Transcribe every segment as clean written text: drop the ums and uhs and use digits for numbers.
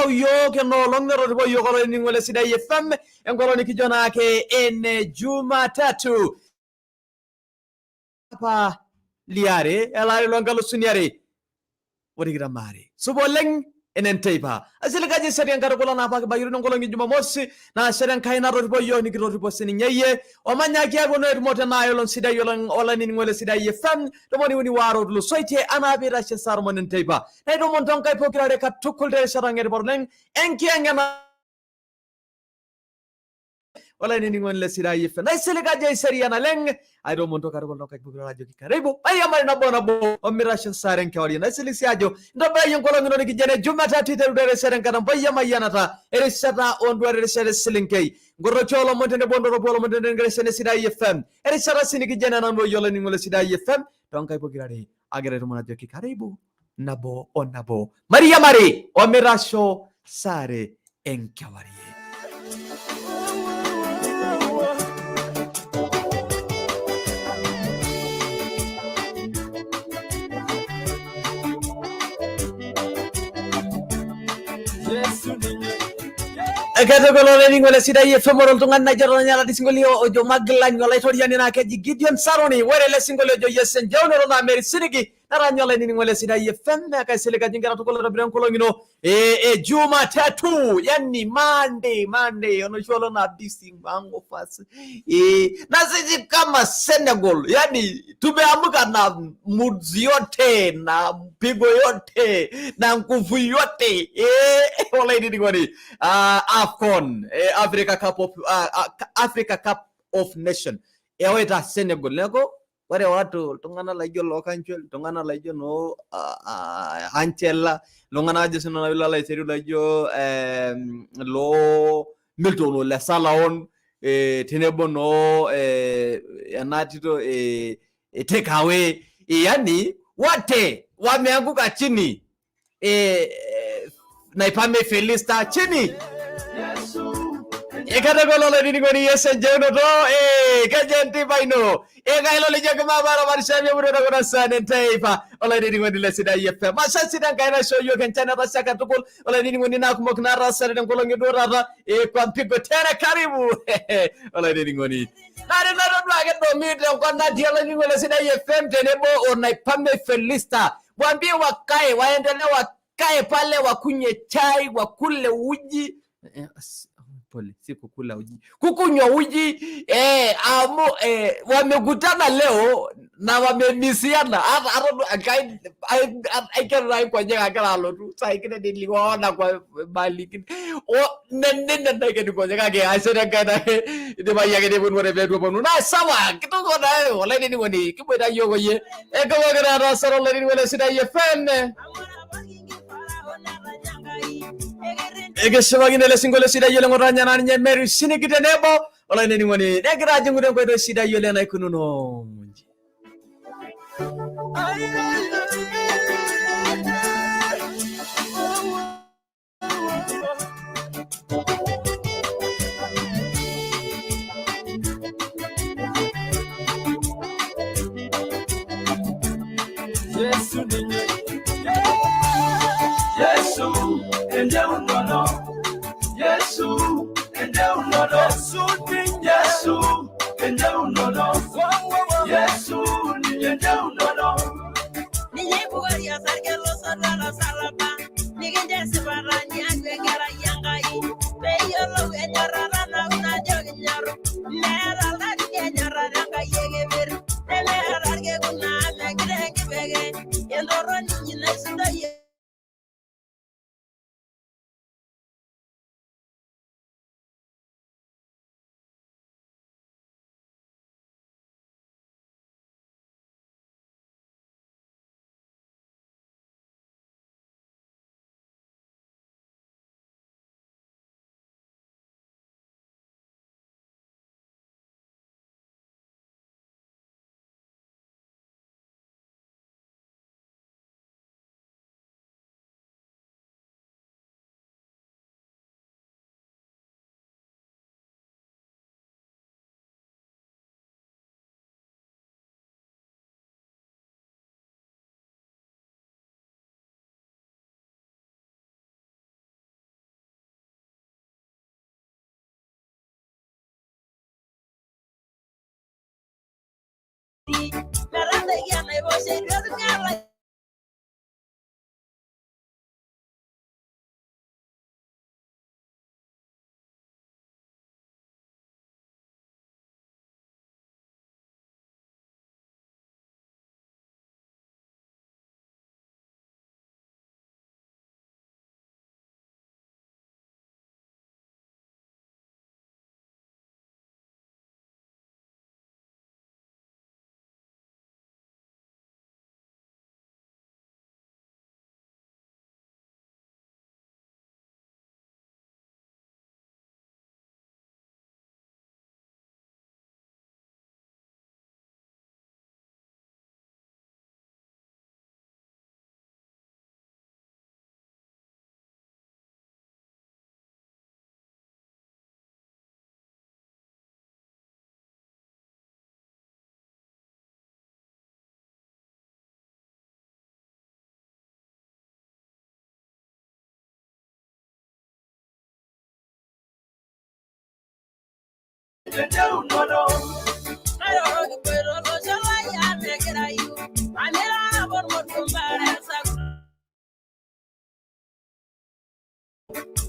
Yiok enoolong netorripo yiok olainining'oni le Sidai FM enkolong nikijo naake ene Jumatatu apa liare elari loonkalusuni are otikitam aare. Supa oleng enenteipa. Asilig ajo eseti enkatukul anaa apa kibayioro nkolong'i Jumamosi naa ashe Enkai natorripo yiok nikitorripo sininye iyie omanyaaki aponu atumo tenaa olong sidai oleng olainining'oni le Sidai FM 33 otulusoitie anaa piitashe saa tomon enteipa. Naitomon toonkaik pokirare katukul terishata ng'etipat oleng enkiyang'ena olainining'oni le Sidai FM. Naisilig ajo eserian naleng aitomonto katukul toonkaik pokirare ajoki karibu mairiamari nabo nabo omitasho saa are enkewarie. Naisilig sii ajo ntobirayie enkolong ino nikijo ene Jumatatu iteru terishata enkatambo emayianata erishata oonduat erishata eselenkei nkoroki oolomon tenebo ndorropu oolomon tenebo enkitesheni e Sidai FM erishata sii nikijo ene nanu oyie olainining'oni le Sidai FM toonkaik pokirare agira aitomon ajoki karibu nabo o nabo mairiamari omitasho saa are enkewarie. Katukul olainining'oni le Sidai FM ore oltung'ani naijo etotonyala ele sinkolio ojo Magilani olaitoriani naa keji Gideon Saroni. Ore ele sinkolio ojo Yesu enjeunoto naa Mary Sirigi naranya olainining'oni le Sidai FM kaisilig ajo inkera tukul aitobira enkolong ino e Jumatatu yani Monday Monday enoshi olong naa busy mango fast na sisi kama Senegal yani tumeamka na moods yote na mpigo yote na nguvu yote olainining'oni AFCON Africa Cup of Africa Cup of Nation ewaita Senegal neeku ore watu iltung'anak laijo loo Kanchwel iltung'anak laijo noo Angela iltung'anak ajo sinanu piilo aiteru laijo loo Milton ole Salaon tenebo noo ena tito Take Away yani wote wameanguka chini Naipame Felista chini Ekatagolo olainining'oni Yesu enjeunoto kejo enteipa ino ekailo lijo kimaparamarisha emurua kuna saan enteipa olainining'oni le Sidai FM. Ashe sidai Enkai naishoo yiok enchan etasha katukul olainining'oni naa kumok naataasate tenkolong eduo taata kwa mpigo tena karibu olainining'oni. Nare natodua ake Domi tenkop natii olainining'oni le Sidai FM tenebo o Naipame Felista. Waambie wakae waendelee wakae pale wakunywe chai wakule uji pole, si kukula uji, kukunywa uji amu wamekutana leo na wamemisiana hata hata aikero nai nkonyek agira alotu saa ingine niliwaona kwa mali nene naikeni nkonyek kake ashe Enkai naa idimayu ake neponu ore peetu eponu naa sawa kituko naa olainining'oni kiboita yiok oyie ekipokira taata olainining'oni le Sidai FM. Ekishipakino ele sinkolio sidai oleng otaranya naa ninye Mary Siniki tenebo olainining'oni negira ajing'u tenkoitoi sidai oleng naikununo inji. Yesu ninye Yesu ende unono Yesu ende unono Yesu ninye Yesu ende unono Yesu ninye ende unono Ninye ibukori osarge losotua losalaba, nikincho esipata niaku enkerai Enkai, peeyiolou enyorrata nau najo kinyorr. Meeta oltaki enyorrata Enkai ekeper, nemeeta irkekun naa megira enkibekeny, entorroni inyi naisudoyie. Metabaiki enaiposha eitu etumi Nairoroki poito olosho lai amu ekirayu. Amira nabo ormotumbar esapuk.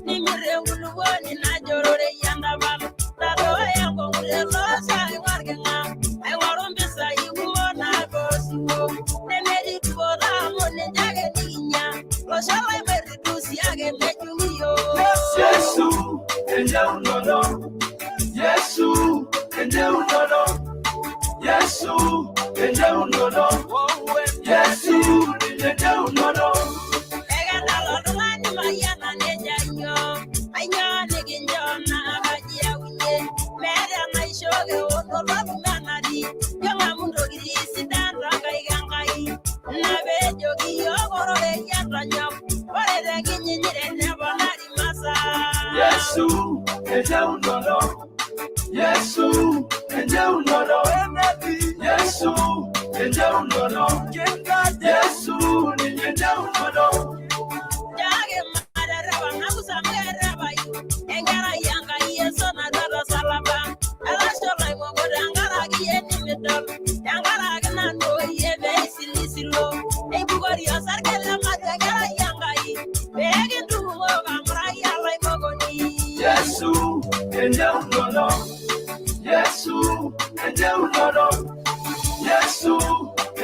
Nimir enkulupuoni najo rorei entapal. Tadooya enkongu tele osho aing'or king'a. Aing'oru mpisai kumok naaba osiwuo. Nemetii dupoto amu ninche ake nikinya. Losho lai mairidusiaki nejung iyiok. Yesu, enjeunono. Yesu, enjeunono. Yesu, enjeunono. Yesu, enjeunono. Ekedol oltung'ani mayiana nejo ainyoo, ainyoo nikinchoo naa kaji iyaunye. Meeta enaisho kewon olopeny enatii, keng'amu ntokitin sidan toonkaik Enkai. Ina peejoki iyiok ororei entonyok, ore tekinyinyire neponari masaa. Yesu, enjeunono. Yesu, enjeunono. Yesu, enjeunono. Yesu, enjeunono. Nchaaki materrepa nakusa amu kerrepayu, enkerai Enkai Yesu natua tosalaba. Etashe oloing'oko tenkaraki iyie nimidol, tenkaraki nanu oyie pee isilisilo. Eibukori osarge lematua enkerai Enkai, pee kintukuo kamurai oloing'okoni. Yesu, enjeunono. Yesu, enjeunono. Yesu,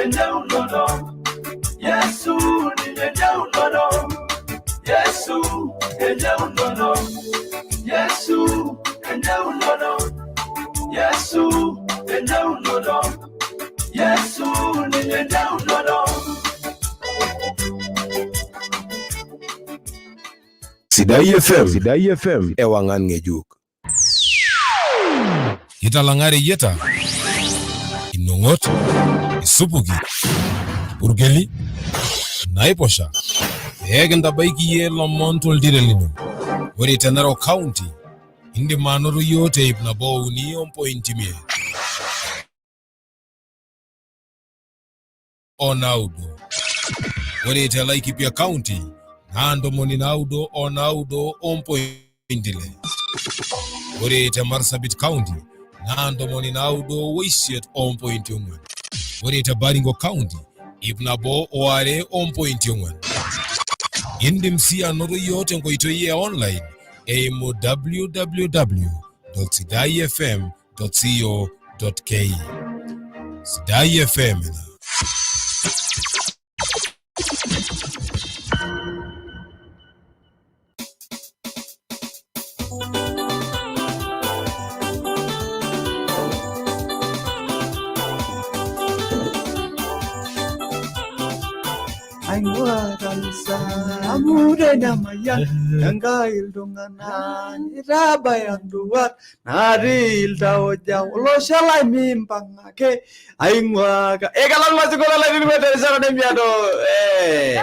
enjeunono. Yesu, enjeunono. Yesu, enjeunono. Yesu, enjeunono. Yesu, enjeunono. Yesu, enjeunono. Sidai FM. Sidai FM. Ewangan ngejuk. Italang'a reyieta, inong'ot, isupuki, irpurkeli, naiposha pee kintabaiki iyie lomon toltiren lino. Ore te Narok County, indim anoto iyiook te ip nabo uni ompointi imiet o naudo. Ore te Laikipia County naa ntomoni naudo o naudo ompointi ile. Ore te Marsabit County naa ntomoni naudo oisiet ompointi ong'wan. Ore te Baringo County ip nabo o are ompointi ong'wan. Indim sii anoto iyiook tenkoitoi e online eimu www.sidaifm.co.ke. Sidai FM ina. Aing'ua kanisa amu tenemayian Enkai iltung'anak nitabaya nduat natii iltauja olosho lai mimpang'ake aing'ua ekalang'ua osinkolio lainining'o terishata nemiado eh.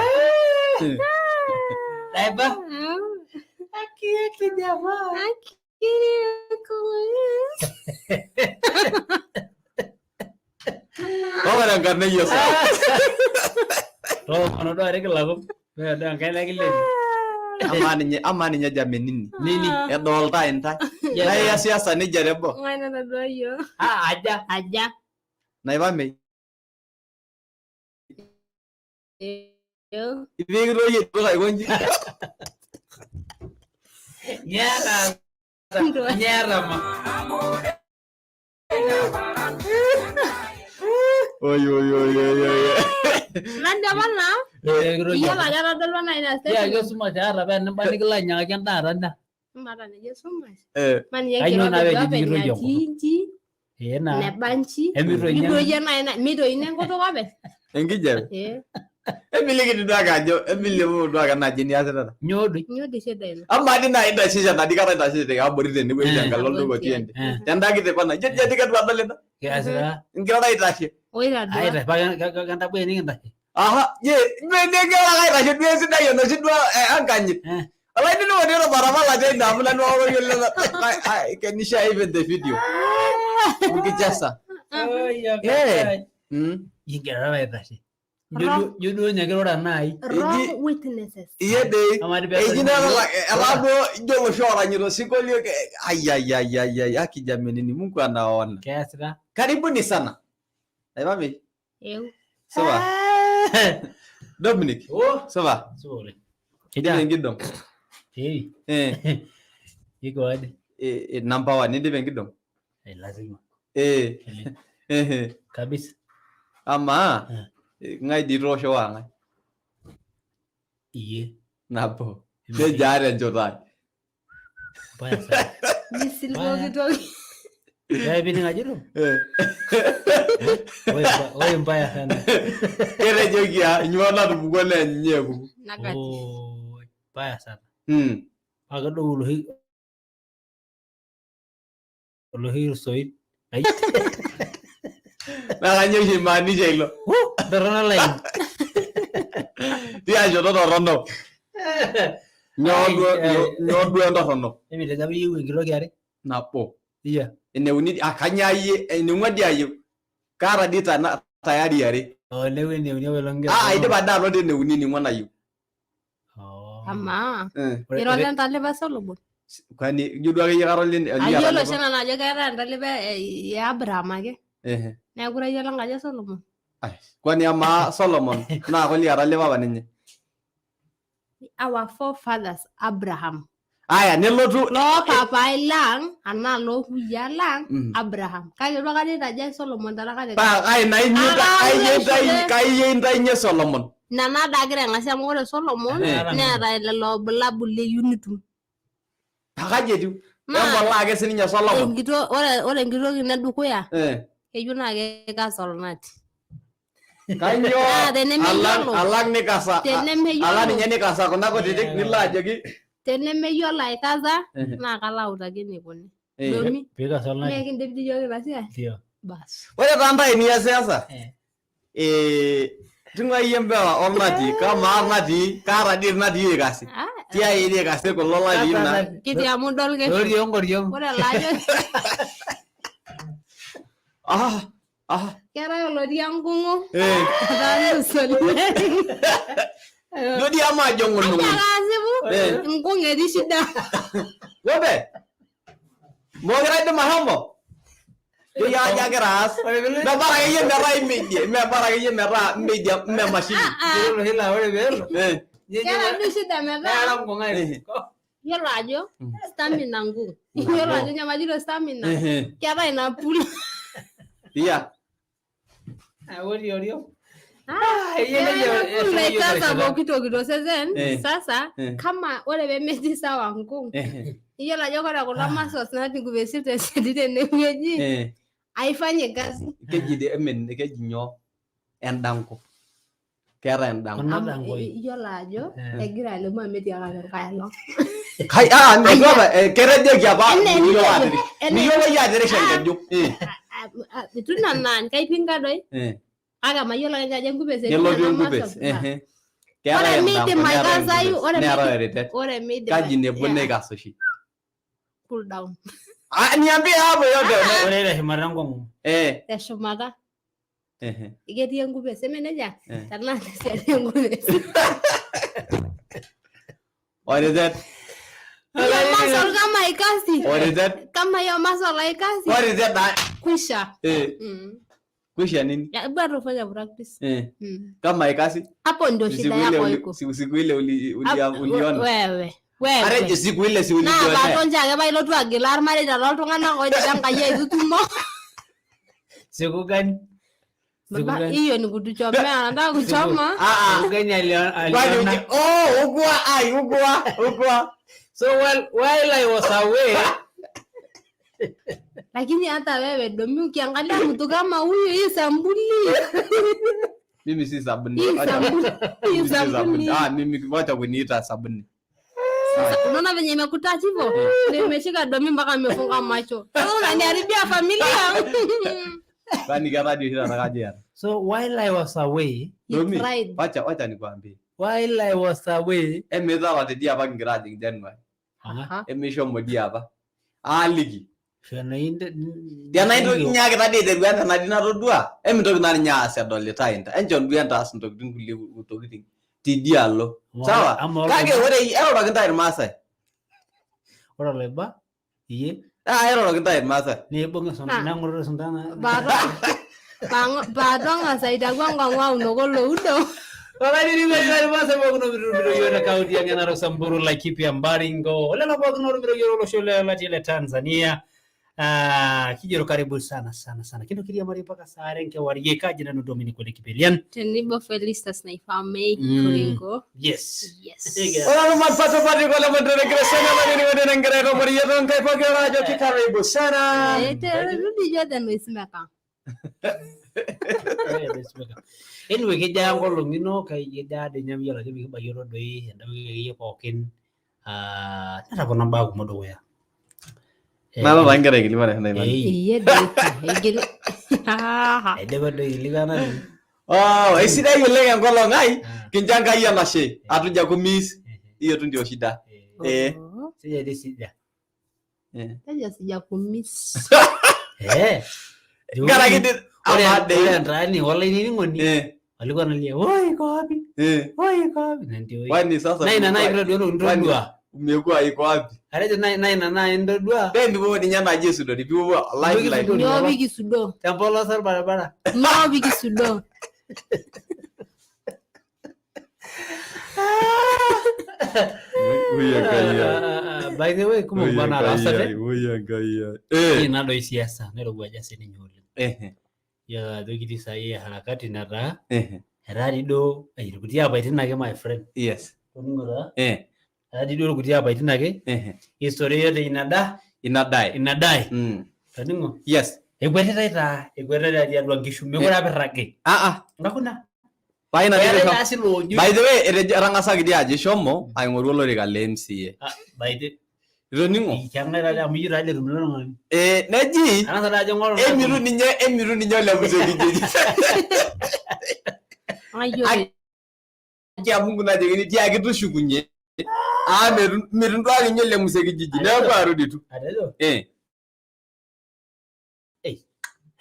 Daiba. Aki jamaa. Ore enkarna e Yesu. Toomono duo arik ilakum. Meedo enkaina kilepie. Amaa ninye jamenini. Nini? Edolta intae. Yeah. Na iya siasa nejia teboo. Ng'ae natadua yiok? Ah, aja. Aja. Naipamei. Ipikitoyie duo aikonji. Nyara. Nyara ma. Oi oi oi oi oi. Nandi apa naa? Iyiolo ajo atodolua naa ina Ya statement. yo sumash aata paa nimba nikilo ainyang'aki endaa tanda. Maata nejo sumash. Eh. Maniki Kainyoo naa enkirobi peeji openy mikitoyio natii enkutuk? inji, Ee naa. neba nchi. Emitoyio Mitoyio naa ina, mitoyio enkutuk openy. Enkijape. Eh. Emiliki duo ake ajo emilimu duo ake naaji eniasitata. Nyoo doi? Nyoo doi shida ina? Amaa dii naaji intashisha nadi kata intashisha te abori tenewueji tenkalo olduka otii ende. Tenda kiti kona. Ijo dii ketu adol ina. Kiasita. Ingirara aitashe. Oitadua. Aitashe paa kentaboi enikintashe. Aha, je, menegira ake aitashe duo esidai enoshi duo enkanyit. Olainining'oni ore barabara teine amu nanu aoroki lelo. Can you share even the video? Ukicheza. Eh. Ingirara aitashe. Ijo duo ninye kirura nai. Wrong witnesses. Iye dei. Amaa dii peeku Eji naa ela duo ijo olosho oranyita osinkolio ai ai ai ai ai haki jameni ni Mungu anaona. Keasita. Karibuni sana. Aimami. Eu. Sawa. Dominic. Oh. Sawa. Supa oleng. Indipa enkidong. Eh. Eh. Iko aje? Eh, number 1 indipa enkidong. Eh, lazima. Eh. Eh. Kabisa. Amaa ng'ae dii itoosho waa ng'ae? Iyie. Nabo. Nejo aata enchoto ai. Mbaya sana. Misil pooki toki. Ore piining ajito? Eh. Oi mbaya sana. Ketejoki aa nyoo natupukuo naa eninye epuku. Nagati. Oi, mbaya sana. Paa kedou oloshi soit. Naa kanyoo oshi imaanisha ilo? Torrono laini. Tia shoto torrono. Nyoo duo entorrono? Emitejo apa iyieu enkitok are? Nabo. Iya. Eneuni kanyoo ayie eneng'ua dii ayieu. Kaata dii tayari are. Oh, neeku eneuni apa ilo ngira. Aidipa daa anoto eneuni ening'ua nayieu. Amaa. Eh. Ira olentalipa e Solomon? Kwani ijo duo akeyie kara Ayiolo oshi nanu ajo keetae entalipa e Abraham ake. Ehe. Neeku ira iyie olenkaji e Solomon. Ai, kwani amaa Solomon naa koliara lipa apa ninye? Our forefathers Abraham. Aya, nelotu Loo papai lang anaa loo kuyiaa lang Abraham. Kake eitu aikata itaja Solomon tenakata. Paa kai naa kai intayunye Solomon. Ina naa da agira aing'asia amu ore Solomon neeta lelo bulabul le Unitum. Paa kaji etiu? Embolaa ake sininye Solomon. Ore enkitoki nedukuya keyieu naa keikasa olnati. Kanyoo Naa alang nikasa tenemeyiolo. Alang ninye nikasa kuna kutitik nilo ajoki tenemeyiolo aikaza naa kalo autaki enikoni. Domi. Piikasa olnati. Mee kindip dii iyiok ina siai? Ndio. Bas. Ore taa ntae eniasiyasa tung'uai iyie empewa olnati kamaa irnatii kaata dii irnatii oikasi. Tiai dii ikasi kulo latii naa. Kiti amu idol kesho. Lotii enkoriong. Ore laajo. Keetae olotii enkung'u. Etaa nusoli. Ijo dii amu ajo ng'ulung'ul. Aja kaasipu, nkung' etii shida. Gobe. Mokira aidim ashomo. Ijo ajo agira aas. Mebara akeyie metaa imeidia. Mebara akeyie metaa imeidia mme mashini. Ore laa ore peelo. Keeta duo shida metaa. Neara nkung' ai. Yiolo ajo stamina nkung'. Yiolo ajo nyamajito stamina. Keetae ina pool. Iya. Ori orio. Naikaza pooki toki tosesen. Sasa kama ore pemetii sawa nkung'. Iyiolo ajo ore kuna muscles natii nkumesin tesiadi tenewueji. Haifanyi kazi. Keji dei emen keji nyoo endango. Keetae endango. Kuna dangoi. Iyiolo ajo egira alimu amu etiakaki Enkai olong'. Kai ketejoki apa miyiolo atirish. Miyiolo iyie atirisha enkeju. Itu nana kaipinga doi. Kake mayiolo ake ajo enkupes etii Nelotu nena enkupes. muscles. Keetae Ore miidim endango, neetae aikasayu, enkupes, ore neetae miidim- oritet. ore miidim Kaji nebo yeah. neikasa oshi? Cool down. Niambie hapo yote. Ore teshumata enkong'u. Teshumata. Ketii enkupes, eme nejia? Tenaa tesiadi enkupes. Oritet. Hiyo muscle kama haikasi. Oritet. Kama hiyo muscle haikasi. Oritet na. Kwisha. Kuisha nini? Ya, bado fanya practice. Kama ikasi Hapo ndio shida siku ile yako iko. siku ile uliona. Wewe. Arejo Wewe. siku ile si Naa ulijionea. pato nche ake pailotu agilaa irmareita loltung'anak oidipa Enkai aitutumo. Siku gani? Siku Baba, gani? hiyo ni kutuchomea, nataka kuchoma. Ah Siku gani ah. Kwani aliona? Oh, ukua ai ukua ukua. So while I was away, Lakini hata wewe Domi, ukiangalia mtu kama huyu, hii sambuli, Mimi si sabuni. hii Wacha- sambuli, hii mimi si sabuni. sambuli. Ah, mimi wacha kuniita sabuni. Sasa unaona venye imekutouch hivyo? Nimeshika Domi mpaka amefunga macho. Sasa unaniharibia familia. Kwani kera ndio shida nataka ya. so while I was away, He Domi, tried. wacha nikwambie. while I was away, Emeza tedia apa kingira ajing January. aha, Emishomo dii apa. Aaliki. Tenaa Tenaa inyaakita dii aiteru ena dii natodua, emintoki naa ninye aas edolitai intae. Enchom duo entaas intokitin kulie tokitin tidialo. Sawa? Kake ore eroroki intae irmaasai. Ore oloiba iyie Ah, eroroki intae irmaasai. niibung Ah. neng'oru esundana. Pato ang'as aitaku enkong'u aunoko loudo. Olainining'oni pookin omirumiro yiok te kaunti ang' e Narok, Samburu, Laikipia, Baringo, olelo pookin otumito yiok olosho le latia le Tanzania. Ah, kijero karibu sana sana sana. Kindu kiriamari mpaka saa are enkewarie. Kaji nanu Dominic Ole Kipelian. Tenebo Felistas Naifamei Mm. Kuringo. Yes. Yes. Ore mapato patiko le montenegira sana olainining'oni nengira aitomorie toonkaik pokira ajoki karibu sana. Rudi jo the noisemaker. Anyway, kejaa nkolong'i ino, kejaa doi ninye miyiolo ajo mikibayioro doi enda wiki akeyie pookin. Ah, netapona mbaa kumok dukuya. Nalo taa nkera aikilikuan ena ina. Iyie doi igil. Aidipa doi aikilikwana nini. Oh, eisidai oleng enkolong ai, kincho Enkai enashe. Atuja kumis, hiyo tu ndio shida. Eh. Oh, Sija dii sija. Tejo sijakumiss. Eh. Nkaraki dii- Ore amaa dei. ore entaani olainining'oni Eh, walikuwa woi iko wapi? eh. Woi iko wapi? Na ndio hiyo. Kwani sasa Na ina nai kitodua entoki Kwani- nitodua. umekuwa iko wapi? Atejo na ina nai nitodua. Then pipuo ninye naaji aisudori, pipuo live live. Pipuo. Nyoo pikisudoo. Tempolos orbaribara. Nyoo pikisudoo. By the way, kumok mbaa naataasate. Oi Enkai ai. Eh. Ina doi siasa nairowuaja sininye oleng. Eh. Yiolo ajo kitii sahi harakati nataa Eh. etaa dii duo irkuti apaitin ake my friend. Yes. Toning'o taa? Eh. Etaa dii duo irkuti apaitin ake Eh. historia yote inada Ina dai. inadai. Toning'o? Yes. Ekwetitae taa, ekwetitae tiatua nkishu, mekure apa irragi. Ah ah. Ngakuna. Pai na Eetae dii taa sii loojo. By the way, etang'asaki dii ajo ishomo aing'oru olorika le MCA. Ah, by the Itoning'o? keng'ae taa amu iyieu taa ele etum ilo tung'ani. Eh, neji Ang'asa taa ajo ng'oru. emitu ninye ole mzee kijiji. Ayiolo. Haki ya Mungu najokini tiaki tushukunye. Ah, metu duake ninye ole mzee kijiji. Neeku arudi tu. Atejo, Eh.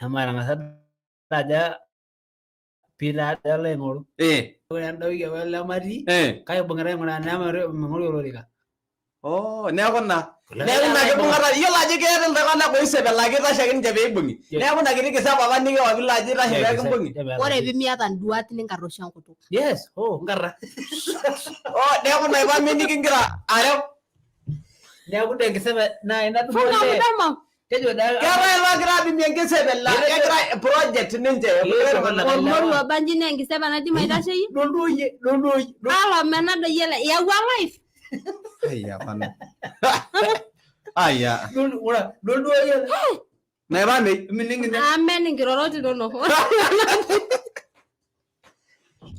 amaa etang'asa ajo piitaa alo aing'oru. Eh. Ore enda wiki apa lematii, Eh. kaibung'ita aing'uraa naa ming'oru olorika. Oh, neeku naa. Neeku ina kibung'ata yiolo ajo keeta iltung'anak oisepelaki itashe ake ninche peibung'i. Neeku ina kiti kisepa apa nikiwa piilo ajo itashe peekimbung'i. Ore pimiata nduat ninkarrosho enkutuk. Yes, oh, nkarra. Oh, neeku ina ipame nikingira areu. Neeku doi enkisepe naa ina Funga duo mdomo. Tejo daa Keetae iloogira aadumie enkisepela, kegira project ninche. Ormoruo obanji naa enkisepa naidim aitasheyie. Dol duo iyie, dol duo iyie. Alo mena doi ele iyawua life. Ai, hapana. Aya. Dol ora, dol duo iyie. Naipame. Mining ninye. Amen inkirorot inonok.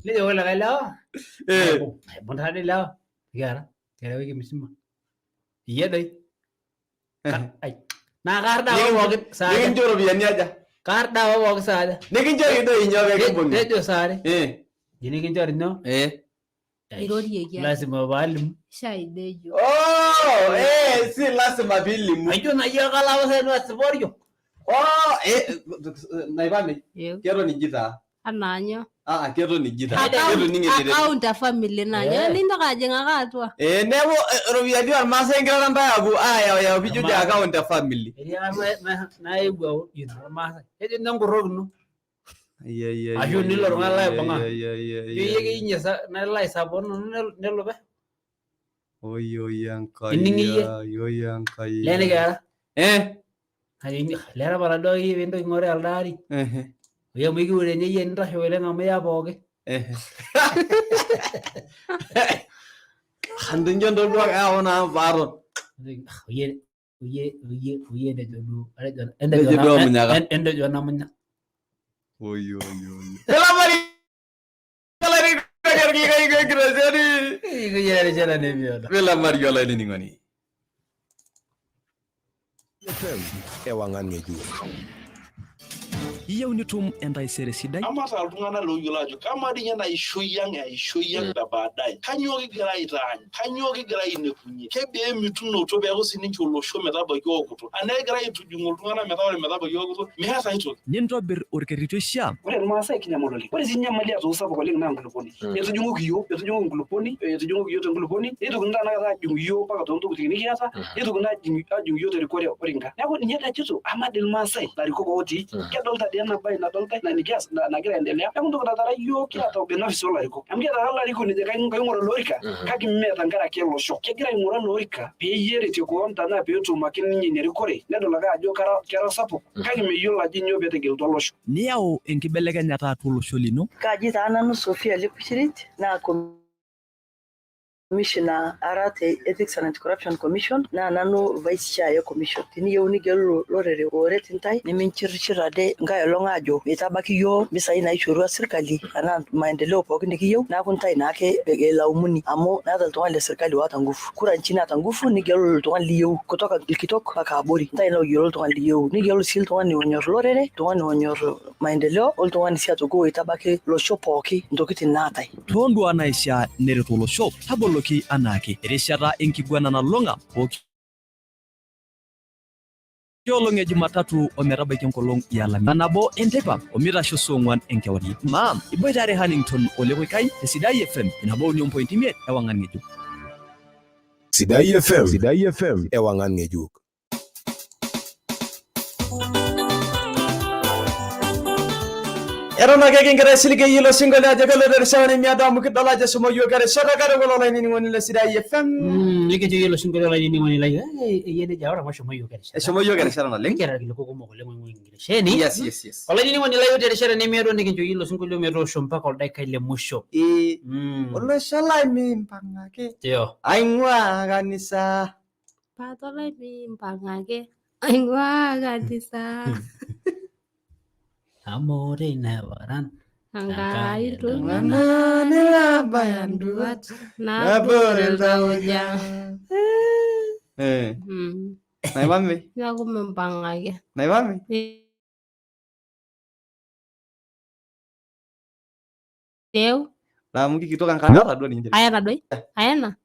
Nejo kulikae lewa. Eh. Aibung taa doi lewa. Kiara, kiara wiki mzima. Iyie doi. Ai. Naa kaar daawa pookin saa aja. Nikincho ropiyiani aja? Kaar daawa pookin saa aja. Nikinchori doi nyoo peekimbung'i? Tejo saa are. Eh. Ji nikinchori nyoo? Eh. Irorieki ake. Lazima paalimu. Shai dejo. Oh, eh, si lazima piilimu. Aijo naa iyie kalawa sai nasiporio. Oh, eh, naipame. Yeu. Keton iji taa. Anaa nyoo? Ah, keton iji taa. Keton ing'enere. Account e family naa nyoo nintoki ajing'aki atua. Eh, neeku iropiyiani ormaasai ingirara ntae aapuo ayau piijo te account e family. Etii apa naewuo aud ormaasai. Tejo nenkurokino. Ashu nilo oltung'ani laibung'a. Ijo iyie keyinye nalo aisupport nanu nelupe. Oi Enkai. Ining iyie? Oi Enkai. Lee nikiara. Lee tapala duo akeyie piintoki aing'oru elde ari. Oye amu ekiure ninye iyie nintasho oleng amu iya pooki. Antinjo ntodua keyau naa paaton. Oye oye oye oye entejo duo atejo Entejo duo munyaka. Entejo namunya. Oi oi oi. Elamari. Milamari olainining'oni. FM ewangan ng'ejuk. Iyieu nitum entaisere sidai? Amaata iltung'anak looyiolo ajo kamaa dii ninye ena ishoi ang eishoi ang e baadaye, kanyoo kigira aitaany, kanyoo kigira ainepunyie, kebaa emitunoto peeku sininche olosho metabaiki okutuk, anaa kegira aitujing'u iltung'anak metaa ore metabaiki okutuk meeta aitoki. Nintobir orkerreti oishiaa. Ore irmaasai kinyamal oleng. Ore sii enyamali atoki sapuk oleng naa enkulupuoni. Etujung'oki iyiook, etujung'oki enkulupuoni, etujung'oki iyiook tenkulupuoni, neitokini tanakata aajung iyiook mpaka toontokitin nikiata, neitokini aajung iyiook terikore oringa. Neeku ninye doi ajito amaa dii irmaasai ilarikok otii, kedolta dii ena bae nadoltae na nikias nagira aendelea. Neeku entoki natara iyiook kiata ubinafsi olarikok. Amu kiata ake olarikoni ojo kaing'oru ele orika kake mme tenkaraki olosho. Kegira aing'oru ele orika peyie eretie koon tenaa peetum ake ninye ina rikore nedol ake ajo kera sapuk kake meyiolo ajo nyoo peetegelutua olosho. Niyau enkibelekenyata atua olosho lino. Kaji taa nanu Sophia Lepuchirit naa Commissioner ara te Ethics and Anti-Corruption Commission naa nanu Vice Chair e Commission. Teniyieu nigelu lorere ooret intae niminchirishir ade nkae olong aajo meitabaki iyiook mpisai naishorua sirkali anaa maendeleo pookin nikiyieu neeku intae naake elaumuni amu meeta oltung'ani le sirkali oota nguvu. Kura nchi naata nguvu nigelu oltung'ani liyieu kutoka ilkitok mpaka abori. Intae looyiolo oltung'ani liyieu nigelu sii oltung'ani onyor lorere, oltung'ani onyor maendeleo oltung'ani sii aitoki oitabaki losho pooki intokitin naatae. Toonduaa naishaa neret olosho taboloki anaake erishata enkiguana nalulung'a pooki olong e Jumatatu ometabaiki enkolong e Alamisi nabo enteipa omeitasho saa ong'wan enkewarie. Maa iboitare Hannington Olekoikai te Sidai FM nabo uni ompointi imiet ewang'an ng'ejuk. Sidai FM. Sidai FM ewangan ng'ejuk. Eton ake kingira aisilig ilo sinkolio ajo keloito erishata nemiado amu kidol ajo eshomo yiok erishata katukul olainining'oni le Sidai FM. Nikincho iyie ilo sinkolio olainining'oni lai. Eyie nejia ore amu eshomo yiok erishata. Eshomo yiok erishata naleng. Kiata irkiliku kumok oleng oing'ua enkitesheni. Yes. Olainining'oni lai ore terishata nemiado nikincho iyie ilo sinkolio metoosho mpaka oldaikai le musho. Olosho lai mimpang'aki. Ndio. Aing'ua kanisa. Pato lai mimpang'aki. Aing'ua kanisa. Amu ore ina paran. Enkai iltung'anak nilabaya nduat nabore iltauja. Naipame. Neeku mimpang'aki. Naipame. Eu. Naa amu kikitok enkang ata duo ninche. Ayena doi? Ayena?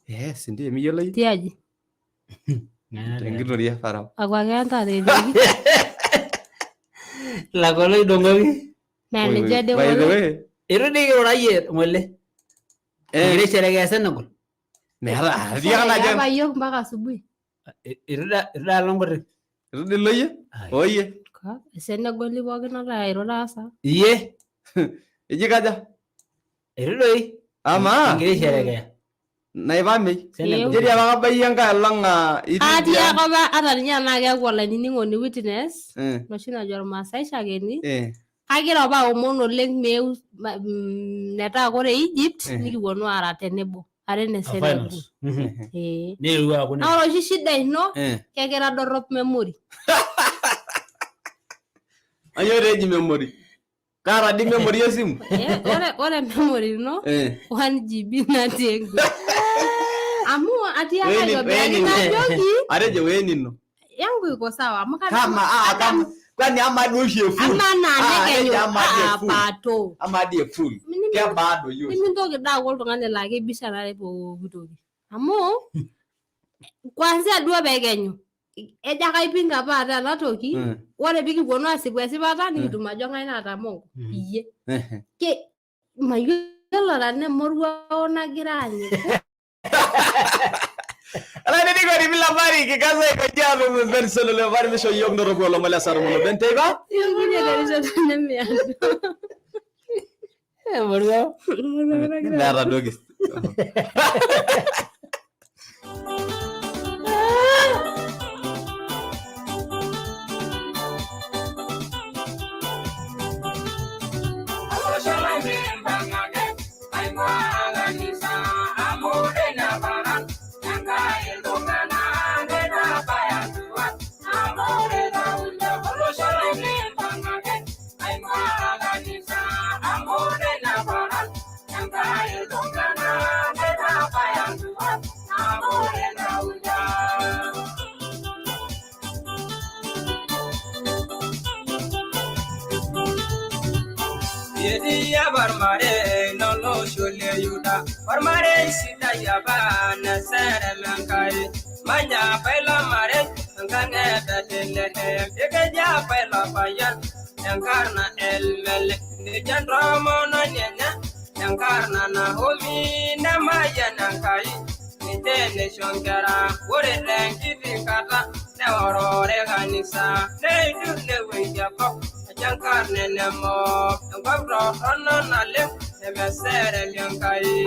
Yes, ndiyo miyiolo iyie. Tiaji? Tenkitoria farao. Akwa keenta tejoki. Lakolo idong'oki. Naa ninche dei By the ng'ole. way, Itu dii kirurayie ng'ole. Kigira aisherekea Senegal. Meeta, atiaka najo. Apa yiok mpaka asubuhi. Itu da alo nkutik. Itu dii ilo iyie? Oyie. Senegali pookin ata airura sa. Iyie. Eji kaja? Itu doi. Amaa. Kigira aisherekea. Naipamei. Senegal. Jadi apa kabayie enkae olong itii Atii tiang? ake apa ata ninye tenaa keeku olainining'oni witness noshi najo irmaasai shakeni kagira apa aomon oleng meeu metaa kore Egypt nikiwuonu aara tenebo are ne Senegal. Finals. Ee. Nirua aaku Naa ore oshi shida ino kekira dorrop memory. Anyoo taa eji memory? Kaata dii memory esimu? Ore memory ino 1 GB natii enkume. Amu atii ake aitobiraki najoki Atejo wee nino. Yangu iko sawa amu Kama kama kwani ama duo oshi e full? Ama naa Atejo nekenyu ama dii e full. pato. Ama dii e full. Kebaa doi oshi. Nimintoki daa aaku oltung'ani laa keibishanare pooki toki. Amu kwanzia duo peekenyu ejo ake aipinga apa ata ena toki ore pikipuonu asipu esipata nikitum ajo ng'ae naata mongo iyie. Ke mayiolo tenaa emoruao nagira anyiku. Olainining'oni bila kikaza ikojaa Benson ole bari misho yiok noroku olomon le saa tomon obo enteipa. Ikunye terishata nemiado. Murua. Meeta duo Ormare sida yaba na sere mankai manya paila mare ngange betelehem ekeja paila payan enkarna elmel ni jandro mono nyenya enkarna Naomi na maya nankai ni tene shonkera ore renkiti kata ne orore kanisa ne du ne weya kop jankarne nemo ngabro ono nale Mesere miankai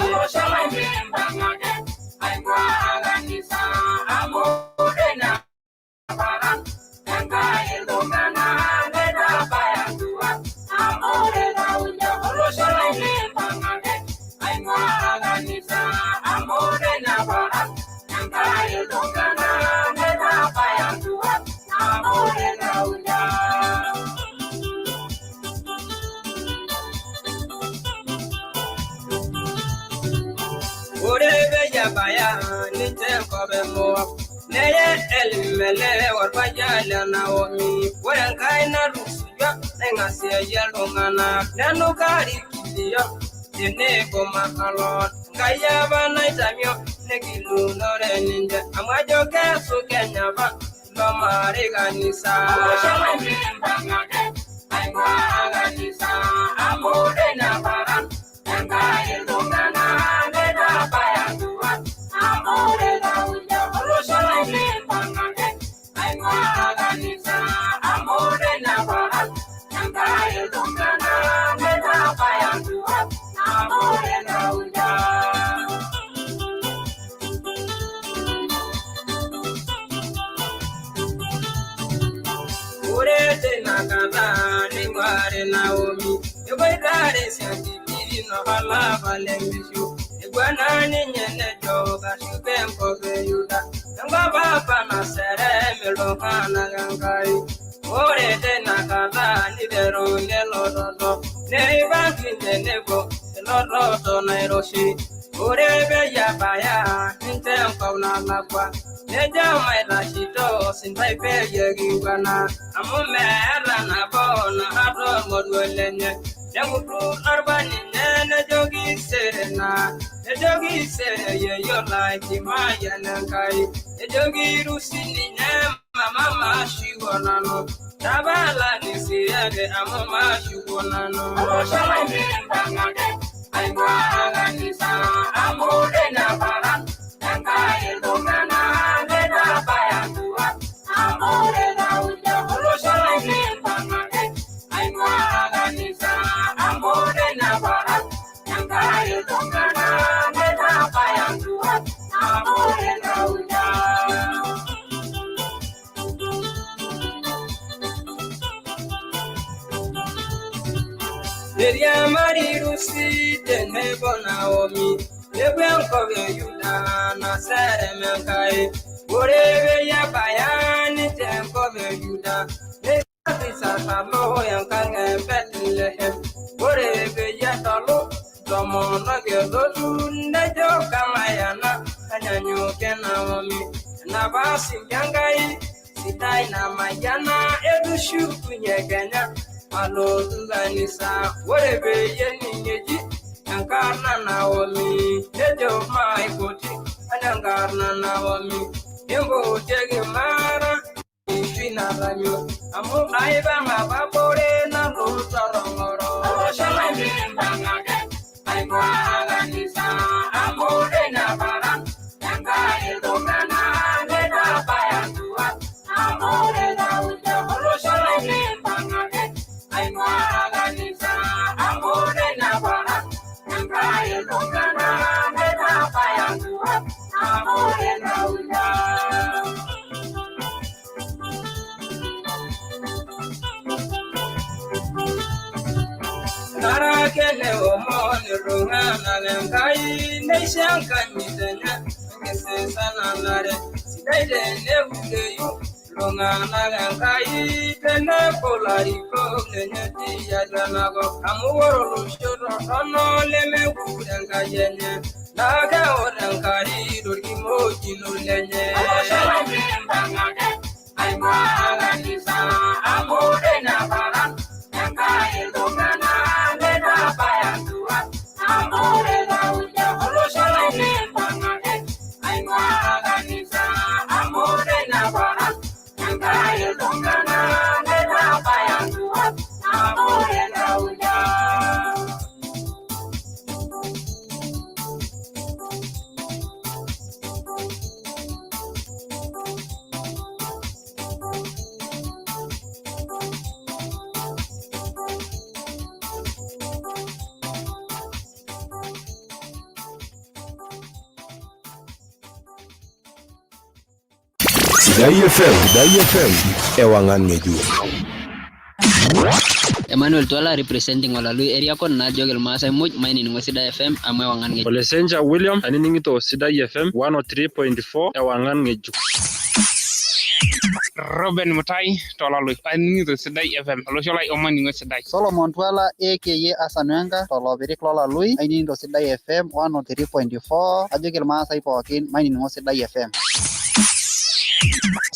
Neye warpajala Naomi werenkai na rusuja nengasia yalongana nenukari kidio tenebo makalon ngaya banaitamio nekilunore ninje amwajo kesu kenyaba lomare kanisa Amu ake neomon iltung'anak lenkai neisho enkanyit enye enkisisa nanare. Sidai teneudeyu iltung'anak lenkai tenebo ilarikok lenye tiatua enakop. Amu ore olosho torrono lemekure Enkai enye naa keor Enkai torkimojino lenye. Olosho lai mimpang'ake aing'ua kanisa amu teina paran Enkai iltung'anak leitu nduat amu teina olosho lai mimpang'ake aing'ua kanisa amu teina paran Enkai iltung'anak leitu nduat amu teina. Sidai FM, Sidai FM, ewangan ng'ejuk. Emmanuel Twala representing Olalui area code najoki irmaasai muj mainining'o Sidai FM amu ewang'an ng'ejuk. Olesenja William ainining'ito Sidai FM 103.4 ewang'an ng'ejuk. Robin Mutai tolalui ainining'ito Sidai FM olosho lai omaning'o sidai. Solomon Twala aka Asan Wenga tolopirik lolalui ainining'ito Sidai FM 103.4 ajoki irmaasai pookin mainining'o Sidai FM.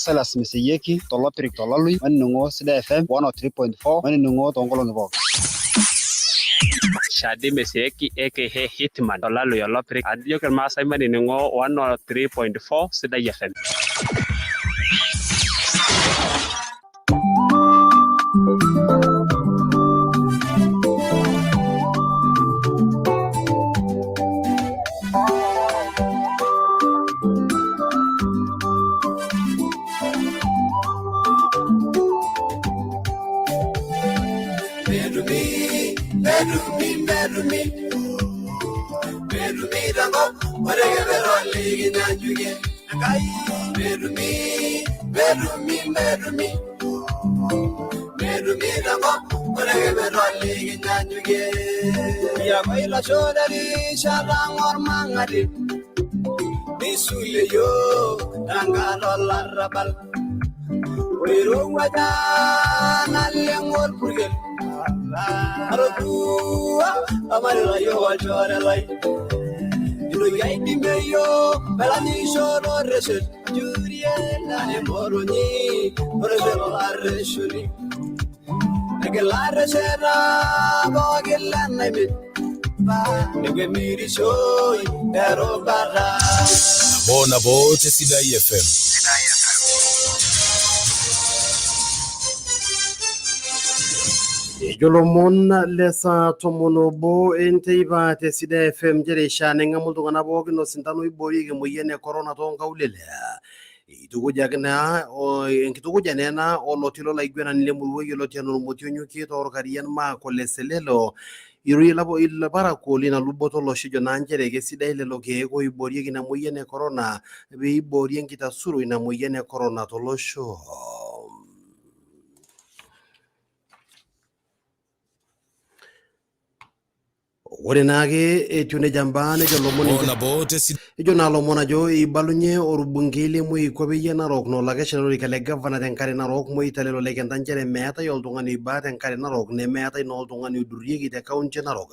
Silas Meseyieki tolopirik tolalui mainining'o Sidai FM 103.4 mainining'o toonkolong'i pookin. Shadi Mesieki aka Hitman tolalui olopirik ajoki irmaasai mainining'o 103.4 Sidai FM. Metumi, metumi tenkop ore kepero likinyanyukie Enkai. Metumi, metumi, metumi, metumi tenkop ore kepero likinyanyukie. Kiapa ilasho terishata ormang'ati nisulie yiok tenkata olarrabal. Oirowuaja naleng orpurkel atodua amarita yiok olchore lai. Intoki aidimie yiok melanyisho toreshet emotonyi oreshet olarreshoni. Egila resheta pooki lenaimit nekwemirishoi erubata. Nabo nabo te Sidai FM. Ejo lomon le saa 11 enteipa te Sidai FM nchere ishaa neng'amu iltung'anak pookin osindano oiboorieki emoyian e corona toonkaulele. Eitukujaki naa enkitukuja naa ena oloti lolaiguanani lemurua yioloti anaa Ormoti Onyokie toorkarian Mark Ole Selelo irorie ilparakuo lina luboto olosho ejo naa nchere kesidai lelo keek oiboorieki ina moyian e corona peiboori enkitasuro ina moyian e corona tolosho. Ore naake etiu nejia mbaa nejo lomon ejo naa lomon ajo eibalunye orbungei le Moikuape e Narok naa olakeshani lolorika le gavana tenkare Narok Moitalel Ole Kenta nchere meetai oltung'ani oibaa tenkare Narok nemeetai naa oltung'ani oidurrieki te kaunti e Narok.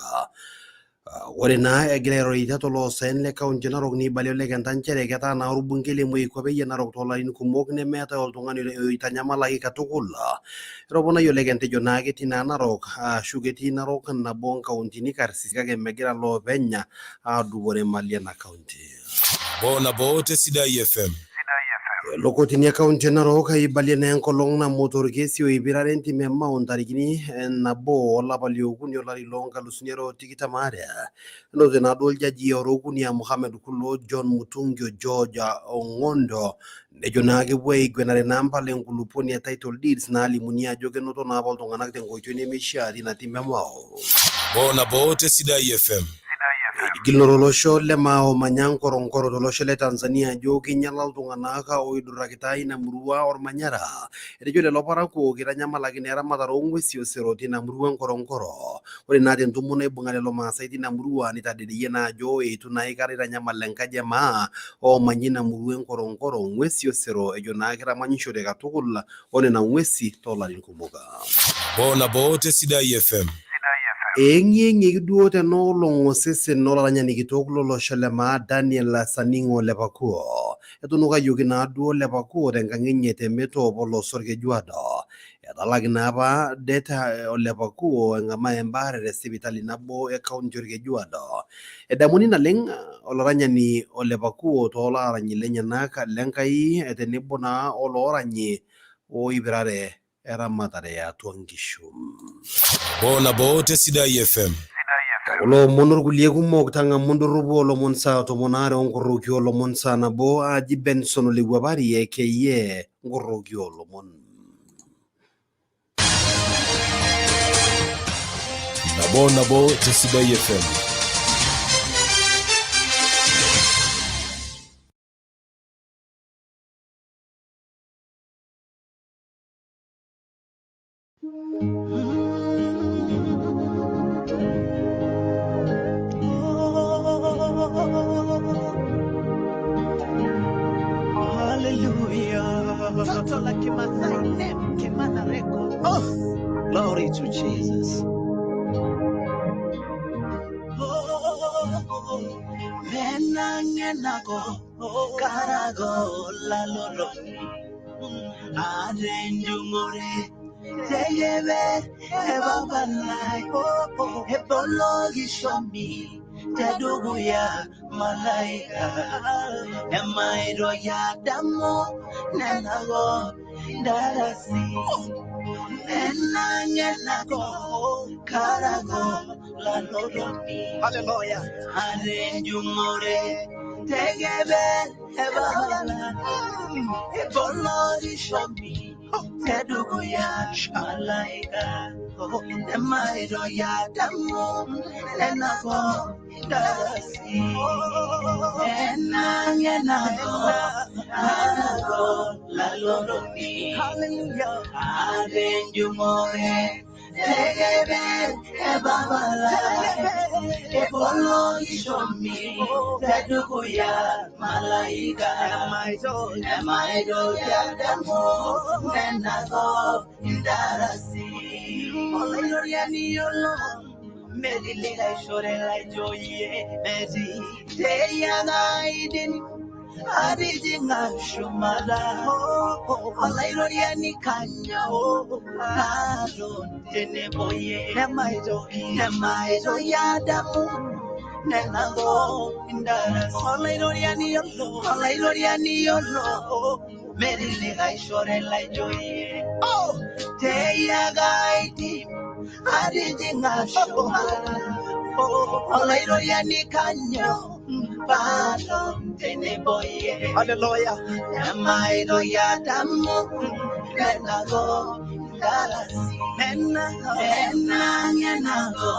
Ore naa egira airorie tiatua oloosaen le kaunti e Narok neibalie Ole Kenta nchere ketaa naa orbungei le Moikuape e Narok toolarin kumok nemeetai oltung'ani oitanyamalaki katukul. Etoponayie Ole Kenta ejo naa ketii naa Narok ashu ketii Narok nabo nkauntini karsisi kake megira loopeny aadupore mali ena kaunti. Nabo nabo te Sidai FM. Lokotini e kaunti e Narok eibalie naa enkolong namut orkesi oipirare entim e Mau ntarikini 1 olapa liokuni olari loo nkalusuni are o tikitam aare. Enoto naaduo iljaji orokuni a Mohamed Kulo, John Mutungi o George Ong'ondo nejo naa kepuo aiguanare naa mpala enkulupuoni e title deeds naalimuni ajo kenoto naa apa iltung'anak tenkoitoi nemeishaa tina tim e Mau. Nabo nabo te Sidai FM. Etigilunore olosho le maa omanya Ngorongoro tolosho le Tanzania ajo kinyala iltung'anak oidurrakita ina murua ormanyara. Etejo lelo parakuo kitanyamalaki naa eramatare oong'uesi osero tina murua e Ngorongoro. Ore naa tentumo naibung'a lelo maasai tina murua nitadedeyie naa ajo eitu naa aikata eitanyamal enkaji e maa oomanya ina murua e Ngorongoro ng'uesi osero ejo naa kitamanyishote katukul onena ng'uesi toolarin kumok. Nabo nabo te Sidai FM. Eeng'ieng'ieki duo tena olong osesen olaranyani kitok lolosho le maa Daniel Saningo Lepakuo. Etunukayioki naa duo Lepakuo tenkang enye te Meto polos Orkejuado. Etalaki naa apa det Olepakuo eng'amaa embaare te sipitali nabo e kaunti Orkejuado. Edamuni naleng olaranyani Olepakuo toolaaranyi lenyenak lenkai tenebo naa olooranyi oipirare eramatare e atua nkishu. Nabo nabo te Sidai FM. Kulo omon orkulie kumok tang'amu ndorropu oolomon saa 12 onkoroki oolomon saa 1 aaji Benson Olewuapari aka nkoroki oolomon. Nabo nabo te Sidai FM. Hallelujah. Toto la Kimasai name Kimana Record. Oh, glory to Jesus. Oh, menangenako karago lalolo arenjungore tegebe ebabalai ebologishomi tedukuya malaika emairo ya damu nenago darasi menangenako karago laloloni. Hallelujah. Arenjungore tegebe ebabala ebologishomi tedukuya malaika emairo ya damu nenago darasi enangenako karago laloloni. Hallelujah. Arenjungore tegebe ebabala ebologishomi tedukuya malaika emairo ya damu nenago ndarasi Olairoriani yolo metii laijoyie metii teyiang'aidin atijing'a shumata olairoriani kanyo naton tenebo yie nemaitoki nemaitoki adamu nenago ndarasi olairoriani yolo olairoriani yolo metii likaishore laijoyie teyiang'aidim atijing'a shumata olairoriani kanyo paton tenebo yie. Hallelujah. Emairo ya damu nenago ndarasi enangenago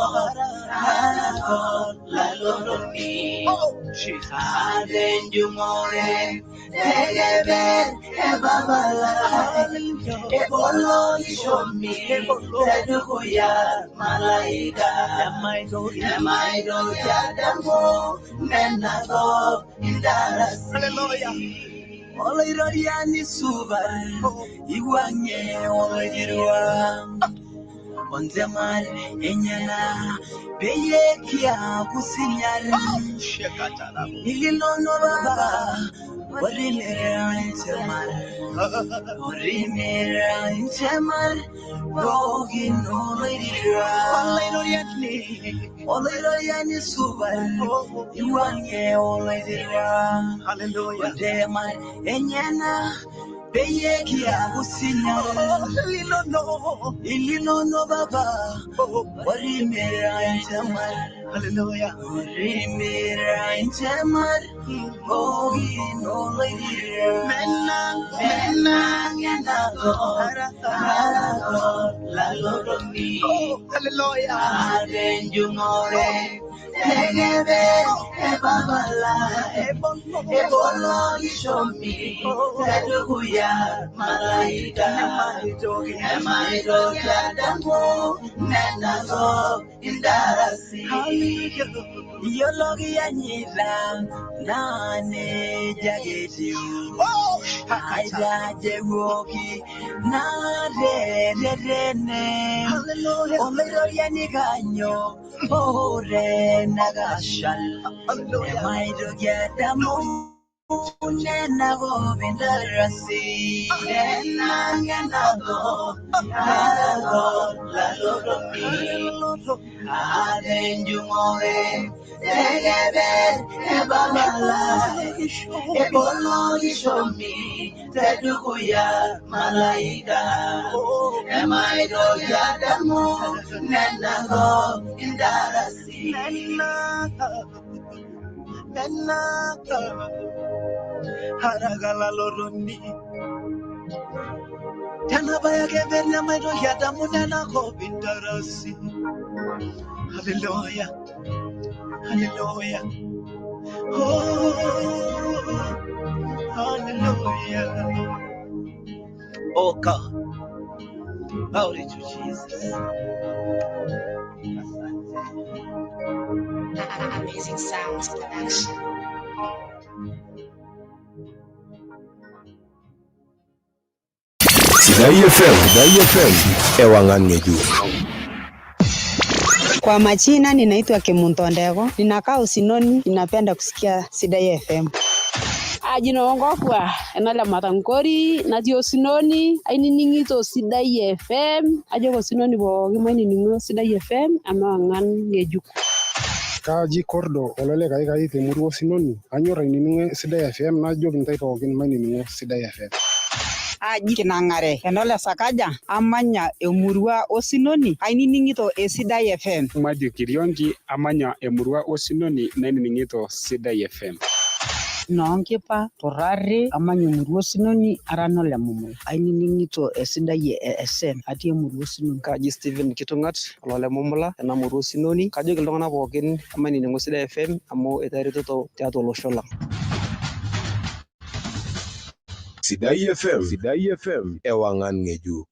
karago laloloni. Oh, Jesus. Arenjungore tegebe ebabala ebologishomi tedukuya malaika emairo ya damu nenago ndarasi. Hallelujah. Olairoriani supat iwuang'ie oloidirua ontemal enyena peyie kiaku sinyal ililono baba orimira ntemal orimira ntemal pookin oloidirua Olairoriani olairoriani supat iwuang'ie oloidirua Hallelujah. ontemal enyena peyie kiaku sinyal Linono ilinono baba orimira ntemal Hallelujah. orimira ntemal pookin oloidirua Menang menangenago karago laloloni. Oh, hallelujah. Arenjungore Tegebe ebabala ebolo ishomi tedukuya malaika emaitoki adamu nenako indarasi Yologi anyila nane jagetiu Aida jewoki na re re re ne Olero yaniganyo ore nagashal Emaitoki adamu Nena go bindarasi Nena go Nana la loromi Adenjumore Tegebe ebabala Ebolo ishomi Tedukuya malaika Emaitoki adamu Nena go indarasi Nena Haragala loroni Tanabaya keberna maito yadamu nena go bindarasi Hallelujah Hallelujah Oh Hallelujah Oh God Glory to Jesus. Amazing Sounds Production. Sidai FM, Sidai FM, ewangan ng'ejuk. Kwa majina ninaitwa Kemunto Ndego, ninakaa Usinoni, ninapenda kusikia Sidai FM. Aji noongokwa enale matankori natii Osinoni ainining'ito Sidai FM ajo Osinoni pooki mainining'o Sidai FM amewang'an ng'ejuk. Kaji Kordo olole kaikai temurua Osinoni anyor ainining'o Sidai FM najoki intae pookin mainining'o Sidai FM. Aji Kinang'are enole Sakaja amanya emurua Osinoni ainining'ito Esidai FM. Mathew Kiriongi amanya emurua Osinoni nainining'ito Sidai FM. Noonkipa torare amanya emurua Osinoni ara nole Mumula ainining'ito Esidai SM atii emurua Osinoni. Kaji Stephen Kitung'at olole Mumula ena murua Osinoni kajoki iltung'anak pookin emainining'o Sidai FM amu etaretoto tiatua olosho lang. Sidai FM, Sidai FM, ewangan ng'ejuk.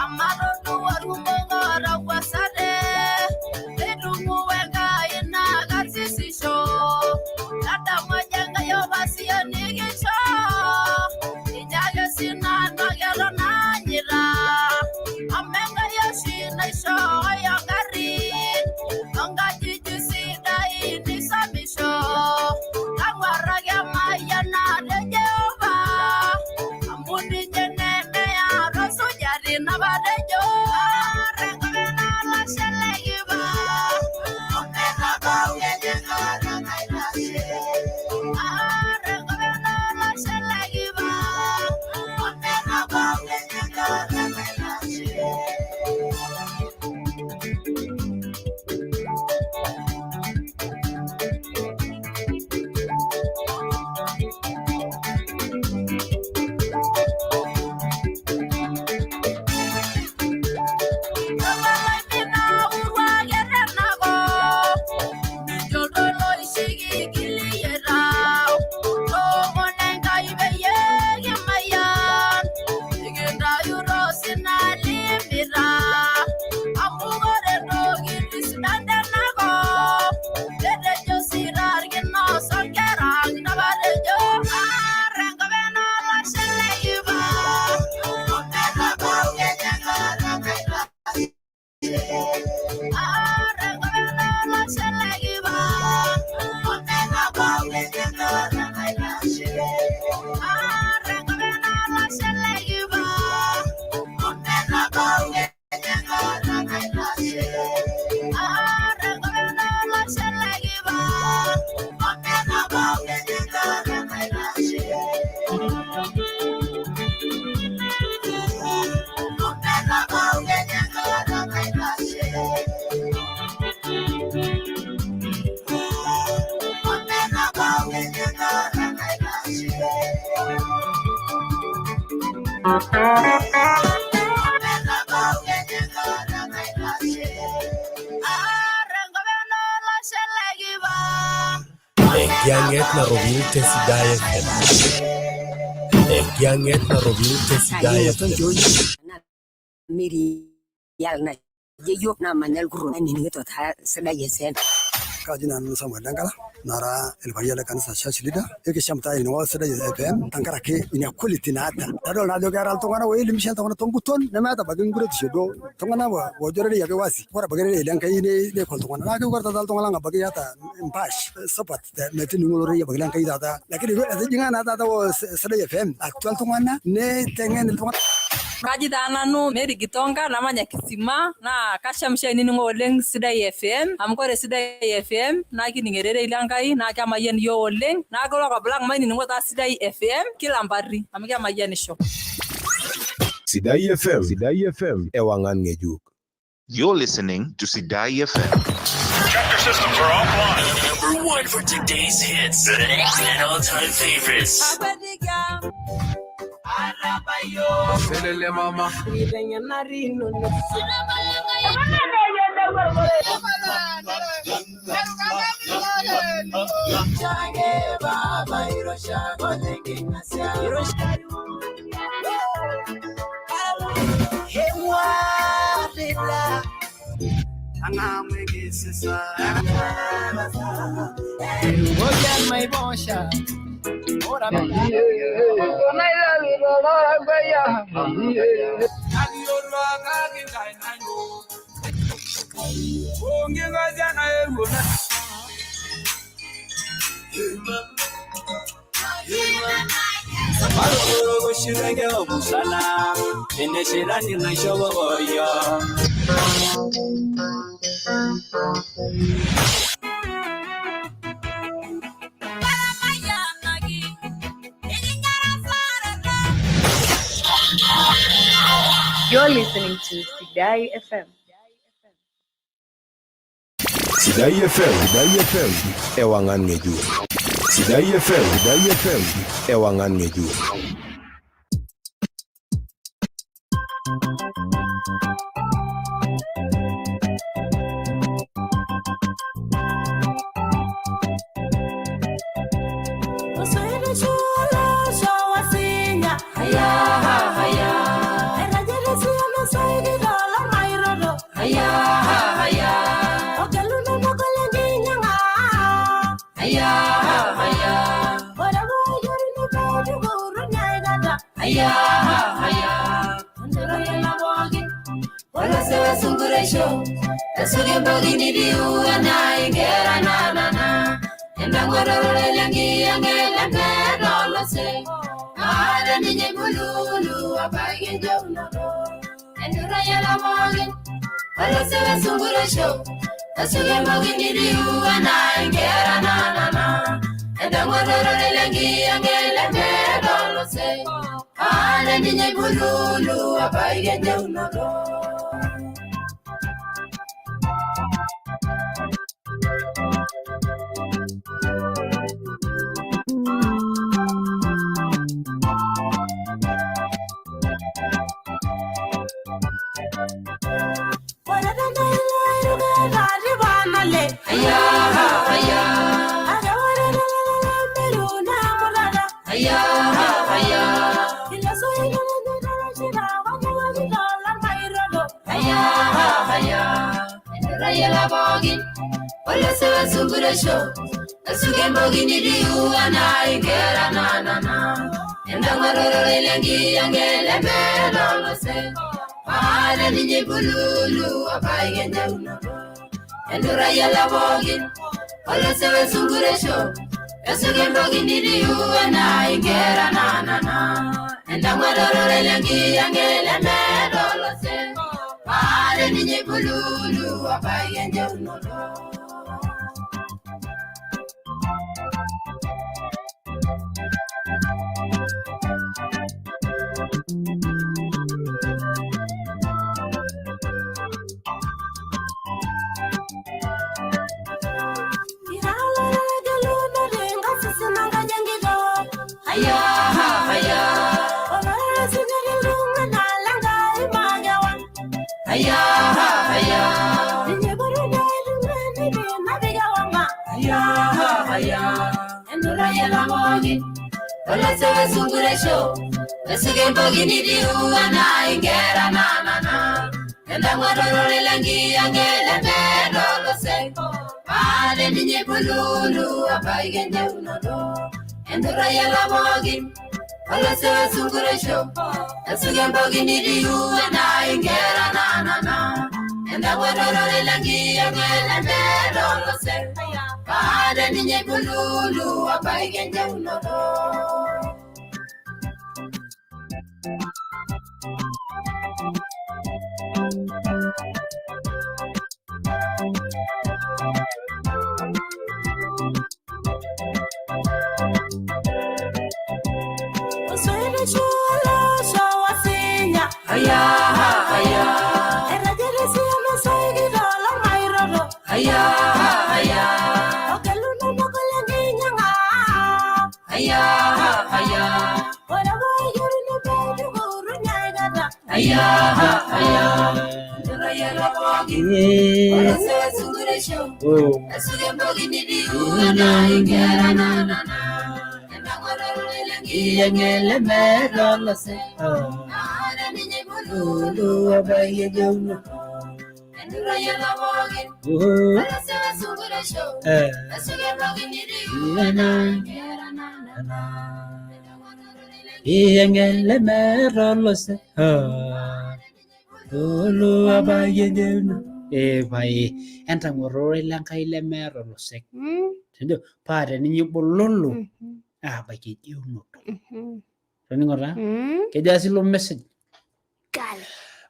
Amaro no Enkiyang'et narropil te Sidai FM. Enkiyang'et narropil te Sidai FM. Kaji nanu Samuel Lenkala nara ilpayian le kanisa church leader ekisham taa ainining'o Sidai FM tenkaraki ina quality naata. Tadol naa ajo keeta iltung'anak oelimisha iltung'anak tonguton nemeeta ebaiki nkuretisho duo iltung'anak oojo rorei ake wazi ore ebaiki rorei le Nkai neiko iltung'anak naa ore taata iltung'anak lang ebaiki ata empaash supat metining'o ororei ebaiki le Nkai taata lakini etijing'a naa taata Sidai FM atua iltung'anak neiteng'en iltung'anak. Kaji taa nanu Mary Gitonga namanya Kisima naa kasham oshi ainining'o oleng Sidai FM amu kore Sidai FM naa kining ererei le Nkai naa kemayian iyiok oleng naa kelo lang mainining'o taa Sidai FM kila mpari amu kemayianisho. Sidai FM. Sidai FM. Ewangan ngejuk. You're listening to Sidai FM. Chapter systems are offline. Number one for today's hits and all-time favorites. Selele mama. You're listening to Sidai FM. Sidai FM. Sidai FM. Ewangan ngejuk. Sidai FM. Sidai FM. Ewangan ngejuk. Haya, haya. Olosewe sunguresho Esuke mpogini diuwa na ingera na na na Endangwarorore lengi angele medolose Pale ninye bululu apaigende unodo Endura yela bogi Olosewe sunguresho Esuke mpogini diuwa na ingera na na na Endangwarorore lengi angele medolose Pale ninye bululu apaigende unodo. Aya, aya. Aya, aya. Aya, aya. Aya, aya. Entang'orore lenkai lemeeta olosek. Tenjo paa teninyibululu aabaiki ejeunoto. Toning'o taa? Kejo ilo message.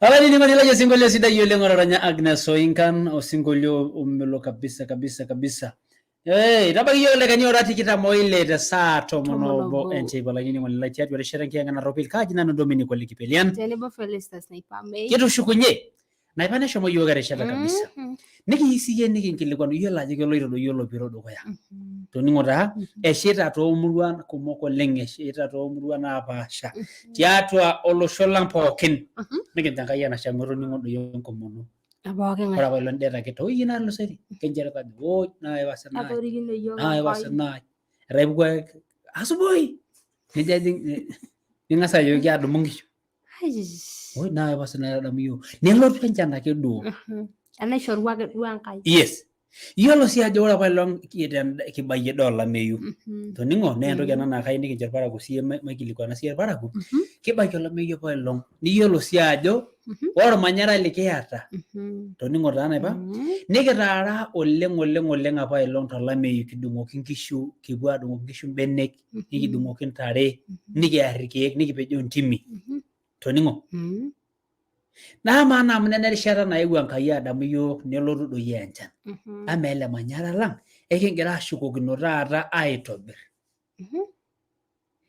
Olainining'oni lai, osinkolio sidai oleng otaranya Agnes Oinkan, osinkolio omelo kabisa kabisa kabisa. Itabaiki yiok ildakikani ora 26 te saa 11 enteipa olainining'oni lai tiatua erishata enkiyang'a narropil. Kaaji nanu Dominic Ole Kipelian. Tenebo Felicitas Naipamei. Kitushukunye. Naipa neshomo yiok erishata kabisa. Nikiyieu siyie nikinkilikwanu iyiolo ajo keloito doi olopiro dukuya. Toning'o taa, esheita toomuruan kumok oleng, esheita toomuruan napaasha tiatua olosho lang pookin. Nikincho Enkai enashe amu etoning'o doi enkomono. Pooki Ore ng'ae. apa ilo ndet ake toowuejitin naatulusoitie kencherita ajo oi naipa sinai, Atorikine yiok naipa Enkai. sinai. Etaa ake asubuhi nejo ajing ning'as ayooki adumu nkishu. Ai. Oi naipa sinai tadamu yiok. Nelotu enchan ake duo. Enaishorua ake duo Enkai. Yes. Iyiolo sii ajo ore apa ilong kibayie doi olameyu. Toning'o naa entoki ena naa kayieu nikincho irparakuo siiyie maikilikuana siiyie irparakuo. Kibayie olameyu apa ilong. Niyiolo sii ajo ore ormanyara likiata. Toning'o taa naipa. Nikitaara oleng oleng oleng apa ilong tolameyu kidung'oki nkishu, kipuo adung'oki nkishu mbenek, nikidung'oki ntare, nikiar irkeek, nikipejoo ntimi. Toning'o. Naa amaa naa amu nena erishata naewuo Enkai adamu yiok nelotu doi enchan. Amaa ele manyara lang ekingira ashukokino taata aitobir.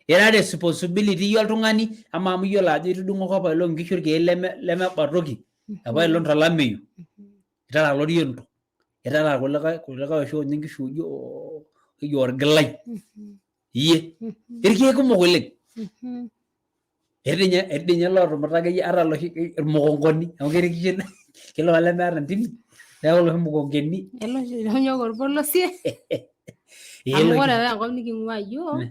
Ira responsibility iyie oltung'ani amaa amu iyiolo ajo itudung'oko apa ilong inkishu irkeek lemeba toki apa ilong tolameyu. Itara loriento, itara kulikae oshi oonya inkishu oji oji orgilai. Iyie. Irkeek kumok oleng. Etii ninye lootumuta akeyie ata loshi irmukongoni amu ketii nkishu kelo lemeeta ntimi neeku loshi mukongeni. Elo oshi onyok orpolosie. Ee, Amu loshi- ore apa enkop niking'ua yiok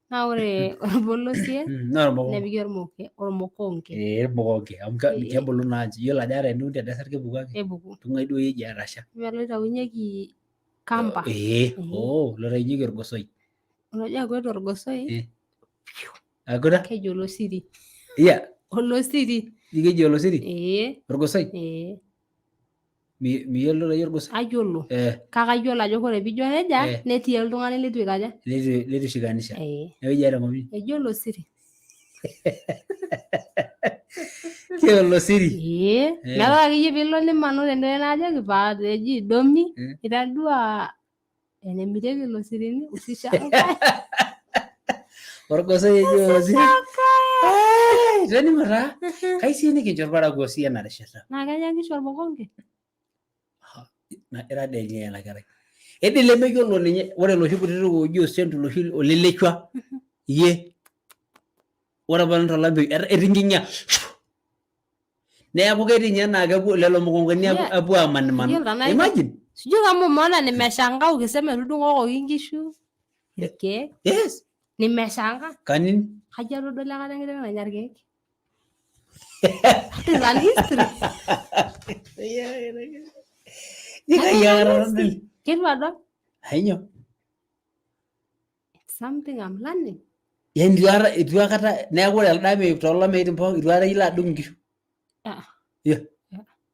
naa ore orpolosie Naa ormukongo. nepiki ormukonge. Ee, irmukonge amu kebulu naa nche. Iyiolo ajo ata teniun te desert kepuku ake. Kepuku. Tung'ai duo eji etasha. Ime loitaunyieki kamba. Ee, oo loitaunyieki orgosoi. Unajua kwetu orgosoi Akuta? keji olosiri. Iya, Olosiri. keji olosiri? Ee. Orgosoi? Ee. Miyiolo doi orgosoi? Ayiolo. Kake ayiolo ajo ore piijo nejia netii oltung'ani leitu eikaja. Leitu ishikanisha. Ee. Neeku eji tenkop inyi? Eji olosiri. Ki olosiri? Ee. Metaa akeyie piilo nimanu tene najoki paa eji domi itadua enemirieki ilosirini usishangae. Orgosoi eji olosiri. Toning'o taa, kai sii nikincho irparakuo sii ena rishata. Naa kenya nkishu ormukonge. Na ira dii ninye ena kerai. Edi lemeyiolo ninye, ore loshi kutitik ooji osentu loshi olelechua, iyie. Ore apa tolameyu etii nkinyia. Neeku ketii ninye naa kepuo lelo mukongeni apuo amanimanu. Yiolo tenaa Imagine. Sijui kama umeona nimeshangaa ukisema etudung'okoki nkishu irkeek. Yes. Nimeshangaa. Kanini? Kajo atodua aikata enkiteng nanya irkeek? That is an history. Kai aikata atodua? Keitu adol. Ainyo? It's something I'm learning. Yani itu aikata neeku ore elde ameyu toolameitin pookin itu aikata ilo adung inkishu? Ah. Iya.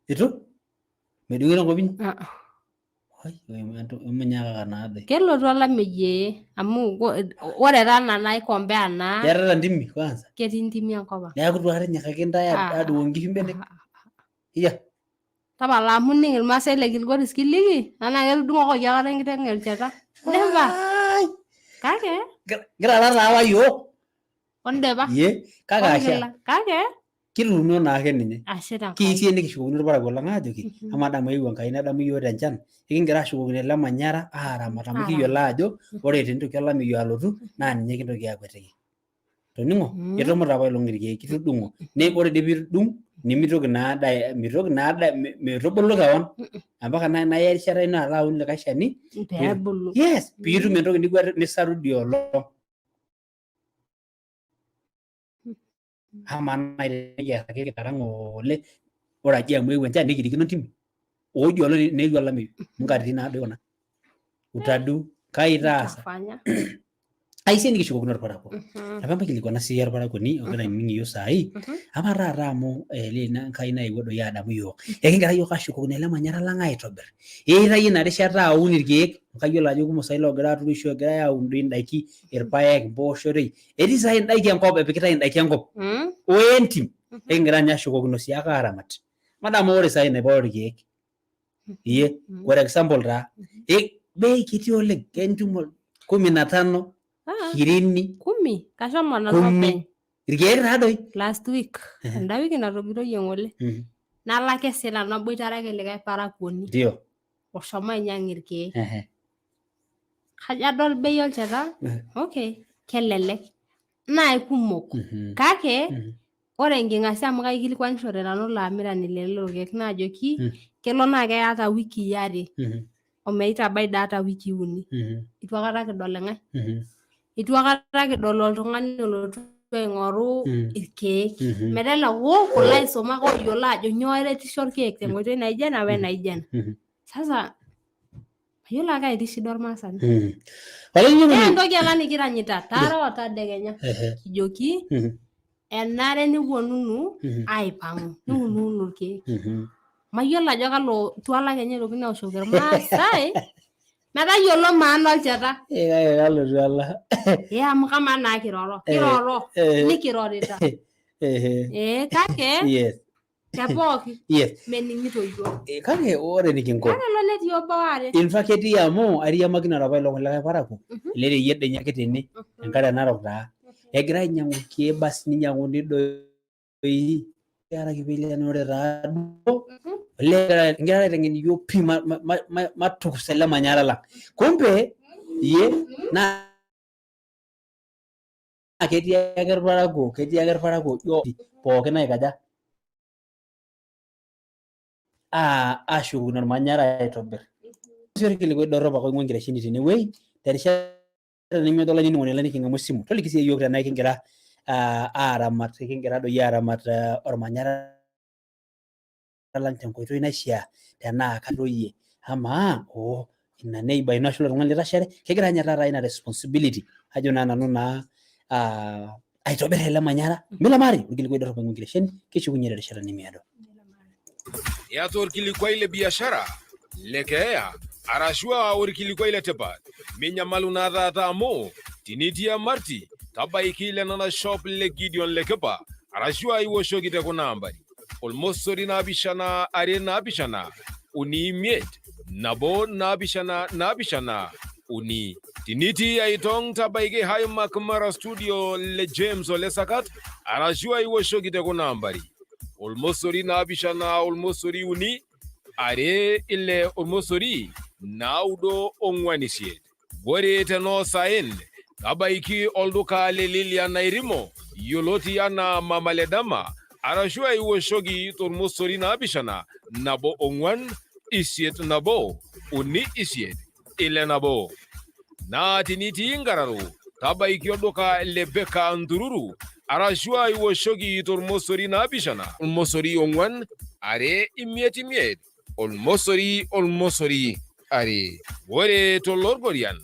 Itu? Medung'i tenkop inyi? Ah. Imunyakaka naadoi. Kelotu olameyu ee amu ore taa ena naikombea naa Keetata ntimi kwanza? Ketii ntimi enkop ang. Neeku itu aikata inyikaki intae Ah. adung'oki inkishu mbenek? Iya. Tapala amu ining irmaasai le Kilgoris kiliki anaa ketudung'okoki aikata enkiteng olchata. Never. Kake Kirara taa apa yiok. Ondipa. Iye, kake ashe. Orkila. Kake Kituuno naake ninye. Ashe te Nkai. Kiyieu siiyie nikishukokino irparakuo lang aajoki amaa adamu eewuo Enkai nedamu iyiook tenchan ekingira ashukokino ele manyara aaramat amu kiyiolo ajo ore tenitoki olameyu alotu naa ninye kintoki aakwetiki. Toning'o? Itumuta apa olong irkeek itudung'o. Ne ore dii piidung nimitoki naa mitoki naa mitubulu kewon ampaka naa iya erishata ino alo aun likae shani Pee ebulu. Yes, piitum entoki nisaru idia olong. Amaa naaji tenikias ake kitarang oleng ore aji amu eewuo enchan nikirikino ntimi ooji olong neewuo olameyu amu nkatitin naadoi kuna utadu kai itaasa Utafanya. ai sii nikishukokino irparakuo apa maikilikuana siyie orparakuoni ogira ainining iyiok saai ama taata amu ina Enkai naewuo doi adamu iyiok ekingira iyiok ashukokino ele manyara lang aitobir itayie ina rishata aun irkeek amu kayiolo ajo kumok saai loogira aturisho egirae aun doi indaiki irpaek impoosho doi etii saai indaiki enkop epikitae indaiki enkop oo entim ekingira ninye ashukokino siake aaramat madamu ore saai naiba irkeek iye for example taa bei kiti oleng kentum 15 ishirini Kumi kashomo nanu kumi openy irkeek taa doi last week enda wiki natogiroyie ng'ole nalo ake sinanu aboitare ake likae parakuoni ndio oshomo ainyang irkeek kajo adol bei olchata okay kelelek naa ikumok kake ore enking'asia amu kaikilikuanishore nanu ilo amirani lelelo keek naajoki kelo naa keya ata wikii are omeitabai daa ata wikii uni itu aikata kidol eng'ae itu aikata kidol oltung'ani olotu aing'oru irkeek meteleku kulo aisumak ooyiolo ajo nyoo eretisho irkeek tenkoitoi naijo ena wenaijo ena sasa mayiolo ake atii shida ormaasani. Olainining'oni Naa entoki ena nikiranyita tara o tadekenya kijoki enare niwuonunu aipang'u niunuunu irkeek. Mayiolo ajo kalo tuala kenya eitokini aoshoki irmaasai metayiolo maana olchata. Eh, kake kalo tuala? Ee amu kamaa naa kiroro kiroro nikirorita. Ee kake te pooki Yes. mening'ito iyiook. Eh, kake ore enikinko Kake elo netii obo waare. In fact ketii amu airiamakino apa ilo likae parakuo ele reyiet doi ninye ake tene enkare narok taa egira ainyiang'u irkeek basi ninyiang'uni doi kearaki pee ore taa duo olee egira aiteng'en iyiok pii matukus ele manyara lang kumbe iye naa ketii ake irparakuo ketii ake irparakuo ijo pookin aikaja ashukokino ormanyara aitobir. Ore orkilikuai dorrop ake oing'ua enkitesheni tenewueji terishata nemeedo olainining'oni lai niking'amu esimu toliki siyie iyiook tenaa ekingira aaramat ekingira doi aaramat ormanyara lang tenkoitoi naishiaa tenaa katoyie amaa oo ina neighbor ino ashu ilo tung'ani litashare kegira ninye taata ina responsibility ajo naa nanu naa aitobir ele manyara milamari orkilikuai dorrop oing'ua enkitesheni kishukunye terishata nemiado. Iata orkilikuai le biashara, le keeya, arashu aa orkilikuai le tipat, minyamalu naa taata amu tinitii emarti, tabaiki Lenana Shop le Gideon Lekipa arashu aa iwoshoki te kuna ambari 0 7 2 3 5 1 7 7 3. Tinitii Aitong tabaiki Highmark Mara Studio le James Ole Sakat arashu aa iwoshoki te kuna ambari 07 0 3 2 6 0 4 8. Ore tenoosaen tabaiki olduka le Lilian Nairimo yioloti anaa Mama Ledama arashu aiwoshoki tormosori 7 1 4 8 1 3 8 6 1. Naa tinitii Nkararo Tabaiki olduka le Beka Ntururu arashu iwoshoki tormosori 7 0 4 5 5 0 0 2. Ore tolorgorian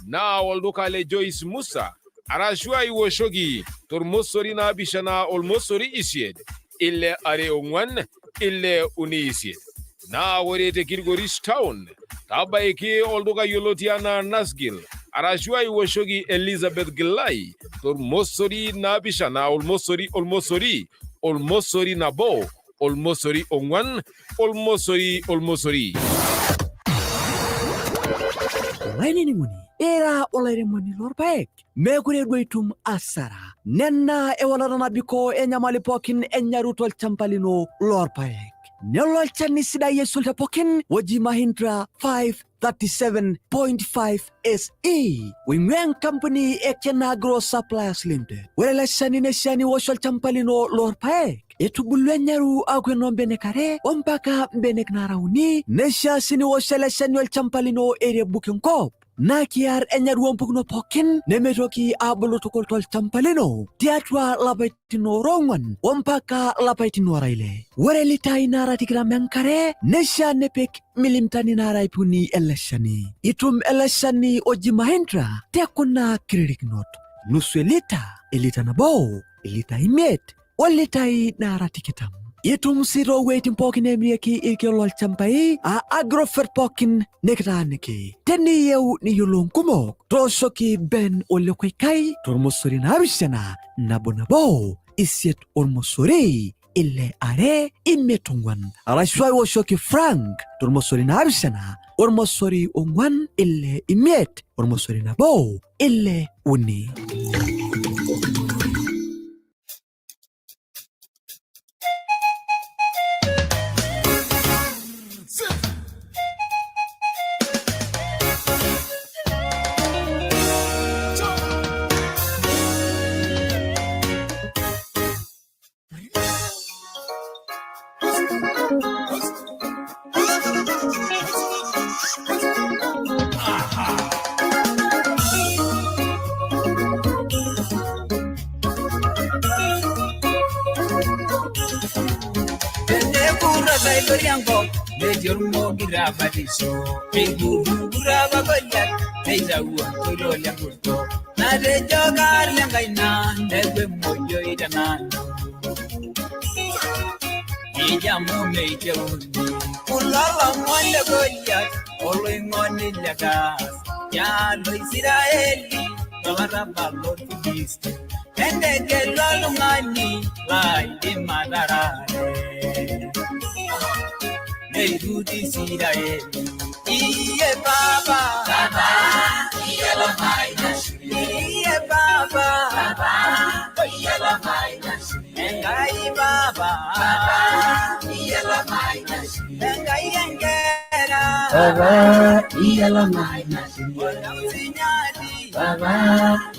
naa olduka le Joyce Musa arashu iwoshoki tormosori 7 0 8 6 2 4 6 3 8. Naa ore te Kilgoris Town tabaiki olduka yioloti anaa Nasgil arashu iwoshoki Elizabeth Gilai tormosori 7 0 0 0 1 0 4 0 0. Olainining'oni, ira olairemoni lorpaek, meekure duo itum asara. Nena ewalata nabikoo enyamali pookin enyaru tolchamba lino lorpaek. Nelo olchani sidai aisul te pookin oji Mahindra 537.5 SE oing'ua enkampuni e Kenagro Suppliers Limited. Ore ele shani neishaa niwosh olchamba lino lorpaek etubulua enyaru aaku enoo mbenek are ompaka mbenek naara uni. Neishaa sii niwosh ele shani olchamba lino eirebuk enkop naa kiar enyaru oompukunot pookin nemeitoki aabulu tukul tolchamba lino tiatua lapaitin oora ong'wan ompaka lapaitin oora ile. Ore litai naara 20 enkare neishaa nipik milimitani naara 300 ele shani. Itum ele shani oji Mahindra te kuna kiririkinot: nusu elita, elita nabo, ilita 5 o litai naara 20. Itum sii toowueitin pookin neemirieki irkeek lolchambai aa Agrofert pookin nikitaaniki. Teniyieu niyiolou nkumok, tooshoki Ben Ole Koikai tormosori 7 1 1 8 0 6 2 5 4, arashu aiwoshoki Frank tormosori 7 0 4 6 5 0 1 6 3. Tenekura enkop netii ormogira batisho peigurugura Goliath neitau oltoilo lenkurto natejo kaar lenkaina neeku emoyioi tenanu ijamu meiteuni kulo lomon le Goliath oloing'oni le Gaas tialo Isiraeli tolarrabal lorfilisti entegelu oltung'ani laidim atarare neirut Isiraeli iye baba baba iye iye baba baba iye Enkai baba baba iye Enkai enkera Baba iye Baba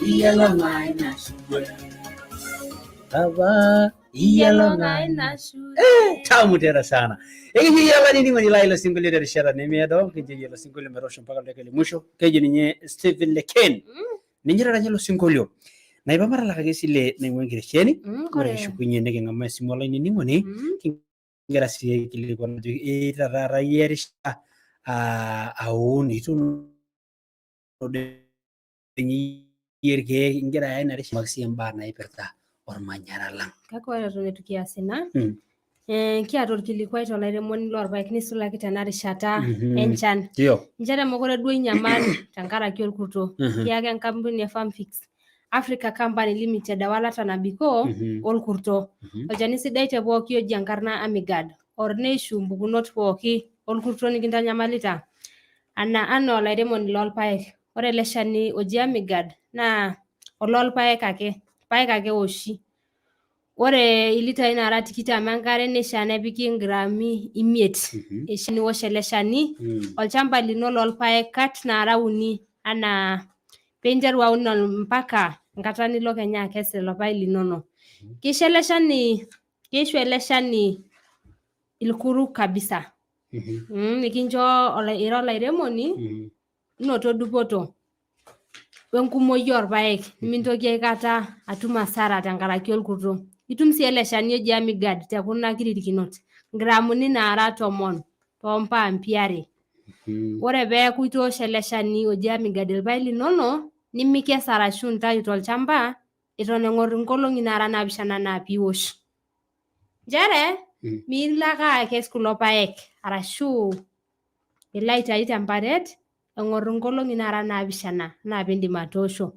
iye Baba iye Tamu tena sana. Ekiyiolo lai ilo sinkolio terishata nemeedo, kincho iyie ilo sinkolio metoosho mpaka oldaika le mwisho. Keji ninye Stephen Leken. Ninye otaranya ilo sinkolio. Naiba matalakaki esile naing'ua enkitesheni. Ore Kore. kishukunye niking'amaa esimu olainining'oni kingira sii aikilikuan ajoki iita taata iyie erishata aun ituuno doi ninye iyie irkeek ingira aya ina rishata sii imbaa naipirta ormanyara lang. Kake ore eton eitu kias ina, kiata orkilikuai tolairemoni lorpaek neisulaki tena rishata enchan. Ndio. Nchere mekure duo inyamal tenkaraki orkurto. Kiyaka enkampuni e Farmfix Africa Company Limited ewalata nabikoo orkurto. Olchani sidai te pooki oji enkarna Amigard or neishu mpukunot pooki orkurto nikintanyamalita. Ana anaa olairemoni lorpaek. Ore ele shani oji Amigard naa oloolpaek ake, irpaek ake eoshi. Ore ilitai naara 20 enkare neishaa nepiki ingrami 5. Eishaa niwosh ele shani olchamba lino lorpaek kat naara uni anaa piinteru aun mpaka enkata nilo kenya akes lelo paek linono. Keisho ele shani, keishu ele shani ilkuruk kabisa. Nikincho ira olairemoni inoto dupoto. wenkumoi orpaek nimintoki aikata atum asara tenkaraki olkurto. Itum sii ele shani oji Amigad te kuna kiririkinot, ingramuni naara 10 toompaampi are. Ore peeku itoosho ele shani oji Amigad irpaek linono, nimikes arashu intayu tolchamba eton eng'or inkolong'i naara 7 naa piiwosh. Nchere milo ake akes kulo paek arashu ilo aitayu temparet eng'or inkolong'i naara 7 naa piindim atoosho.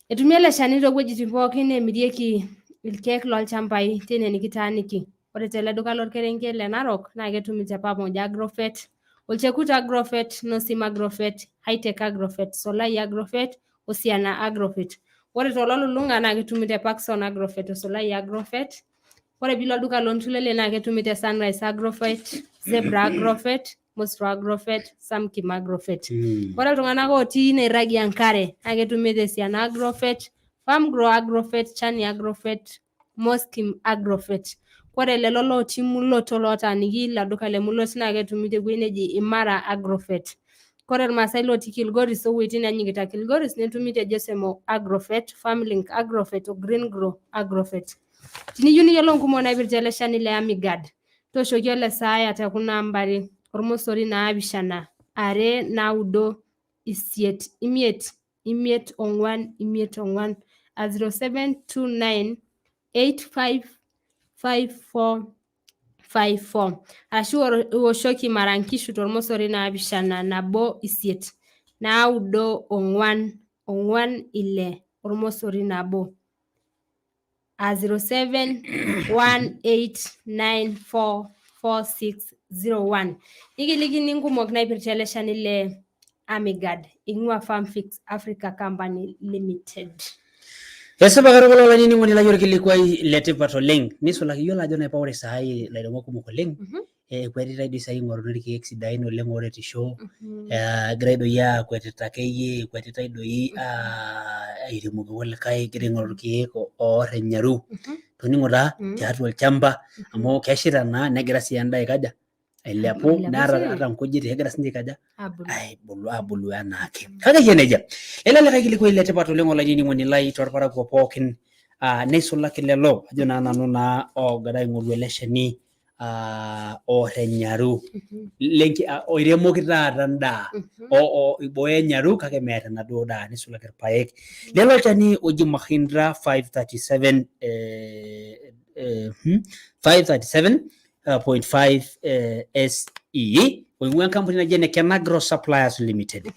Etumi ele shani toowuejitin pookin neemirieki irkeek lolchambai teine nikitaaniki. Ore tele duka lorkerenket le Narok naa ketumi te Pamoja Agrovet, Olchekut Agrovet, Nosim Agrovet, Hitech Agrovet, Solai Agrovet, Osiana Agrovet. Ore tololulung'a naa ketumi te Parkson Agrovet o Solai Agrovet. Ore piilo olduka loo Ntulele naa ketumi te Sunrise Agrovet, Zebra Agrovet, Mosro Agrovet, Samkim Agrovet. Ore iltung'anak otii nairragie enkare naa ketumi te Siana Agrovet, Farmgrow Agrovet, Chani Agrovet, Moskim Agrovet. Ore lelo lootii Mulot olootaaniki ilo duka le Mulot naa ketumi tewueji neji Imara Agrovet. Ore irmaasai lotii Kilgoris owuejitin neenyikita Kilgoris netumi te Jesemo Agrovet, Farmlink Agrovet o Green Grow Agrovet. Teniyieu niyiolou nkumok naipirta ele shani le Amigad, tooshoki Ole Saaya te kuna ambari ormosori 7 2 9 8 5 5 4 5 4 a 0729 85 54 54 arashu iwoshoki Mara Nkishu tormosori 7 1 8 9 4 4 6 ormosori 1 a 0718944601. Nikilikini nkumok naipirta ele shani le Amigad ing'ua Farmfix Africa Company Limited. Kesipa katukul olainining'oni lai orkilikuai letipat oleng nisulaki iyiolo ajo naipa ore saai ilairemok kumok oleng ekwetitai doi saai ing'oruni irkeek sidain oleng ooretisho egirai doi aakwetita akeyie ekwetitai doi airemoki kulikae egira aing'oru irkeek oor enyaru toning'o taa tiatua olchamba amu keshaita naa negira sii endaa aikaja ailepu Ailepu neeta sii. ata nkujit egira sinche aikaja Abulu. aibulu abulu anaake kake eyia nejia ele likae kilikuai letipat oleng olainining'oni lai torparakuo pookin neisulaki lelo ajo naa nanu naa oogira aing'oru ele shani oor enyaru oiremoki taata endaa oibooyo enyaru kake meer enaduo daa nisulaki irpaek lelo olchani oji Mahindra 537 537.5 SE oing'ua enkampuni naji ene Kenagro Suppliers Limited.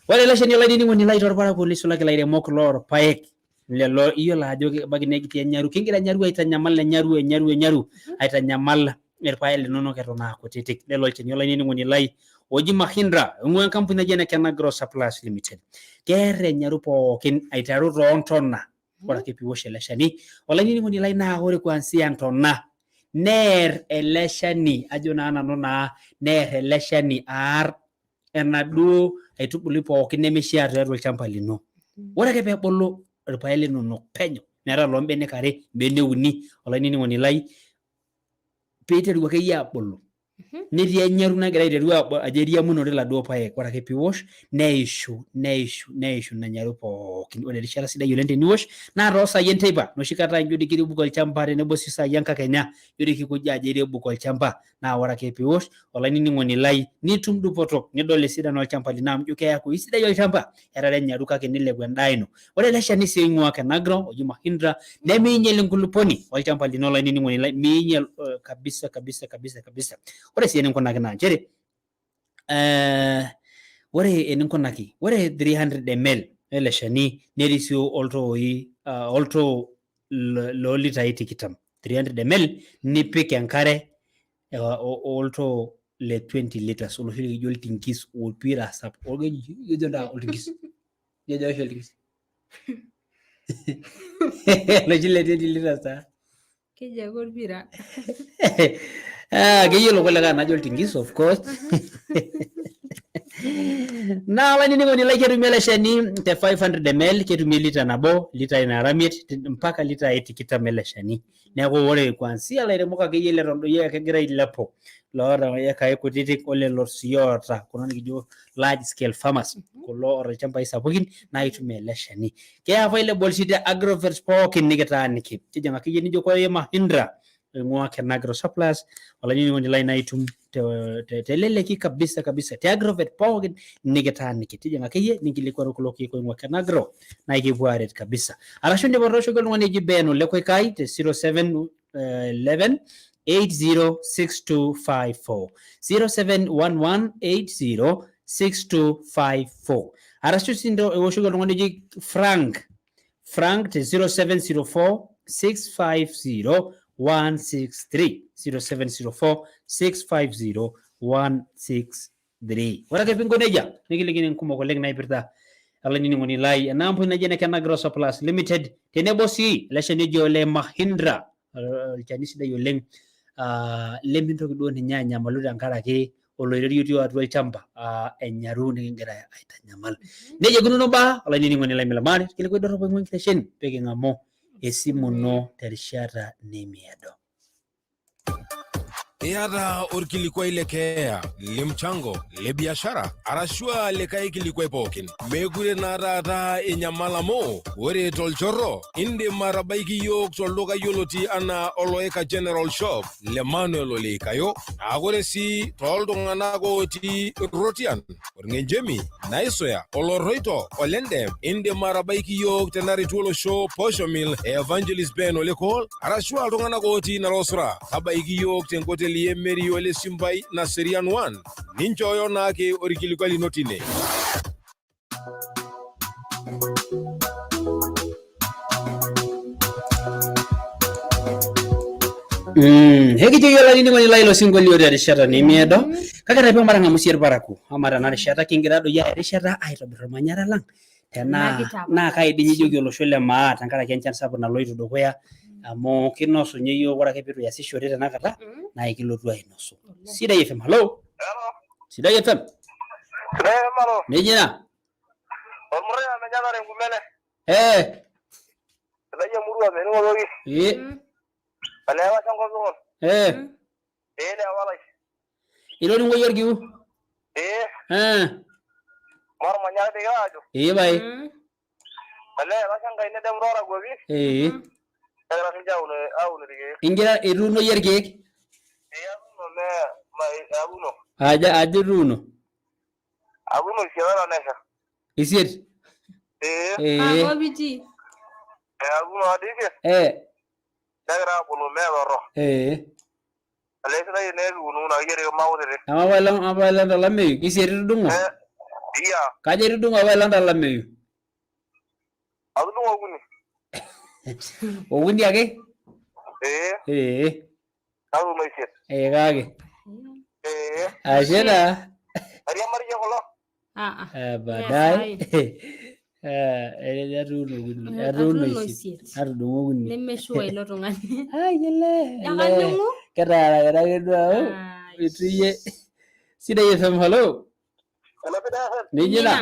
Ore ele shani olainining'oni lai torparakuo nisulaki ilairemok loorpaek lelo iyiolo ajo ebaiki netii enyaru kingira enyaru aitanyamal enyaru enyaru enyaru aitanyamal irpaek linonok eton aa kutitik lelo olchani olainining'oni lai oji Mahindra oing'ua enkampuni naji ene Kenagro Suppliers Limited. Keer enyaru pookin aiteru toontona ore ake piwosh ele shani olainining'oni lai naa ore kuanzia ntona neer ele shani ajo naa nanu naa neer ele shani aar enaduo aitubului pookin nemeishiaa tiatua olchamba lino. Ore ake peebulu irpaek linonok penyo metaa loombenek are, mbenek uni olainining'oni lai peiteru akeyie aabulu netii enyaru nagira aiteru ajo eriamunore iladuo paek ore ake piwosh neishu neishu neishu ina nyaru pookin ore erishata sidai oleng teniwosh naa toosai enteipa enoshi kata ijo dii kirebuko olchamba tenebo sii saai enkakenya ijo dii kikoji ajo irebuko olchamba naa ore ake piwosh olainining'oni lai nitum dupoto nidol esidano olchamba lino amu ijo keeku isidai olchamba etara enyaru kake nilepu endaa ino ore ele shani sii oing'ua Kenagro oji Mahindra nemiinyel enkuluponi olchamba lino olainining'oni lai miinyel kabisa kabisa kabisa kabisa ore sii eninkunaki naa nchere ore eninkunaki ore 300 ml ele shani nerisio oltooi oltoo loo litai 20 300 ml nipik enkare oltoo le 20 liters oloshi likijo oltinkis orpira sapuk kejo ntaa oltinkis kejo oshi oltinkis oloshi le 20 liters taa Keji ake orpira. Keyiolo kulikae najo oltinkis of course. Naa olainining'oni lai ketumi ele shani te 500 ml, ketumi lita nabo, litai nara imiet mpaka litai tikitam ele shani. Neeku ore kuanzia ilairemok akeyie leton doi aa kegira ailepu loota ekai kutitik olelo sii oota kuna nikijo large scale farmers kulo oota ilchambai sapukin naa itum ele shani. Ke available sii te agrovet pookin nikitaaniki. Tijing'a akeyie nijo koree Mahindra oing'ua Kenagro Suppliers olainining'oni lai naa itum teleleki kabisa kabisa te agrovet pookin nikitaaniki. Tijing'a akeyie ninkilikuanu kulo keek oing'ua Kenagro naa ekipuo aaret kabisa. Arashu indim atooshoki oltung'ani oji Ben Ole Koikai te 07 11 806254 0711 806254 arashu sii ewoshoki oltung'ani oji Frank Frank te 0704 650 163 0704 650 163. Ore ake pinko nejia nikilikini nkumok oleng naipirta olainining'oni lai ena ampuni naji ene Kenagro Surplus Limited tenebo sii ele shani oji ole Mahindra, olchani sidai oleng lemintoki duo ninye anyamalu tenkaraki oloirerio otii atua olchamba enyaru nikingira aitanyamal. Nejia ikununo mbaa olainining'oni lai Milamari, kilikuai dorropu aing'ua enkitesheni pee king'amu esimu ino terishata nemiado. Iyata orkilikuai le keeya, le mchango, le biashara arashu aa likae kilikuai pookin. Meekure naa taata inyamal amu ore tolchorro indim atabaiki iyiook tolduka yioloti anaa Oloika General Shop le Manuel Oleikayo. Naa ore sii tooltung'anak otii Rotian, Orng'enchemi, Naisuya, Olorroito, Olendem, indim atabaiki iyiook tenaretu olosho Posho Mill e Evangelist Ben Olekol arashu aa iltung'anak otii Narosura. Tabaiki iyiook tenkoteli e Mary Ole Simbai Naserian 1. Ninchooyo naake orkilikuai lino tine. Ekijoki olainining'oni lai ilo sinkolio terishata nemiado kake taipia matang'amu sii irparakuo amaa tena rishata kingira doi aya erishata aitobir ormanyara lang tenaa naa kai dii ijoki olosho le maa tenkaraki enchan sapuk naloito dukuya amu kinosu ninye iyiook ore ake piitu iasishore tenakata naa ekilotu ainosu. Sidai FM, hello. Sidai FM. Sidai FM, hello. Nejia ina. Ormurrea menyatare enkumene. Eh. Sidai emurua mening'otoki. Ee. Olee washa enkop tukul. Eh. Ee lewa lai. Itoning'o iyie orkiu? Ee. Eh. Mormanyara dii kigira aajo. Ee pae. Olee etasha Enkai nedemu toolakuapi. Ee. Negira sinche aun aun irkeek. Ingira ituuno iyie irkeek? Ee atuuno mee atuuno. Aja aja ituuno? Atuuno isiet eton esha. Isiet? Ee. Ee. Kakop itii? Ee atuuno ade isiet. Ee. Negira aabulu mee torrok. Ee. Olee sidai tenekiununo akeyie irkeek makutitik. Ama apailong apailong tolameyu kisiet itudung'o? Iya. Kaja itudung'o apailong tolameyu? Atudung'o okuni. Okuni ake? Ee. Ee. Natuuno isiet. Ee kake. Ee. Ashe taa. Airiamariyie kulo. Ah, ah. Baadaye. Eh, atuuno okuni. Atuuno Atuuno isiet. isiet. Atudung'o okuni. Nemeshua ilo tung'ani. Ai ele. Yakaning'u. Ketaaraki ake duo au. Itu iyie. Sidai FM, hello. Hello, Sidai FM. Nejia ina.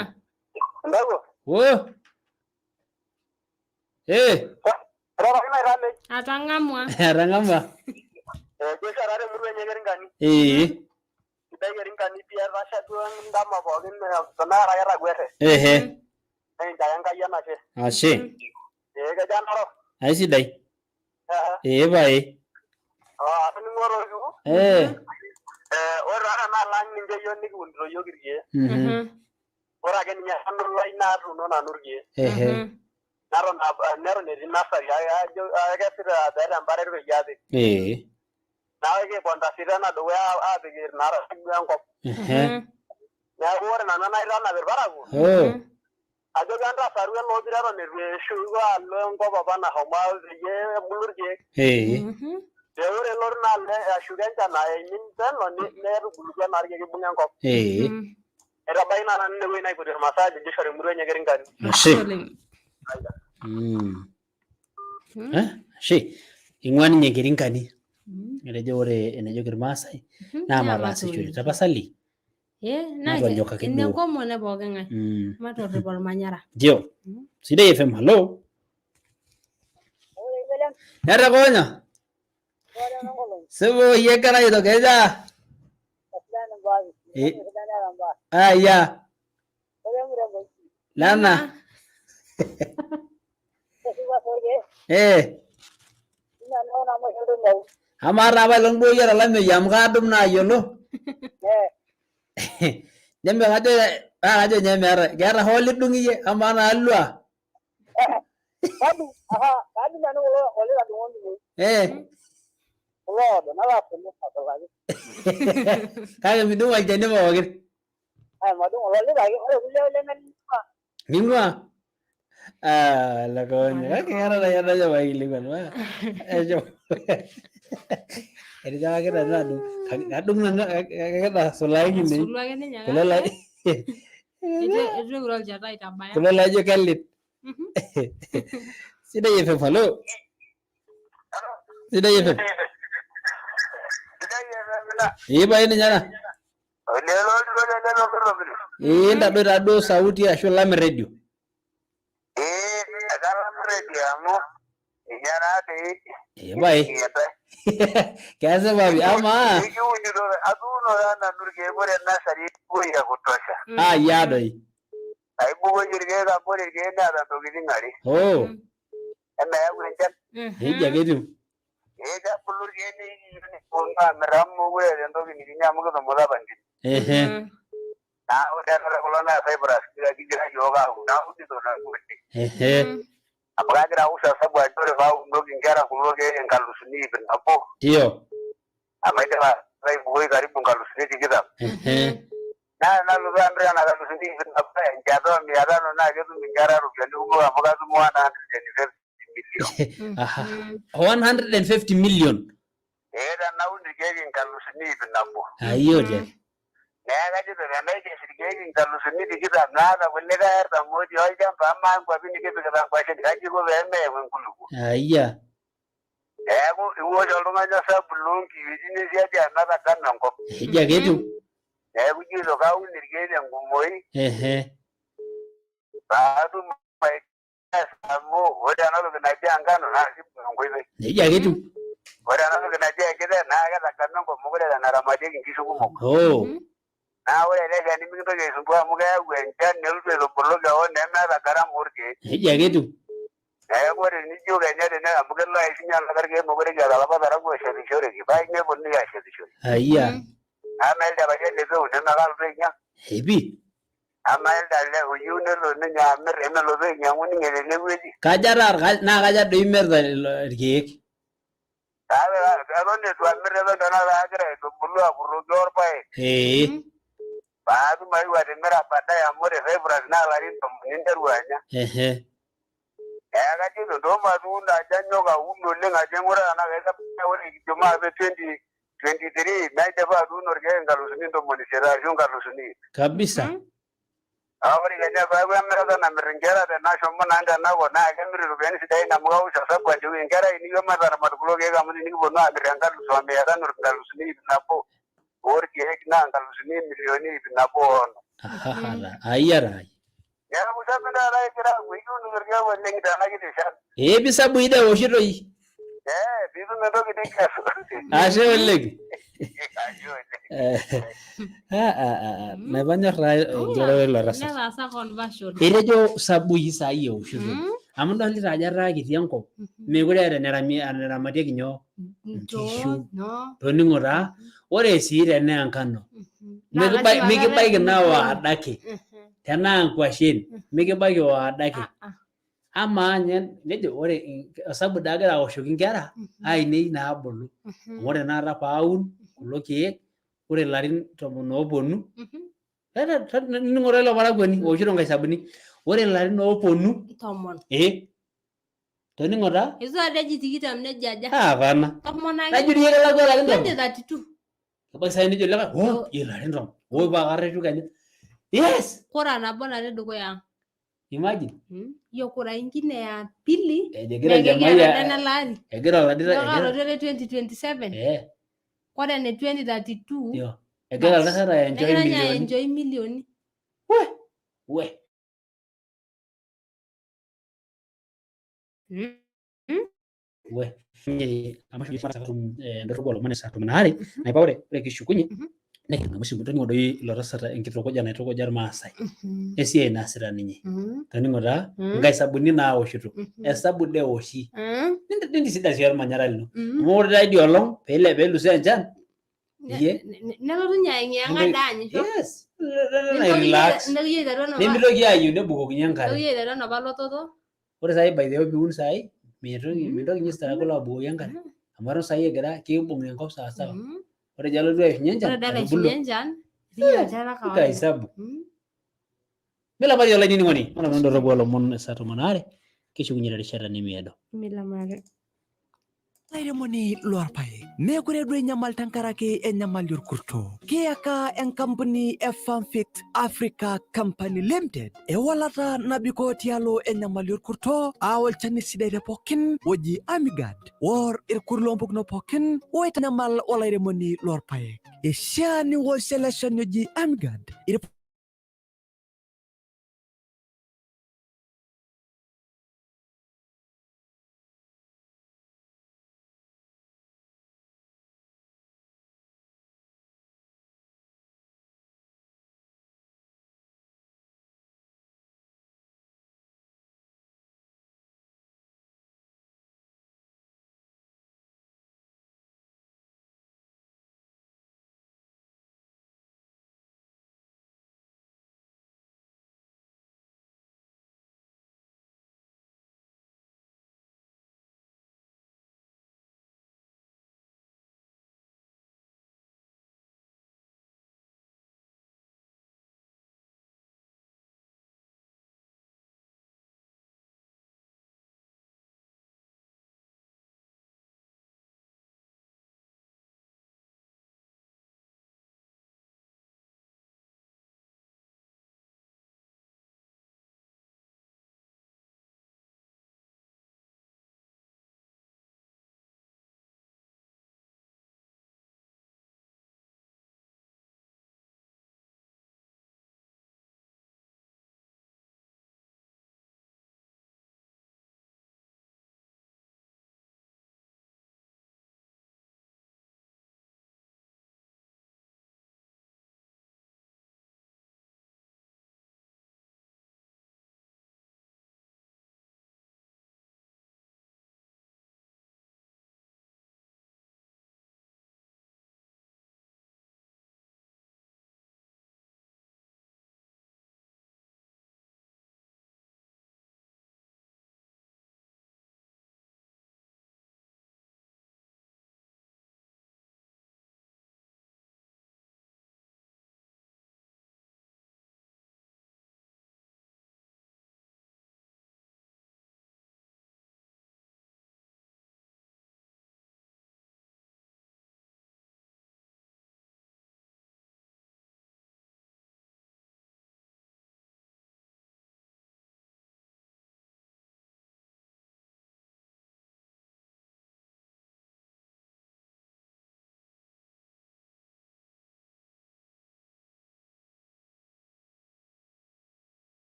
Ndako. Oh. Eh. Atang'amua. Atang'amua. Kesha taa temurua enye Keringani. Ee. Sidai Keringani pii etasha duo endama pookin tenakata ketaguete. Ehe. Nikincho ake Enkai enashe. Ashe. Ee kejo Narok. Aisidai. Ee pae. Atoning'o tokiu. Eh. Ore taa tenaalo ang ninche iyiok nikiunito iyiok irkeek. Ore ake ninye nanu lai natuuno nanu irkeek. Ehe. Neton neton etii nursery kake ajo akesita peeta emparet peyie apik. Ee. Neeku ekiponta sii tena dukuya aapik inaatodua enkop. Ehe. Neeku ore nanu enaitanap irparakuo Oh. ajoki entasaru ele opiro eton eitu eshuko alo enkop apa nashomo peyie ebulu irkeek. Ee. Pee ore elotu naa alo ashuko enchan aimin peno netubulutua naa irkeek ibung'a enkop. Ee. Aitabaiki naa nanu inewueji naipotie irmaasai ajo ishori emurua enye Keringani. Ashe. Eh, Ashe. Ing'ua ninye Keringani. Etejo ore enejoki irmaasai naa Naa mataasishore. matuun. Tapasali. Eh, naa Matonyok ake ina duo. enkomono e pooki ng'ae. Matorrip olmanyara. Ndio. Sidai FM, hallo. Netekonya. Supa oyie enkerai ino kejaa? Eh. Aya. Nana. Eh. Amaa taa apailong duo iyata olameyu amu kaadum naa ayiolo. Neme kajo naa kajo ninye meeta keeta hoo lidung iyie amaa naa alua. Eh. Kake midung olchani pookin. Ning'ua. Ah, lakonya. Kake keeta taa iyie najo maikilikuan. Ejo. Etejo ake nanu adung. Kadung nanu keked asulaki kine. Asulu ake ninye Kulo la Eitu eitu eure olchata aitabaya. kulo laijo kelit. Sidai FM, hallo. Sidai FM. Ee pae ninye ena. Ee ntadoi taaduo sauti ashu ilam erredio. Ee pae. Kesipa pii amaa Atuuno taa nanu irkeek ore nursery ibukoki ya kutosha. aa doi. Aibukoki irkeek amu ore irkeek neeta ntokitin are. Oh, Emeyau enchan. nejia ake etiu. Ee kebulu irkeek nikiyieu nikiponu aamir amu mekure eeta entoki nikinya amu kitumuta apa ntimi. Ehe. Naa ore tenakata kulo naa cypress kigira iyiook aaun naunito nanu oleng. Ehe. Amu kagira aosh osabu ajo ore paaunoki inkera kulo keek inkalusuni ip nabo Ndio. amu aidipa aibukoi karibu inkalusuni tikitam. Ehe. Naa tenalotu amir nena kalusuni ip nabo enchata o mia tano naa ketum inkera iropiyiani kumok amu katum 150 million. Aha. 150 million. Ee tenaun irkeek inkalusuni ip nabo. Ayio tiaki. Neeku kajito tenaikes irkeek inkalusuni tikitam naata kulikae artam otii olchamba amaa inkuapi nikipikita nkwashen kaji iko pee meyau enkulupuok. Ayia. Neeku iwosh oltung'ani osabu loonkiyioitin esiadi ometagama enkop. Nejia ake etiu. Neeku ijito kaun irkeek tenkumoi Ehe. paatum aikesa amu ore ena toki naji enkano naa kibung enkoitoi. Nejia ake etiu. Ore ena toki naji enkiteng naa ketagama enkop mokure eeta enaramatieki inkishu kumok. Oh. Naa ore ele shani mikintoki aisumbua amu keyau enchan nelotu aitubulu kewon nemeeta gharama orkeek. Nejia ake etiu. Neeku ore tenijo kenya tene amu kelo aishunye olapa irkeek mekure kiata olapa parakuo oshetishoreki paa neponunui ashetishore. Ayia. Amaa elde payian leitu eun emekalotu ainyang? Epi. Amaa elde ale oyieu nelo ninye amir emelotu ainyang'u ninye tenewueji? Kaja taa naa kaja doi imirta irkeek? Kake eton eitu amir eton tenakata agira aitubulu akurroki orpaek. Ee. Paatum aeu atimira baadaye amu ore cypress naa ilarin tomon interu anya. Ehe. Neeku kajito ntoo matuuno ajo anyok aun oleng ajo aing'uraa tenaa kaitabaya ore kijo maape 2023 naidipa atuuno irkeek inkalusuni ntomoni isiet ashu inkalusuni ip. Kabisa. Aa ore kenya peeku emirata namir inkera tenashomo naa tenakop naa kemir iropiyiani sidain amu kawosh osabu ajoki inkera ainei mataramat kulo keek amu tinikiponu aamir enkalusu o mia tano inkalusuni ip nabo orkeek naa inkalusuni milioni ip nabo o onom. Ahaha. Ayia taa. Neeku sabu taata egira aaku ekiunito irkeek oleng tena kiti shan. Ee pi sabu ida ewoshitoi. Ee piitum entoki ninkesu. Ashe oleng. Ashe oleng. Ah, ah, ah, ah. Naipanyor taa enkiroroto ilo tasat. Netaasa conversion. Etejo sabui saai ewoshitoi. Amu idolita ajo etaa kiti enkop. Meekure eeta eneramatieki nyoo Nchoo, nyoo. Toning'o taa. Ore sii tenaa enkano. Naa Mikibaiki lazima mikibaiki keetae naa enkulupuoni. waadake. Tenaa nkwashen mikibaiki waadake. Amaa ninye nejo ore osabu daa agira aoshoki inkera ainei naabulu. Amu ore tenakata paaun kulo keek ore ilarin tomon ooponu nining'o taa ilo parakuoni ooshito nkaisabuni. Ore ilarin ooponu Tomon. ee toning'o taa Itu ade eji tikitam neji aja. hapana. Tomon ake. Najo dii kelakwa ilarin tomon. 2032. Ebaiki sai nejo likae oh ilarin tomon oi paa karreshu kenya. Yes, Kura nabo natii dukuya ang. imagine. Hiyo kura ingine ya pili Ejo egira naa aljamai kekiata tena ari. egira oladita Ndio egira kalotu ele 2027. eh Ore ene 2032 ndio. Egira oltasat aenjoy Negira ninye milioni. aenjoy milioni. We. We. Nye amasho endorropu oolomon saa 12 naipa ore kishukunye neking'amu esimu toning'o doi ilo tasat enkitukuja naitukuja irmaasai esiai naasita ninye toning'o taa nkaisabuni naaoshito esabu dee eoshi nintisidan sii ormanyara lino amu ore taa idia olong peelusoo enchan iyie Nelotu ninye ayeng'iyeng'a daanyisho. Yes. Relax. Nintoki aiteru enapa Nemitoki aayieu nebukokini enkare. nintoki aiteru enapa lototo. Ore saai by the way piun saai mintoki ninye struggle abukoki enkare amu eton saai egira kiibung enkop sawasawa. Ore ijo alotu aishunye enchan Ore dala etubulua. aishunye enchan, etii olchata Pika kawaida. hesabu. Milamari olainining'oni. Ore nanu ndorropu oolomon saa 12 kishukunye terishata nemiado. Milamari. Lairemoni lorpaek meekure duo inyamal tenkaraki enyamali orkurto. Kiyaka enkampuni e Farmfit Africa Company Limited ewalata nabikoo tialo enyamali orkurto aa olchani sidai te pookin oji Amigard or irkurt loompukunot pookin oitanyamal olairemoni lorpaek. Ishiaa niwosh ele shani oji Amigard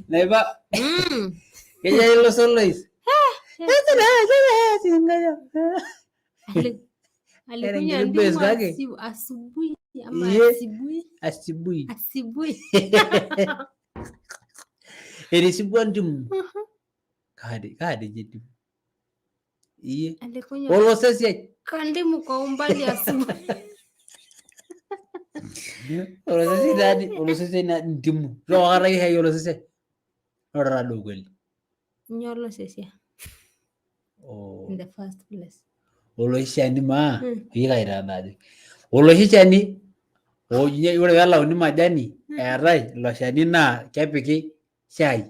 Naiba. Keja ilo solois. Alikunywa Enkiti ndimu bes kake. asubuhi ama Iye. asubuhi Asubuhi. asubuhi. Etisipua ndimu. Kaadi kaadi je ndimu. Iye. Alikunywa Olosesiai. kandimu kwa umbali asubuhi. Olosesiai taadi olosesiai naa ndimu. Itu akata shai olosesiai. Ore taa kweli. Nyoo olosesia Oh. in the first place. Oloshi shani maa Mm. pee kai taa ajoki. Oloshi shani oojinye ore peelauni majani eetae ilo shani naa kepiki shai.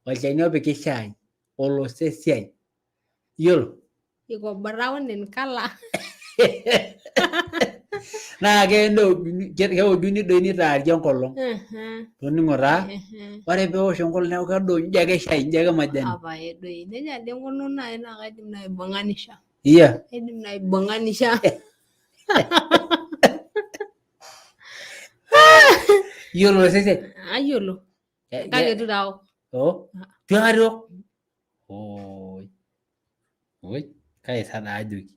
Olchani opiki shai olosesiai. Iyiolo? Iko brown in color. Naa keojuni doi nitaari enkolong. Toning'o taa? Ore peosh enkolong neeku kedo ijo ake shai ijo ake majani. Apae doi. Nejia doi inkununo naaji naa kaidim naibung'anisha. Iya. Kaidim naibung'anisha. Iyiolo olosesiai? Ayiolo. Kake eitu taa aok. Oh. Itu aikata iok? Oi. Oi. Kai sa daa ajoki.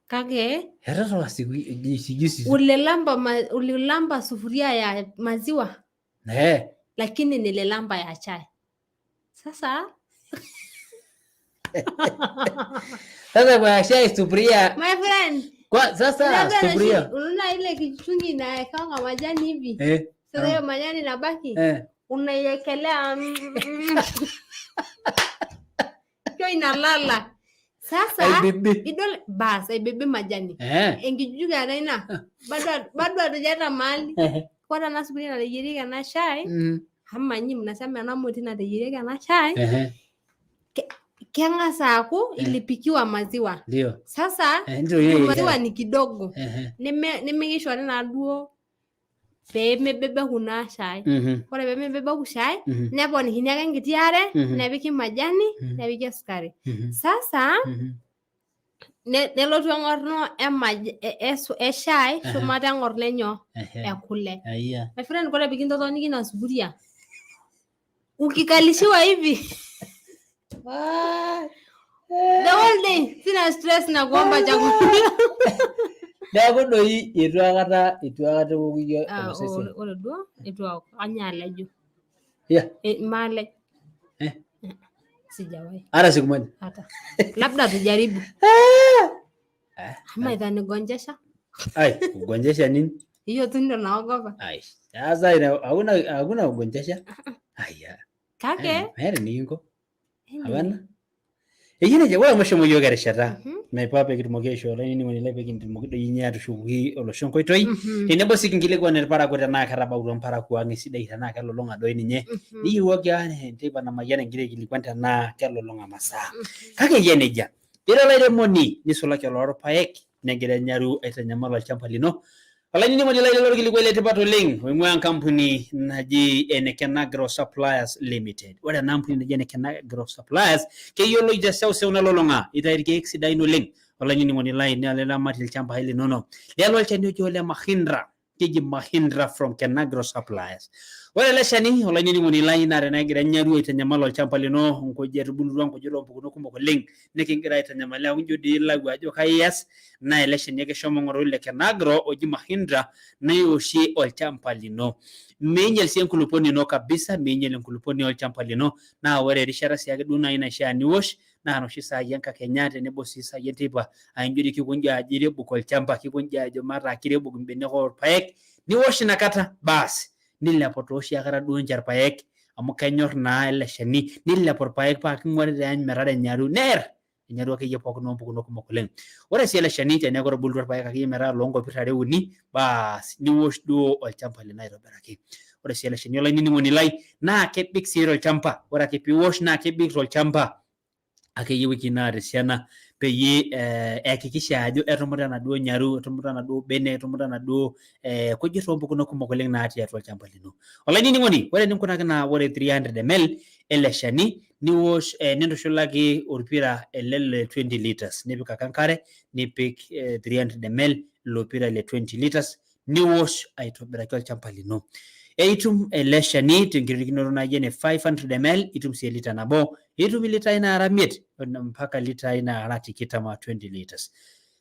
Kake Eton toa siku juzi. ulilamba ulilamba sufuria ya maziwa Eh. lakini nililamba ya chai. Sasa Sasa kwa shai sufuria my friend, kwa sasa unajua sufuria. unaona ile kichungi inawekanga majani hivi. Eh. Sasa hiyo majani inabaki Eh. unaiekelea hiyo inalala. Sasa Aibibi. idol bas aibibi majani. Eh. Enkijiko ena ina bado bado hatujata mahali. Eh. Kore ena sufuria nateyierieki ena shai ama nyinyi mnasema ena moti nateyierieki ena shai Ehe. keng'asa aaku ilipikiwa maziwa. Ndio. Sasa Eh, ndio hiyo maziwa ile. ni kidogo Ehe. nimikishori naaduo pee mebebeku naa shai. Ore pee mebebeku shai neponikini ake enkiti are nepiki majani nepiki esukari. Sasa nelotu eng'orno eshai shumata eng'orno enyoo ekule. Aya. My friend, kore pikintotoniki ina sufuria ukikalishiwa hivi the whole day sina stress na kuomba chakula. Neeku doi itu aikata iwok iyie Ah, olosesiai. ore duo eitu aok kanya aleju. Iya. Maalej. Eh. Sijawahi. Hata siku moja. Hata. Labda tujaribu. Ama itanigonjesha. Ai, kugonjesha nini? Hiyo tu ndio naogopa. Ai, sasa hakuna hakuna kugonjesha. Aya. Kake Meeta enikinko. Hapana. Eji nejia ore amu eshomo yiok erishata. Naipa pee kitumoki aishoo olainining'oni lai pee kitumoki doi ninye atushukoki olosho nkoitoi tenebo sii kinkilikuan irparakuo tenaa ketabautua mparakuo ang esidai tenaa kelulung'a doi ninye niyiewuaki enteipa namayian egira aikilikuan tenaa kelulung'a masaa. Kake eyia nejia, ira olairemoni nisulaki oloorpaek negira enyaru aitanyamal olchamba lino. Olainining'oni lai lelo orkilikuai le tipat oleng oing'ua enkampuni naji ene Kenagro Suppliers Limited. Ore ena ampuni naji ene Kenagro Suppliers keyioloi te seuseu nalulung'a itayu irkeek sidain oleng olainining'oni lai naa liramatie ilchambai linono. Lelo olchani oji ole Mahindra keji Mahindra from Kenagro Suppliers. Ore ele shani olainining'oni lai naa tenegira enyaru aitanyamal olchamba lino nkujit etubulutua nkujit oompukunot kumok oleng nikingira aitanyamal neeku ijo dii ilau ajo kai ias naa ele shani ake shomo ng'oru le Kenagro oji Mahindra nioshie olchamba lino. Miinyal sii enkulupuoni ino kabisa, miinyal enkulupuoni olchamba lino naa ore erishata sii ake duo naaji naishaa niwosh naa noshi saai enkakenya tenebo sii saai enteipa aa ijo dii kikonji ajo irebuk olchamba kikonji ajo mataa kirebuk imbenek orpaek niwosh inakata baas nilepu too oshiake duo ninche irpaek amu kenyor naa ele shani nilepu irpaek paa king'uari taa metara enyaru neer enyaru akeyie pookin oompukunot kumok oleng. Ore sii ele shani teneeku etubulutua irpaek akeyie metaa loonkopir are uni baas niwosh duo olchamba lino aitobiraki. Ore sii ele shani olainining'oni lai naa kebik sii tolchamba, ore ake piwosh naa kebik tolchamba akeyie wiki naata esiana peyie ehakikisha ajo etumuta enaduo nyaru, etumuta enaduo bene, etumuta enaduo kujit oompukunot kumok oleng natii atua olchamba lino. Olainining'oni, ore eninkunaki naa ore 300 ml ele shani niwosh nintushulaki orpira ele le 20 litres nipik ake enkare nipik 300 ml ilo pira le 20 litres niwosh aitobiraki olchamba lino. Eitum ele shani tenkiririkinoto naijo ene 500 ml, itum sii elita nabo, itum ilitai naara imiet mpaka litai naara tikitam aa 20 litres.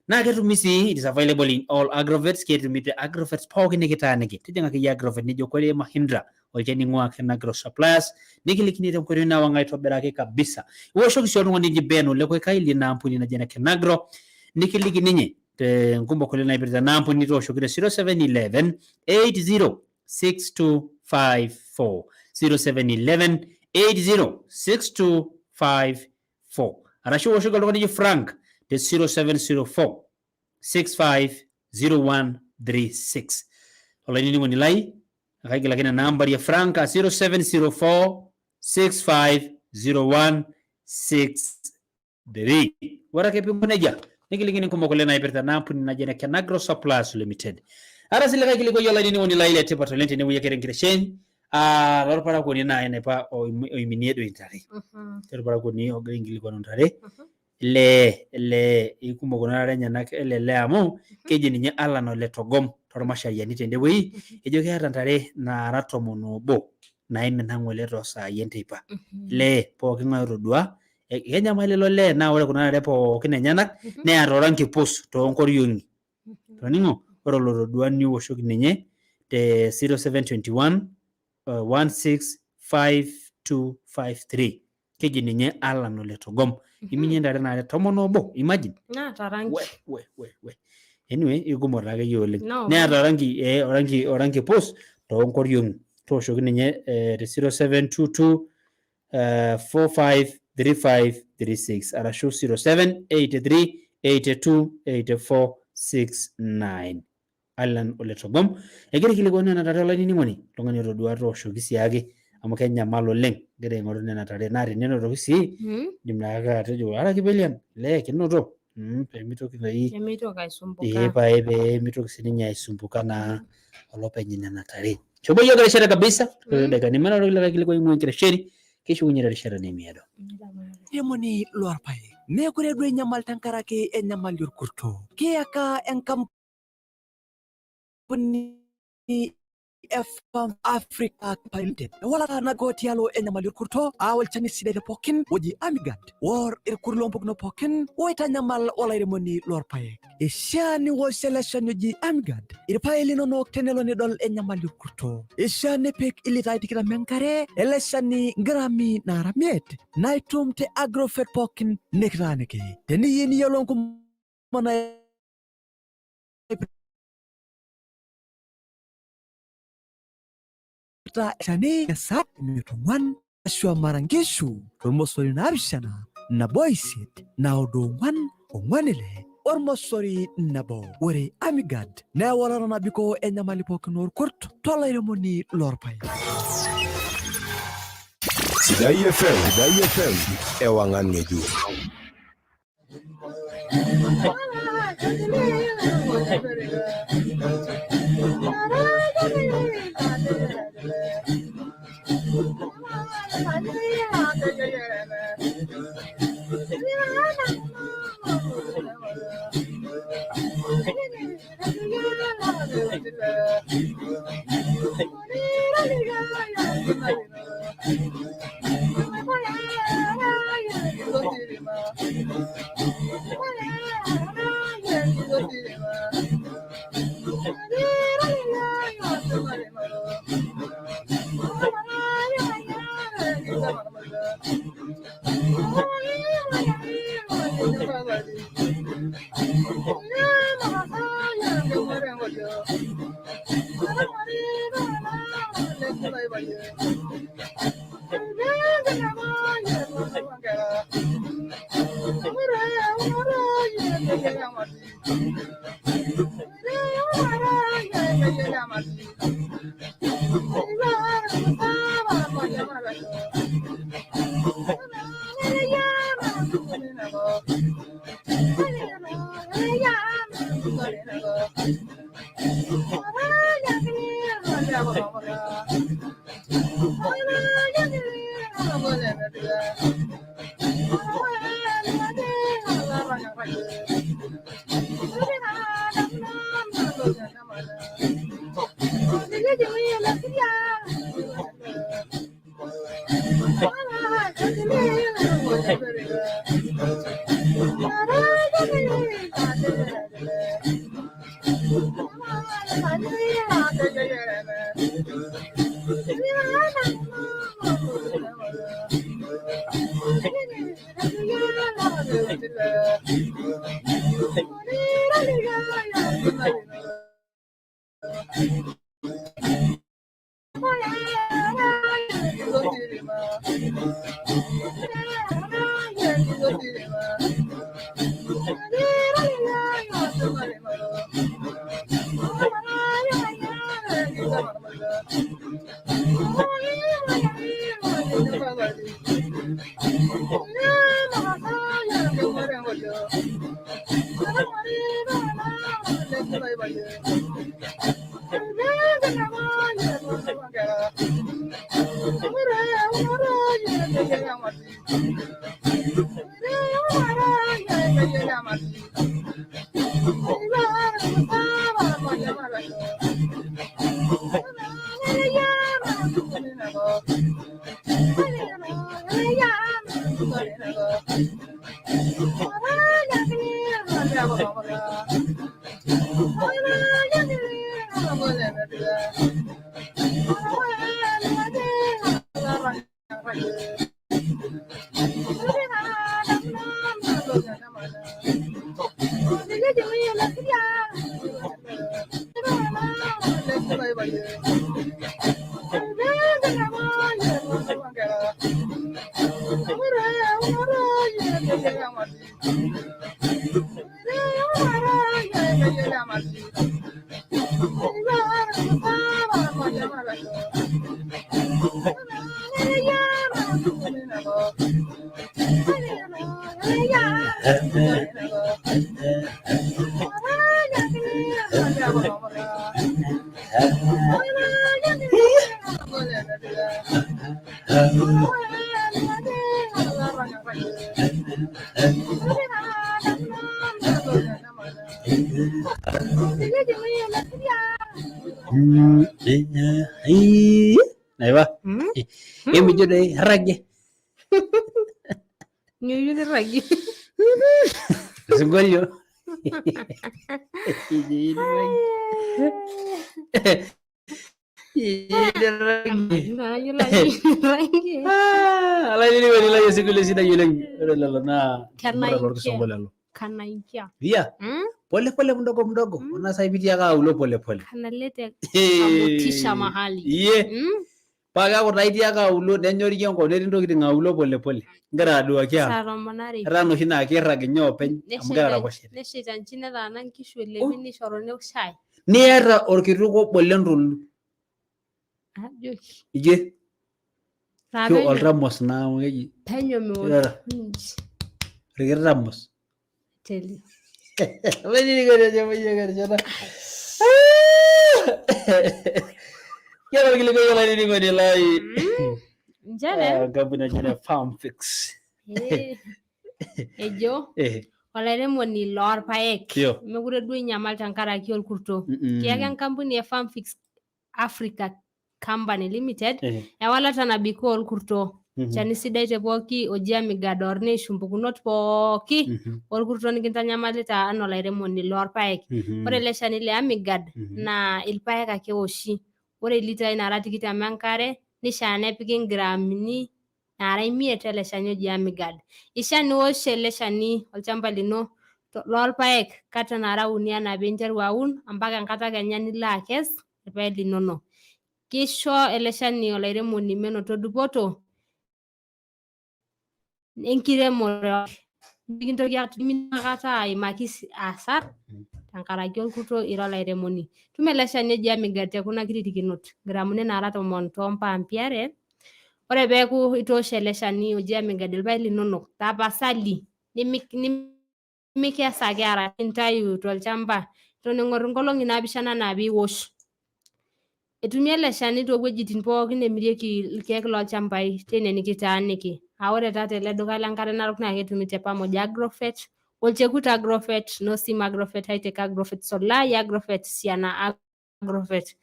Naa ketumi sii, it is available in all agrovets, ketumi te agrovets pookin nikitaaniki. Tijing'a akeyie agrovet nijo koree Mahindra olchani oing'ua Kenagro Suppliers nikilikini tenkoitoi nawang aitobiraki kabisa. Iwoshoki sii oltung'ani oji Ben Ole Koikai lina ampuni naji ene Kenagro nikiliki ninye te nkumok oleng naipirta ena ampuni tooshoki te 0711 80 6254 0711 80 6254 arashu iwoshoki oltung'ani oji Frank te 0704 650136. Olainining'oni lai, akaigil ake nena ambari e Frank aa 0704 650163. Ore ake piinko nejia nikilikini nkumok oleng naipirta ena ampuni naji ene Kenagro Suppliers Limited. Ara sii likae kilikuai olainining'oni lai le tipat oleng tenewueji ake tenkitesheni aa lorparakuoni naaji naipa oiminie doi ntare. Lorparakuoni ogira aikilikuanu ntare lee lee ikumok kuna tare enyenak ele lee amu keji ninye Alan ole Togom tormashariani tende wueji ejo keeta ntare naara 11 naimina ng'ole toosaai enteipa. Lee pooki ng'ae otodua kenyamal ilo lee naa ore kuna tare pookin enyenak neeta oranki pus toonkoriong'i. Toning'o ore olotodua niwoshoki ninye te 0721 165253 keji ninye Alan ole Togom. Iminie ntare naara 11 imagine. Naata rangi. We we we we. Anyway ikumok taa akeyie oleng. No. Neeta oranki oranki oranki pus toonkoriong'i. Tooshoki ninye te 0722 453536 arashu 0783 82 84 69. Alan Ole Togom egira aikilikuanu nena tare olainining'oni oltung'ani otodua tooshoki siake amu kenyamal oleng egira aing'oru nena tare naa tenenotoki sii indim naake atejo ara kipelian lee kinoto pemitoki doi Pemitoki aisumbuka. ee pae pemitoki sininye aisumbuka naa olopeny nena tare. Shomo iyiook erishata kabisa dakikani manotoki likae kilikuai oing'ua enkitesheni keshukunye terishata nemiado. Airemoni lorpaek, meekure duo inyamal tenkaraki enyamali orkurto. Kiyaka enkampuni e Farm Africa Limited ewalata nagol tialo enyamali orkurto aa olchani sidai te pookin oji Amigard or irkurt loompukunot pookin oitanyamal olairemoni lorpaek. Ishaa niwosh ele shani oji Amigard irpaek linonok tenelo nidol enyamali orkurto. Ishaa nipik ilitai 20 enkare ele shani ngrami naara 5 naa itum te Agrovet pookin nikitaaniki. Teniyieu niyiolou nkumok naipirta shani esaa 5 4 ashu amara nkishu tormosori 7 nabo 8 9 4. Ong'wan ile ormosori nabo. Ore Amigad naa ewalata nabikoo enyamali pookin orkurt tolairemoni lorpaek. Sidai FM, Sidai FM, ewangan ng'ejuk. Naiva. Emijo doi rage. Nyoyo nirragie. Osinkolio. Nayiolo ajo nirragie. Olainining'oni lai osinkolio sidai oleng. Ore lelo naa Kanaikia. irmuran lorkisungu lelo. Kanaikia. Pia pole pole mdogo mdogo. Una sasa hivi aka ulo pole pole. Kanalete kamotisha mahali. Iye. Paa keeku taa itii ake aulo nenyoriki enkop netii ntokitin aulo polepole. Ingira aduaki Saa ang. 12. Etaa inoshi naa kiirag ninye openy amu ketaraposhe. Nesheita nchi netaana nkishu elepi nishoruni shai. Niata orkitok obo lentolu. Ajoki. Ije. Taa Ashu penyo. oltamos naa amu keji. Penyo meosh Iyata. inji. Orkiti tamos. Teli. Kiata orkilikuai olainining'oni lai. Nchere. Ah, enkampuni naji ene Farmfix. Eh, ejo Eh. olairemoni loorpaek Iyo. mekure duo inyamal tenkaraki orkurto. Mm-mm. Kiyaka enkampuni e Farmfix Africa Company Limited Eh. ewalata nabikoo orkurto. Shani sidai te pooki oji Amigad neishu mpukunot pooki orkurto nikintanyamalita anaa olairemoni loorpaek. Ore ele shani le Amigad naa ilpaek ake ewoshi. Ore ilitai naara 20 enkare nishaa nepiki ingiraamini naara 5 ele shani oji Amigad. Ishaa niwosh ele shani olchamba lino loorpaek kata nara uni anaa piinteru aun ampaka enkata kenya nilo akes irpaek linono. Kisho ele shani olairemoni menoto dupoto enkiremore mikintoki akata aimaki asara tenkaraki orkurto ira olairemoni. Tuma ele shani oji Amigad te kuna kiririkinot ingiraamuni naara 10 too mpaampi are. Ore peeku itoosho ele shani oji Amigad irpaek linonok tapasali nimikes ake arashu intayu tolchamba eton eng'or inkolong'i naapishana anaa piiwosh. Etumi ele shani toowuejitin pookin nemirieki irkeek lolchambai teine nikitaaniki. Aa ore taa tele duka le Enkare Narok naa ketumi te Pamoja Agrovet, Olchekut Agrovet, Nosim Agrovet, Hitech Agrovet, Solai Agrovet, Siana Agrovet.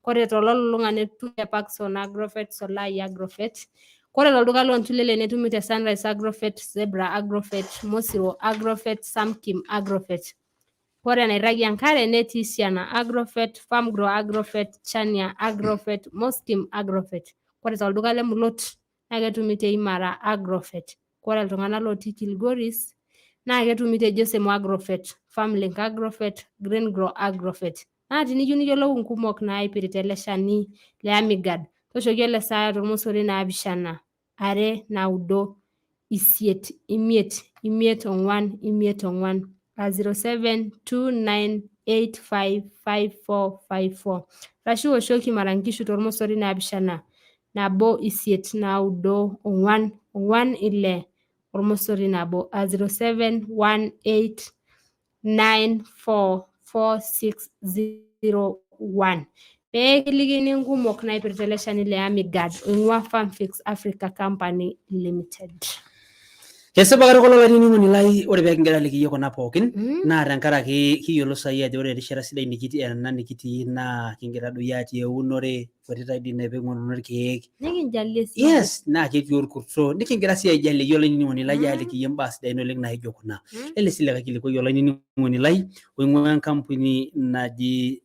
Kore tololulung'a netumi te Parkson Agrovet, Solai Agrovet. Kore tolduka loo Ntulele netumi te Sunrise Agrovet, Zebra Agrovet, Mosiro Agrovet, Samkim Agrovet. Kore enairragie enkare netii Siana Agrovet, Farmgrow Agrovet, Chania Agrovet, Moskim Agrovet. Kore tolduka le Mulot naa ketumi te Imara Agrovet. Kore iltung'anak lotii Kilgoris naa ketumi te Josemo Agrovet, Farmlink Agrovet, Greengrow Agrovet. Naa tiniyieu niyiolou inkumok naipirta ele shani le Amigad, tooshoki ele saaya tormosori 7 2 9 8 5 5 4 5 4 aa 0729855454 arashu iwoshoki Mara Nkishu tormosori 7 1 8 9 4 4 6 ormosori 1 aa 0718944601 pee kilikini nkumok naipirta ele shani le Amigad oing'ua Farmfix Africa Company Limited. Kesipa katukul olainining'oni lai ore pee kigira aliki iyie kuna pookin naa tenkaraki kiyiolo saai ajo ore erishata sidai nikitii ena nikitii naa kigira doi atii eunore kwetita dii naa pee irkeek Nikinjalie sii. Yes, naa ketii orkurto nikingira sii aijalie iyie olainining'oni lai aliki iyie imbaa sidain oleng naijo kuna. Ele sii likae kilikuai olainining'oni lai oing'ua enkampuni naji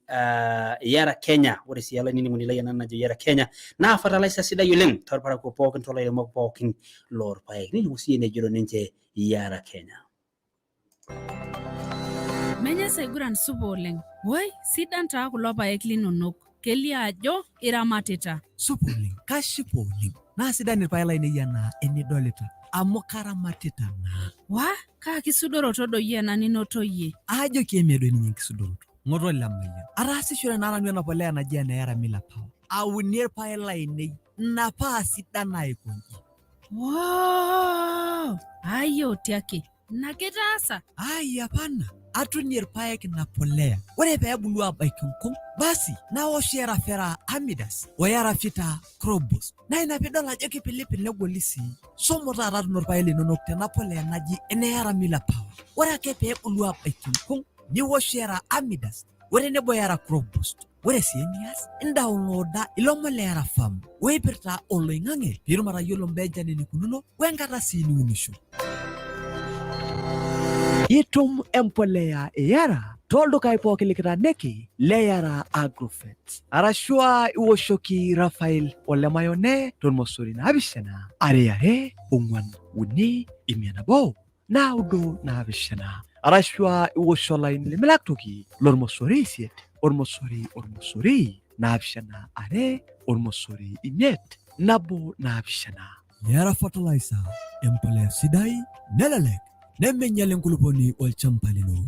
Yara Kenya. Ore sii olainining'oni lai ena najo Yara Kenya naa fertilizer sidai oleng torparakuo pookin tolairemok pookin loorpaek. Nining'u sii enejito ninche Yara Kenya. Menye aiguran supa oleng. Woi, sidan taa kulo paek linonok. Kelio ajo iramatita. Supa oleng, kashipa oleng. Naa sidan irpaek lainei anaa enidolita amu karamatita naa. Wah, kaa kisudoroto doi ena ninoto iyie? Aajoki emee doi ninye enkisudoroto. Ng'oto Lemayian. Ataasishore naa nanu ena polea naji ene Yara Miller Power. Aunie irpaek lainei ina paa sidan aikonji. Woo! Ayio tiaki. Ina kitaasa? Ai hapana, atunie irpaek ina polea. Ore pee ebulu aabaiki nkung, basi naosh Yara Fera Amidas o Yara Vita Crop Boost. Naa ina piidol ajo kipilipil negoli sii. Shomo taata tuuno irpaek linonok tena polea naji ene Yara Miller Power. Ore ake pee ebulu aabaiki nkung, niwosh Yara Amidas o tenebo Yara Crop Boost. Ore sii enias, indaunlooda ilomon le Yara Farm oipirta oloing'ang'e piitum atayiolo imbaa enchan enikununo wenkata sii niunisho. Itum empoleya e Yara tooldukai pooki likitaaniki le Yara Agrovet arashu aa iwoshoki Rafael Olemayone tormosori 7 2 2 4 1 9 7 arashu aa iwosh olaini lemilak toki lormosori 8 0 0 7 2 ormosori imiet nabo naapishana. Yara Fertilizer, empolea sidai nelelek nemeinyal enkulupuoni olchamba lino.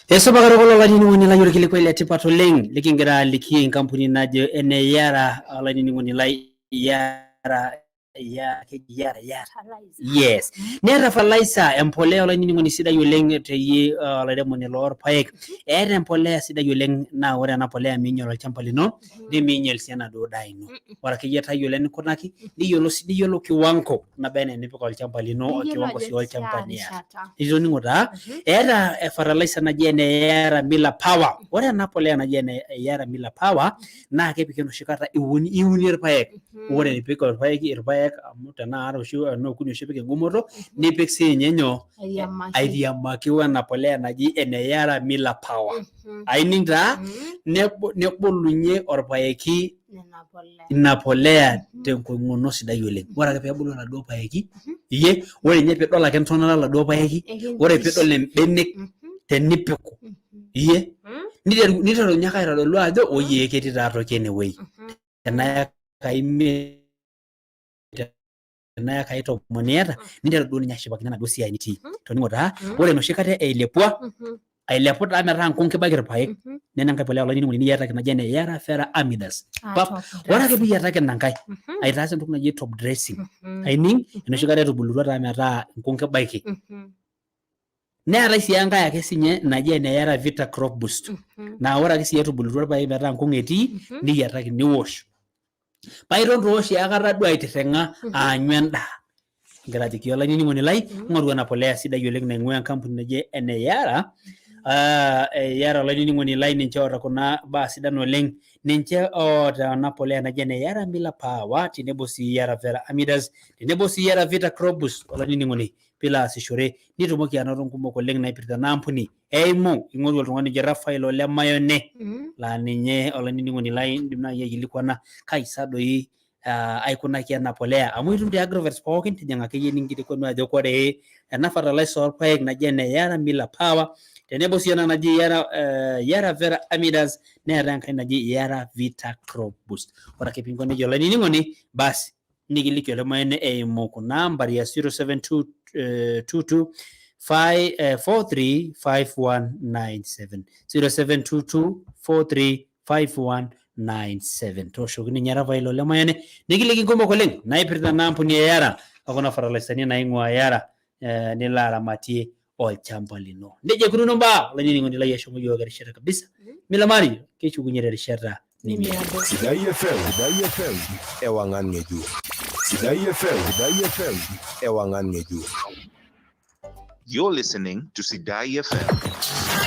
Esipa katukul olainining'oni lai orkilikuai le tipat oleng likingira aliki enkampuni najo ene Yara olainining'oni lai Yara ya keji Yara Yara yes neeta fertilizer empolea olainining'oni sidai oleng teyie olairemoni loorpaek eeta empolea sidai oleng naa ore ena polea miinyal olchamba lino nemiinyal sii enaduo daa ino ore akeyie tayiolo eninkunaki niyiolo sii niyiolo kiwango naba enaa enipik olchamba lino o Niyiolo kiwango ajo sii olchamba tiaa niata rishata. itoning'o taa eeta fertilizer naji ene Yara Miller Power ore ena polea naji ene Yara Miller Power naa kepiki enoshi kata iuni iunie irpaek ore ipik irpaek irpaek amu tenaa are oshi enaa okuni oshi ipik engumoto nipik siinye nyoo Airiamaki. airiamaki wena polea naji ene Yara Miller Power aining taa nebulunye orpaeki Nena polea. ina polea tenkong'ono sidai oleng ore ake peebulu oladuo paeki iye ore ninye piidol ake entonata oladuo paeki ore piidol imbenek tenipiku iye niteru ninye ake aitodolu ajo oyee ketii taa toki enewueji tenaa ekai imiet tenaa ekai tomon iyata ninteru duo ninye ashipakino enaduo siai nitii toning'o taa ore enoshi kata eilepua ailepu taa metaa nkung kibaiki irpaek nena enkae polea olainining'oni niyiataki naji ene Yara Fera Amidas Ah, pap top ore ake dressing. piyiataki ina nkae aitaas entoki naji top dressing aining enoshi kata etubulutua taa metaa nkung kibaiki neetae sii enkae ake sinye naji ene Yara Vita Crop Boost naa ore ake sii etubulutua irpaek metaa nkung etii niyiataki niwosh paa iton too oshi akata duo aitirring'a aanyu endaa ingira ajoki olainining'oni lai ng'oru ena polea sidai oleng naing'ua enkampuni naji ene Yara ah, Yara olainining'oni lai ninche oota kuna baa sidan oleng ninche oota ena polea naji ene Yara Miller Power tenebo sii Yara Vera Amidas tenebo sii Yara Vita Crop Boost olainining'oni piilo aasishore nitumoki anoto nkumok oleng naipirta ena ampuni eimu ing'oru oltung'ani oji Raphael Ole Mayone laa ninye olainining'oni lai indim naaji aikilikuana kai sa doi aikunaki ena polea amu itum te agrovets pookin tijing'a akeyie ninkilikuanu ajo kore ena fertilizer orpaek naji ene Yara Miller Power tenebo sii ena naji Yara, Yara Vera Amidas neetae enkae naji Yara Vita Crop Boost. Ore ake piinko nejia olainining'oni basi nikiliki Ole Mayone eimu kuna ambari ya 0722 43 5197 0722 43 5197 tooshoki ninye Rafael Ole Mayone nikiliki nkumok oleng naipirta ena ampuni e Yara okuna fertilizani naing'ua Yara nilo aramatie olchamba lino. Nejia ikununo mbaa olainining'oni lai eshomo yiok erishata kabisa. Milamari keshukunye terishata nimiado. Sidai FM, Sidai FM, ewang'an ng'ejuk. Sidai FM, Sidai FM, ewang'an ng'ejuk. You're listening to Sidai FM.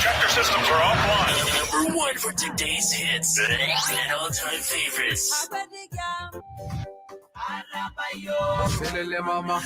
Check your systems are offline. Number one for today's hits and all-time favorites. Selele mama.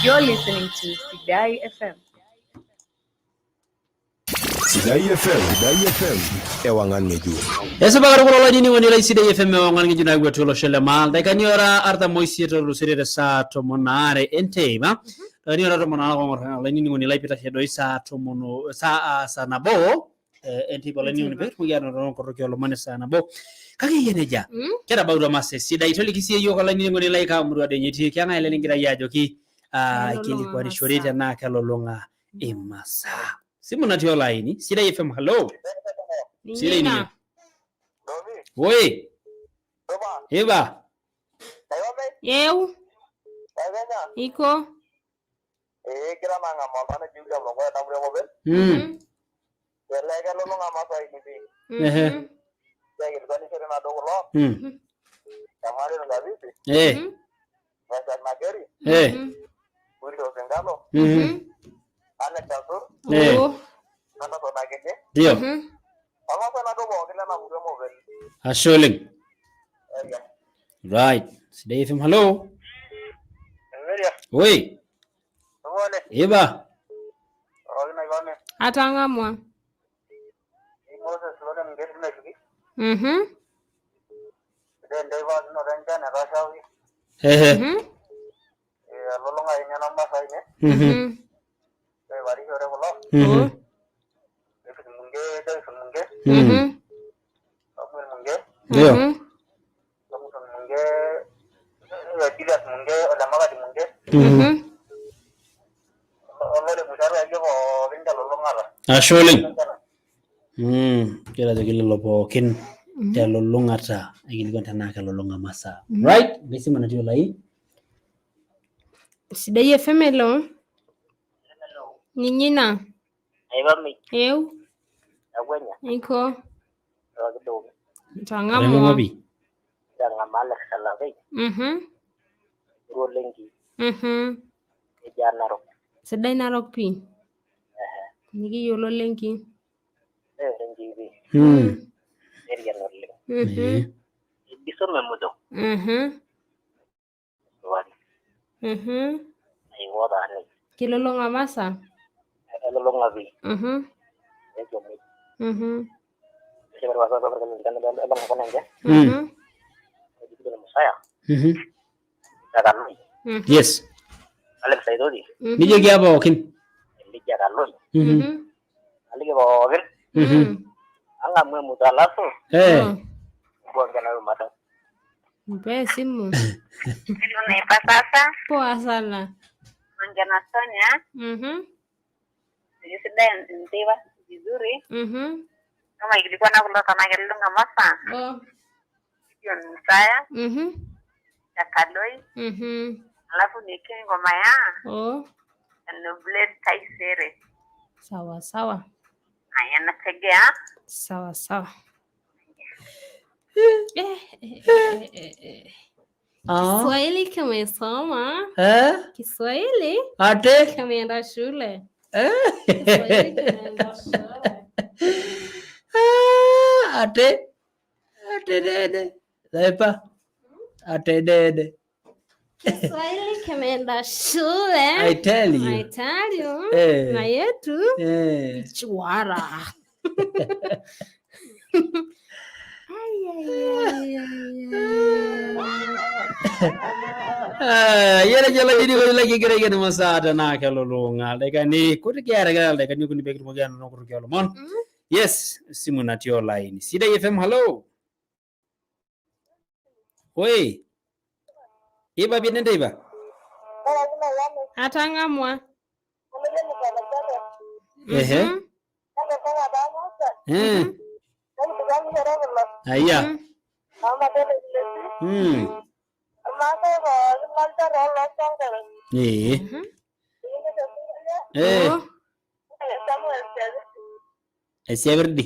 You're listening to Sidai FM. Sidai FM, Sidai FM, ewang'an ng'ejuk. Esipa katukul olainining'oni lai Sidai FM ewang'an ng'ejuk nayawua atua olosho le maa ildaikani ora artam oisiet otulusoitie te saa tomon aare enteipa ildaikani ora tomon aare oong'or olainining'oni lai piitashe doi saa tomon saa, saa nabo enteipa olainining'oni peetumoki anoto nkorroki oolomon esaa nabo kake eyia nejia ketabautua masaa esidai toliki siiyie yiok olainining'oni lai kaa murua doi ninye itii keng'ae ele ligira iyie ajoki aikilikuanishore tenaa kelulung'a imasaa simu natii olaini Sidai FM hello Sidai ninye Nina. Oi. Iba. Yeu. Iko. Ehe. Eh. Eh. Eh. Ndio. Ashe oleng. Right. Sidai FM, hello. Oi. Iba. Atang'amua. Ehe. Ndio. Ashe oleng. Kira ajoki lelo pookin telulung'ata aikilikuan tenaa kelulung'a masaa. Right, nkae simu natii olaini. Sidai FM elo. Ninye ina. Eu. Iko. Tang'amua. Sidai Narok pii. Nikiyiolo Lenki. Kilulung'a masaa? Yes. Nijoki apa pookin. Eh. Mpe simu. Unaipa sasa? Poa sana. Ongea na Sonia. Sidai nteipa vizuri. Kama ilikuwa na kulo tanaa kelulung'a masaa. Gideon Musaya. Chakaloi. Alafu niwekee ngoma ya Noblesse Taisere. Sawa sawa. Haya, nategea. Sawa sawa. Kiswahili kimesoma. Kiswahili Ate? kimeenda shule. Kiswahili kimeenda shule. Ate. Ate dede. Laipa. Ate dede. Kiswahili kimeenda shule. I tell you. I tell you. Na yetu. Chwara. Yele jela yini ko lagi gere gere masaa tanaa kelulung'a ildaikani kuti kiata kira ildaikani okuni pee kitumoki aanoto nkutukie oolomon. Yes, simu natii olaini. Sidai FM, hello. Oi. Iba pii nenteipa? Atang'amua. Ehe. Aya. Ee. Aisiapirdi.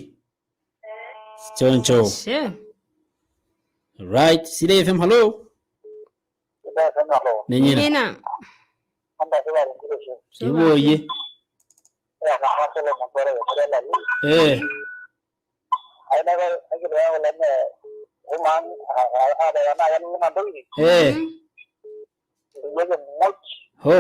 Choncho. Right, Sidai FM, hello. Ninye ina. Ibo yie. Ho.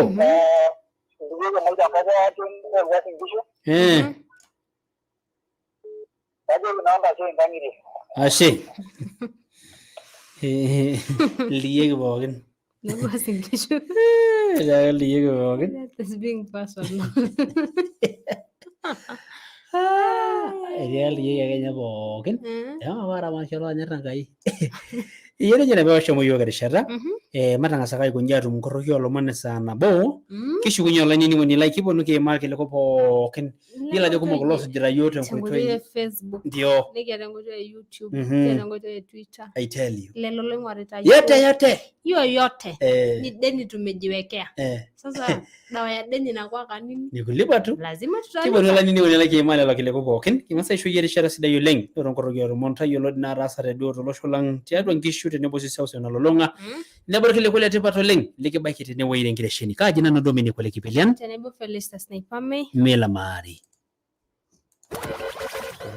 Ashe. Ildiyieki pookin. Nepuo inkishu. Ildiyieki pookin. That is being personal. Etii ake ildiyieki ake ninye pookin. Ewa apa aramatisho loonyor Enkai. Iyie nejo na peewashomo yiok erishata matang'asaka aikonji aatum nkoroki oolomon esaa nabo kishukunye olainining'oni lai kiponu kiimaa irkiliku pookin yiolo ajo kumok iloosujita yiok tenkoitoi tenkoitoi e Facebook ndio nikiata enkoitoi e YouTube nikiata enkoitoi e Twitter I tell you lelo loing'orita yote yiok. yote yoyote ni deni tumejiwekea sasa dawa ya deni inakuwa nini ni kulipa tu lazima kiponu tutalipa olainining'oni lai kiimaa lelo kiliku pookin king'as aisho iyie erishata sidai oleng noto nkoroki oolomon tayiolo dii naataasate duo tolosho lang tiatua nkishu tenebo sii seuseu nalulung'a nebo irkiliku letipat oleng likibaiki tenewueji tenkitesheni kaaji nanu Dominic Ole Kipelian tenebo Felistus Naipame Mila Maari.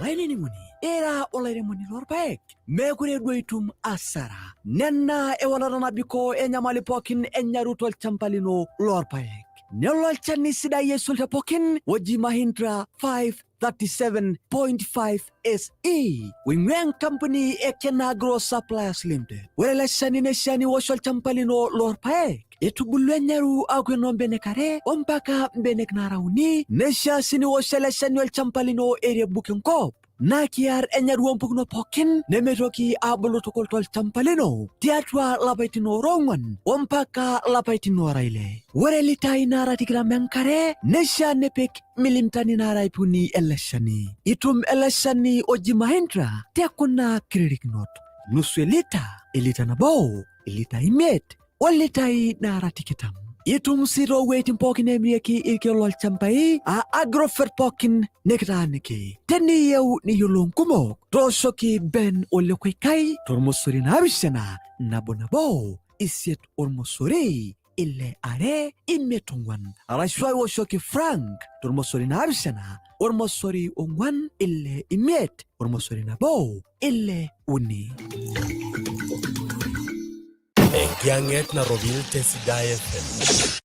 Olainining'oni ira olairemoni lorpaek meekure duo itum asara nena ewalata nabikoo enyamali pookin enyaru tolchamba lino lorpaek nelo olchani sidai aisul te pookin oji Mahindra 537.5 SE oing'ua enkampuni e Kenagro Suppliers Limited. Ore ele shani neshani wosh olchamba lino lorpaek etubulua enyaru aaku enoo mbenek are ompaka mbenek naara uni neishaa sii niwosh ele shani olchamba lino erebuk enkop naa kiar enyaru ompukunot pookin nemeitoki aabulu tukul tolchamba lino tiatua lapaitin oora ong'wan ompaka lapaitin oora ile. Ore litai naara tikitam enkare neishaa nipik milimtani naara ip uni ele shani. Itum ele shani oji Mahindra te kuna kiririkinot: nusu elita, elita nabo, ilita imiet, o litai naara tikitam. Itum sii toowueitin pookin neemirieki irkeek lolchambai aa Agrovet pookin nikitaaniki. Teniyieu niyiolou nkumok, tooshoki Ben Ole Koikai tormosori 7 nabo nabo isiet ormosori 6 2 5 4 arashu aiwoshoki Frank tormosori 7 ormosori 4 6 5 ormosori 1 6 3. Enkiyang'et narropil te Sidai FM.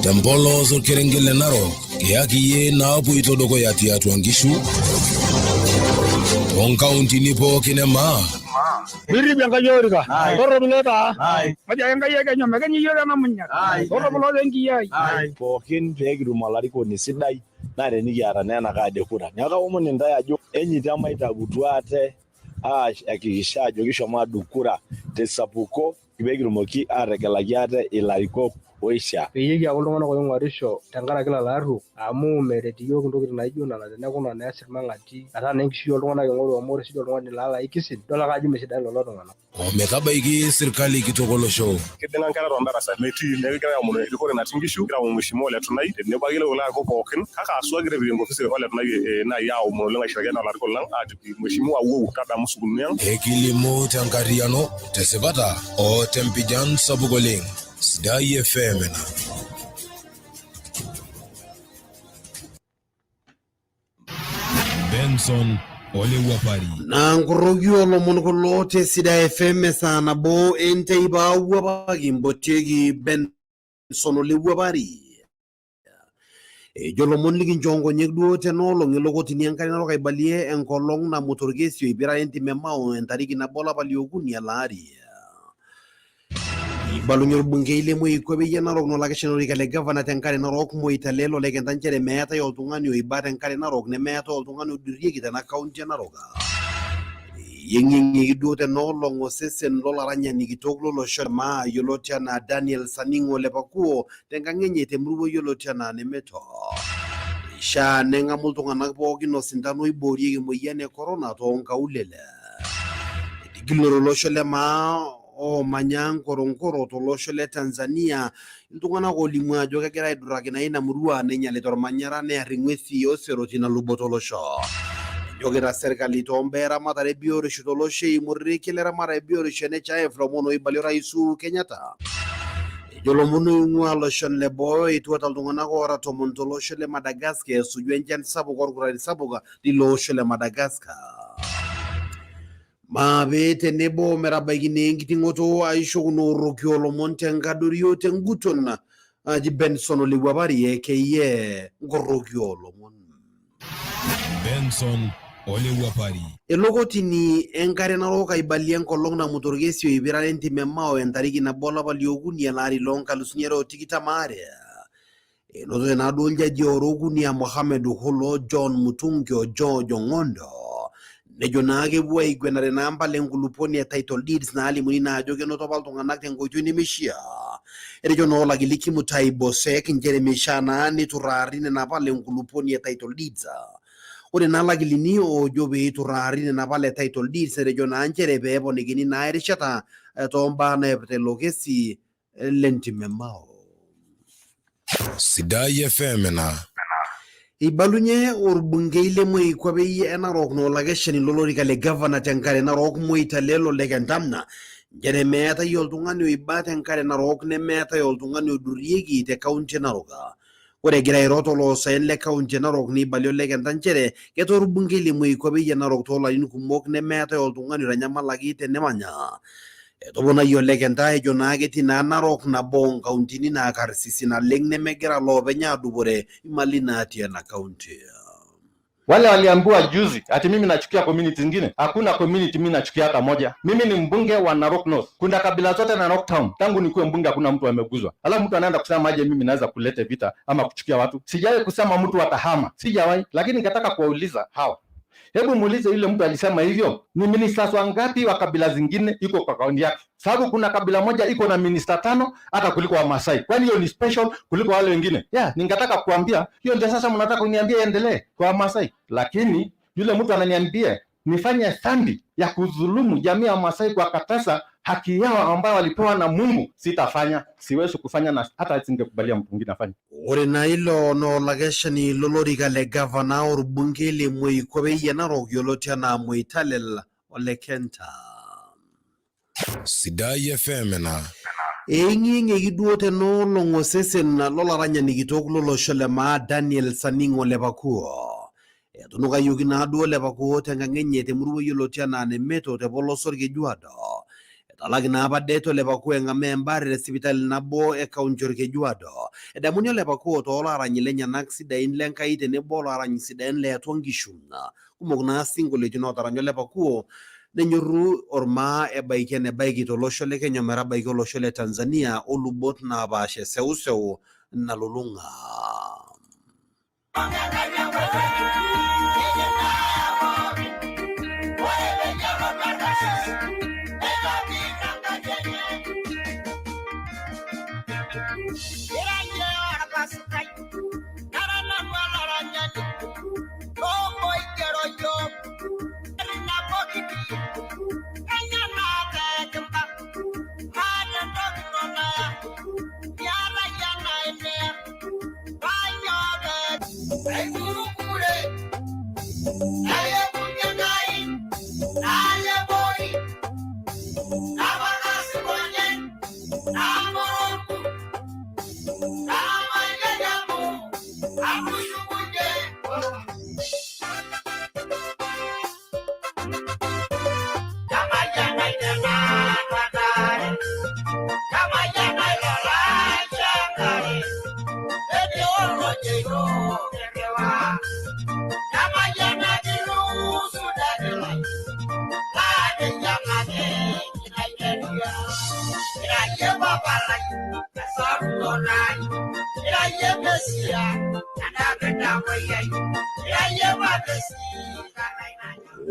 Tempolos orkerenget le Narok, kiyaki iyie naapoito dukuya tiatua nkishu toonkauntini pookin e maa. Mirrip Enkai olorika. Torropilo taa. Majo ake Enkai e Kenya, mekenyi iyiok ena munyak. Torropilo taa enkiyia ai. Pookin pee kitum olarikoni sidai naa tenikiata naa ena card e kura. Neeku kaomon intae ajo enyita maitabutu ate aahakikisha ajo kishomo aadung kura tesapuko pee kitumoki aategelaki ate ilarikok oishaa. Peyie kiaku iltung'anak oing'orisho tenkaraki lelo arruok amu meret iyiook intokitin naijo nena teneeku ina naa esirmang'ati metaa naa enkishui oltung'anak ing'oru amu ore sii oltung'ani laa laikisin idol ake ajo mesidan lelo tung'anak. Ometabaiki sirkali kitok olosho. Kiding'a nkera tondarasa metii, neeku kigira aomonu erikore natii nkishu, kigira aomonu mheshimiwa Ole Tunai tenebo akeyie lelo arikok pookin, kake haswa kigira aipirie enkofisi Ole Tunai naaji aomonu oleng aishirikiana olarikoni lang aajoki mheshimiwa wou tadamu sukuulini ang. Ekilimu tenkarriyiano, tesipata o tempijan sapuk oleng. Sidai FM ena. Benson Olewuapari. Naa nkoroki oolomon kulo te Sidai FM esaa nabo enteipa awuapaki impotieki Benson Olewuapari. Ejo lomon likinchoo nkonyek duo tena olong elo kotini enkare narok aibalie enkolong namut orkesi oipirare entim e Mao entariki nabo olapa liokuni ele ari. Eibalunye orbungei le Moikuape e Narok nolakeshani olorika le gavana tenkare Narok Moitalel Ole Kenta nchere meetai oltung'ani oiba tenkare Narok nemeetai oltung'ani oidurrieki tena kaunti e Narok. Eyeng'iyeng'ieki duo tena olong osesen lolaranyani kitok lolosho le maa yioloti anaa Daniel Saningo Lepakuo tenkang enye temurua yioloti anaa Nemeto. Eishaa neng'amu iltung'anak pookin osindano oiboorieki emoyian e corona toonkaulele. Etigilunore olosho le maa oomanya Ngorongoro tolosho le Tanzania iltung'anak oolimu ajo kegira aidurraki naa ina murua neinyalita ormanyara near ing'uesi osero tina luboto olosho. Enyokita serkali toombaa eramatare e biotisho tolosho eimu orekie le ramatare e biotisho NHIF lomon oibalie orais Uhuru Kenyatta. Ejo lomon oing'ua loshon le boo etuata iltung'anak oora 10 tolosho le Madagascar esuju enchan sapuk orkurari sapuk lilo osho le Madagascar. Maape tenebo ometabaiki naa enkiting'oto aisho kuna orroki oolomon tenkadori o tenguton aji Benson Olewuapari aka nkorroki oolomon. Benson Olewuapari. Elo kotini enkare narok aibalie enkolong namut orkesi oipirare entim e Mao entariki nabo olapa liokuni ele ari loo nkalusuni are o tikitam aare. Enotote naaduo iljaji oora okuni aa Mohamed Hulo, John Mutungi o George Ong'ondo. Nejo naa kepuo aiguanare naa mpala enkulupuoni e title deeds naalimuni naa ajo kenoto apa iltung'anak tenkoitoi nemeishiaa. Etejo naa olakili Kimutai Bosek nchere meishaa naa neiturraari nena pala enkulupuoni e title deeds. Ore naa lakilini oojo pee eiturraari nena pala e title deeds netejo naa nchere pee eponikini naa erishata toombaa naipirta ilo kesi lentim e Mao. Sidai FM ina. Eibalunye orbungei le Moikuape e Narok naa olakeshani lolorika le gavana tenkare Narok Moitalel Ole Kentamna nchere meetai oltung'ani oiba tenkare Narok nemeetai oltung'ani oidurrieki te kaunti e Narok. Ore egira airo toloosaen le kaunti e Narok neibalie Ole Kenta nchere ketaa orbungei le Moikuape e Narok toolarin kumok nemeetai oltung'ani oitanyamalaki tenemanya. Etoponayie Ole Kenta ejo naa ketii naa Narok nabo oo nkauntini naa karsisi naleng nemegira loopeny aadupore imali naatii ena kaunti. Wale waliambiwa juzi ati mimi nachukia community zingine. Hakuna community mimi nachukia hata moja. Mimi ni mbunge wa Narok North. Kuna kabila zote Narok Town. Tangu nikuwe mbunge hakuna mtu ameguzwa. Alafu mtu anaenda kusema aje mimi naweza kuleta vita ama kuchukia watu. Sijawahi kusema mtu atahama. Sijawahi. Lakini nikataka kuwauliza hawa. Hebu muulize yule mtu alisema hivyo, ni ministers wangapi wa kabila zingine iko kwa kaunti yake? Sababu kuna kabila moja iko na minister tano hata kuliko Wamasai. Kwani hiyo ni special kuliko wale wengine? Yeah, ningetaka kuambia hiyo ndio sasa mnataka kuniambia iendelee kwa Wamasai. Lakini yule mtu ananiambia nifanye dhambi ya kudhulumu jamii ya Wamasai kwa katasa haki yao ambayo walipewa na Mungu, sitafanya, siwezi kufanya na hata singekubalia mtu mwingine afanye. Ore naa ilo naa olakeshani lolorika le gavana orbungei le Moikuape e Narok yioloti anaa Moitalel Ole Kenta. Sidai FM ina. Eing'iyeng'ieki duo tena olong osesen lolaranyani kitok lolosho le maa Daniel Saningo Lepakuo. Etunukayioki naaduo Lepakuo tenkang enye temurua yioloti anaa Nemeto te polos Olkejuado. Etalaki naa apa det Ole Pakuo eng'amaa embaare te sipitali nabo e kaunti Olkejuado. Edamuni Ole Pakuo toolaranyi lenyenak sidain le Nkai tenebo olaaranyi sidain le atua nkishu. Kumok naa sinkolioitin ootaranya Ole Pakuo nenyorru ormaa ebaiki enebaiki tolosho le Kenya ometabaiki olosho le Tanzania olubot naapaasha eseuseu nalulung'a.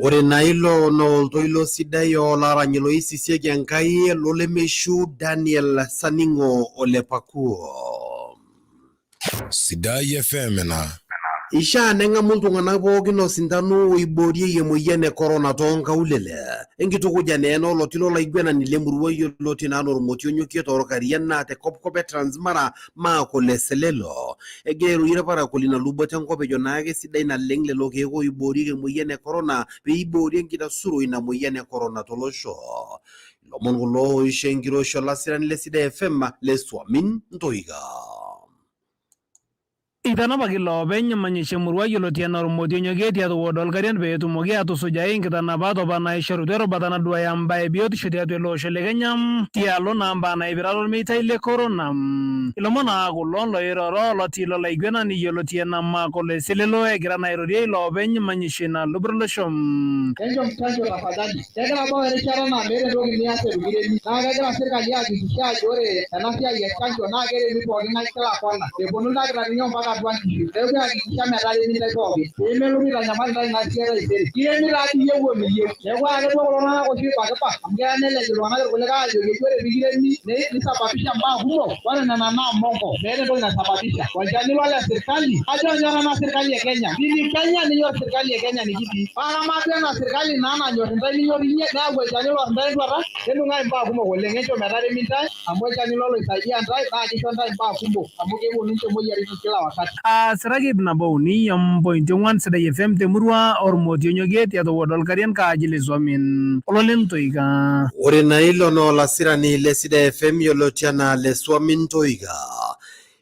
Ore naa ilo naa oltoilo sidai olaranyani loisisieki Enkai lolemeishu Daniel Saning'o Ole Pakuo. Sidai FM ina. Ishaa neng'amu iltung'anak pookin osintano oiboorieki emoyian e korona toonkaulele. Enkitukuja naa ena oloti lolaiguanani lemurua yioloti naa anaa Ormoti onyokie toorkarian naa te kopkop e Transmara Mark Ole Selelo. Egira airorie irparakuo lina luboto enkop ejo naake sidai naleng lelo keek oiboorieki emoyian e korona pee eiboori enkitasuro ina moyian e korona tolosho. Ilomon kulo oishoo enkiroshi olasirani le Sidai FM le Suamin Ntoika. Eitanapaki iloopeny manyisho emurua yioloti anaa Ormoti onyokie tiatua ward Olkarian pee etumoki aatusujai nkitanapat opa naishorutua erubata naduaya mbaa e biotisho tiatua ele osho le Kenya tialo naa mbaa naipirare olmeitai le Corona. Ilomon naa kulo loiroro oloti lolaiguanani yioloti anaa Mark Ole Selelo egira naa airorie iloopeny manyisho ina luboto olosho. Enchom chanjo tafadhali. Kegira abau erishata naa meeta entoki nias eitu kiremi. Naa kegira sirkali aakikisha ajo ore ena siai e chanjo naa keremi pooki ng'ae kila kona. Eponu ildakitarini ompaka atua nkishu. Neeku ehakikisha metaa eremi intae pooki pee melotu aitanyamal intae ina siai taisere. Kiremi taa dii iyieu o miyieu. Neeku ore ake duo kulo tung'anak oshi oibakibak amu keya nelej iltung'anak irkulikae aajoki eji ore pee kiremi nisababisha imbaa kumok, ore nena naa mongo, meeta entoki naisababisha. Olchani ilo le sirkali, ajo anyor ena sirkali e Kenya. Nini Kenya ninyor sirkali e Kenya nikitii. Paa kamaa duo ena sirkali naa nanyor intae ninyor iyie neyau olchani lor intae entuata, nedung'aa imbaa kumok oleng. Enchom metaremi intae amu olchani ilo loisaidia intae naa kisho intae imbaa kumok amu keponu ninche imoyiaritin kila wakati. Aasiraki 103 .4 Sidai FM temurua Ormoti onyokie tiatua ward Olkarian Kaaji le Suamin Ololentoika. Ore naa ilo naa olasirani le Sidai FM yioloti anaa Le Suamin Toika.